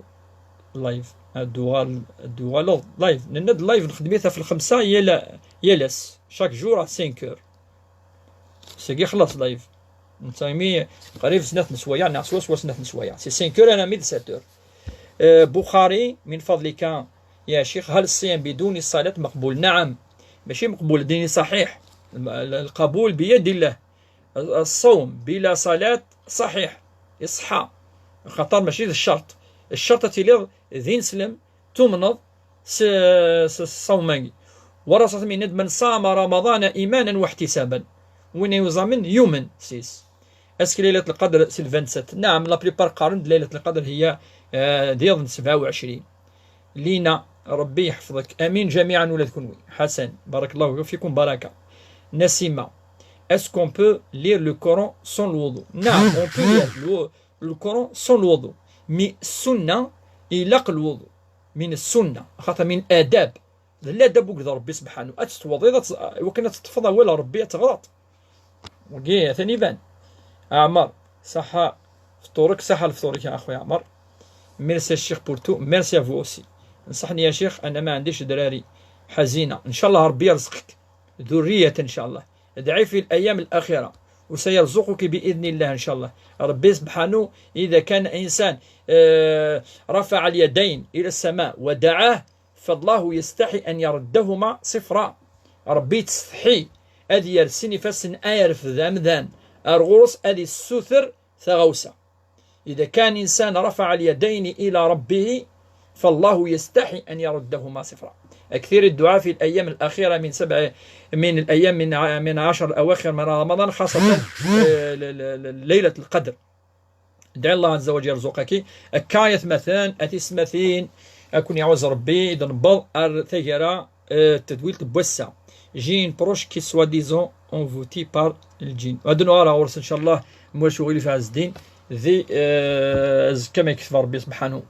live? Ad d-tuɣal-, ad d-tuɣaleḍ live. Nenna-d live nxeddem-it ɣef lxemsa yal, yal ass. Chaque jour à cinq heures. Sagi xlaṣ live. Netta imi qrib snat n sswayeɛ, neɣ swaswa snat n sswayeɛ. Si cinq heures armi d sept heures. Euh, Bukhari, min fadlika, يا شيخ، هل الصيام بدون الصلاة مقبول؟ نعم، ماشي مقبول، ديني صحيح. الم-، القبول بيد الله. الصوم بلا صلاة صحيح، يصحى، خاطر ماشي ذا الشرط. الشرط تيلي ذي نسلم، تمنض س-، س-، الصوم. ورسول من من صام رمضان إيمانا واحتسابا، وين يزامن يومن سيس. اسك ليلة القدر سي الفانسات؟ نعم، لا بليبار قارن ليلة القدر هي، آه، ديض سبعة وعشرين. لينا، ربي يحفظك، امين جميعا ولاد كنوي. حسن، بارك الله فيكم بركه. نسيمه، est-ce qu'on peut lire le Coran sans الوضوء؟ نعم، on peut lire le, le Coran sans الوضوء، mais السنه يلاق الوضوء، من السنه، خاطر من الاداب، الادب وقد ربي سبحانه اتتوضي، وكنا تطفض اول ربي تغلط. وكي ثاني بان. عمر، صحة فطورك، صحة لفطورك يا أخويا عمر. Merci الشيخ pour tout، merci à vous aussi. انصحني يا شيخ، أنا ما عنديش دراري. حزينة. إن شاء الله ربي يرزقك ذرية إن شاء الله. ادعي في الأيام الأخيرة وسيرزقك بإذن الله إن شاء الله. ربي سبحانه إذا كان إنسان، آه، رفع اليدين إلى السماء ودعاه، فالله يستحي أن يردهما صفرا. ربي تستحي أذ يرسن فسن أيرف ذا مذان أرغوص أذ السوثر ثغوسة. إذا كان إنسان رفع اليدين إلى ربه فالله يستحي أن يردهما صفرا. أكثر الدعاء في الأيام الأخيرة من سبع، من الأيام من ع-، من عشر الأواخر من رمضان، خاصة، آه، ل-، ل-، ل-، ليلة القدر. دعي الله عز وجل يرزقك. أكا يثمثان، أتي سمثين، أكون يعوز ربي، إذا نبض أر ثجرة، آه، تدويل تبوسة. J'ai une proche qui soi-disant envoûtée par الجن. هادو نوارا غورس إن شاء الله، موا شغل في عز الدين. ذي، آه، زكا ما يكتب ربي سبحانه.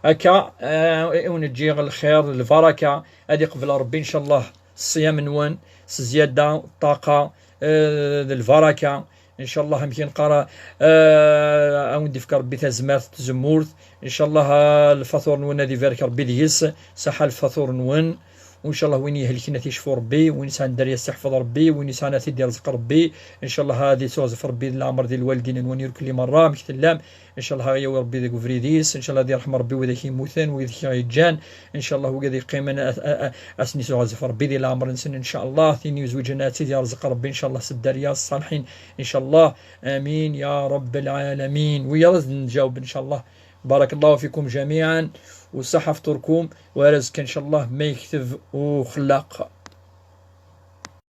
أكا، آه، ونجي الخير، البركة، هذه قبل ربي إن شاء الله. الصيام نوان، زيادة، طاقة، آه، البركة. إن شاء الله يمكن قرا، آه، أون ديفك ربي تزمارت تزمورت. إن شاء الله، آه، الفطور نون هذه بارك ربي ديس، صحة الفطور نون. وإن شاء الله وين يهلكنا تيشفو ربي، وين يسعى الدريا يستحفظ ربي، وين يسعى ناس يدي رزق ربي. إن شاء الله هذه سوزف ربي العمر ديال الوالدين نون يركل لي مرة مكتلام. إن شاء الله يا ربي ذاك فريديس، إن شاء الله يرحم ربي وذاك يموتن وذاك يجان. إن شاء الله وقد يقيمن أ-، أ-، أ-، أسني سوزف ربي ذي العمر نسن إن شاء الله. ثاني يزوجنا تيدي رزق ربي إن شاء الله سد الدريا الصالحين. إن شاء الله. آمين يا رب العالمين. ويا رزق نجاوب إن شاء الله. بارك الله فيكم جميعا، وصحة فطوركم، ورزق إن شاء الله ما يكتب وخلاق.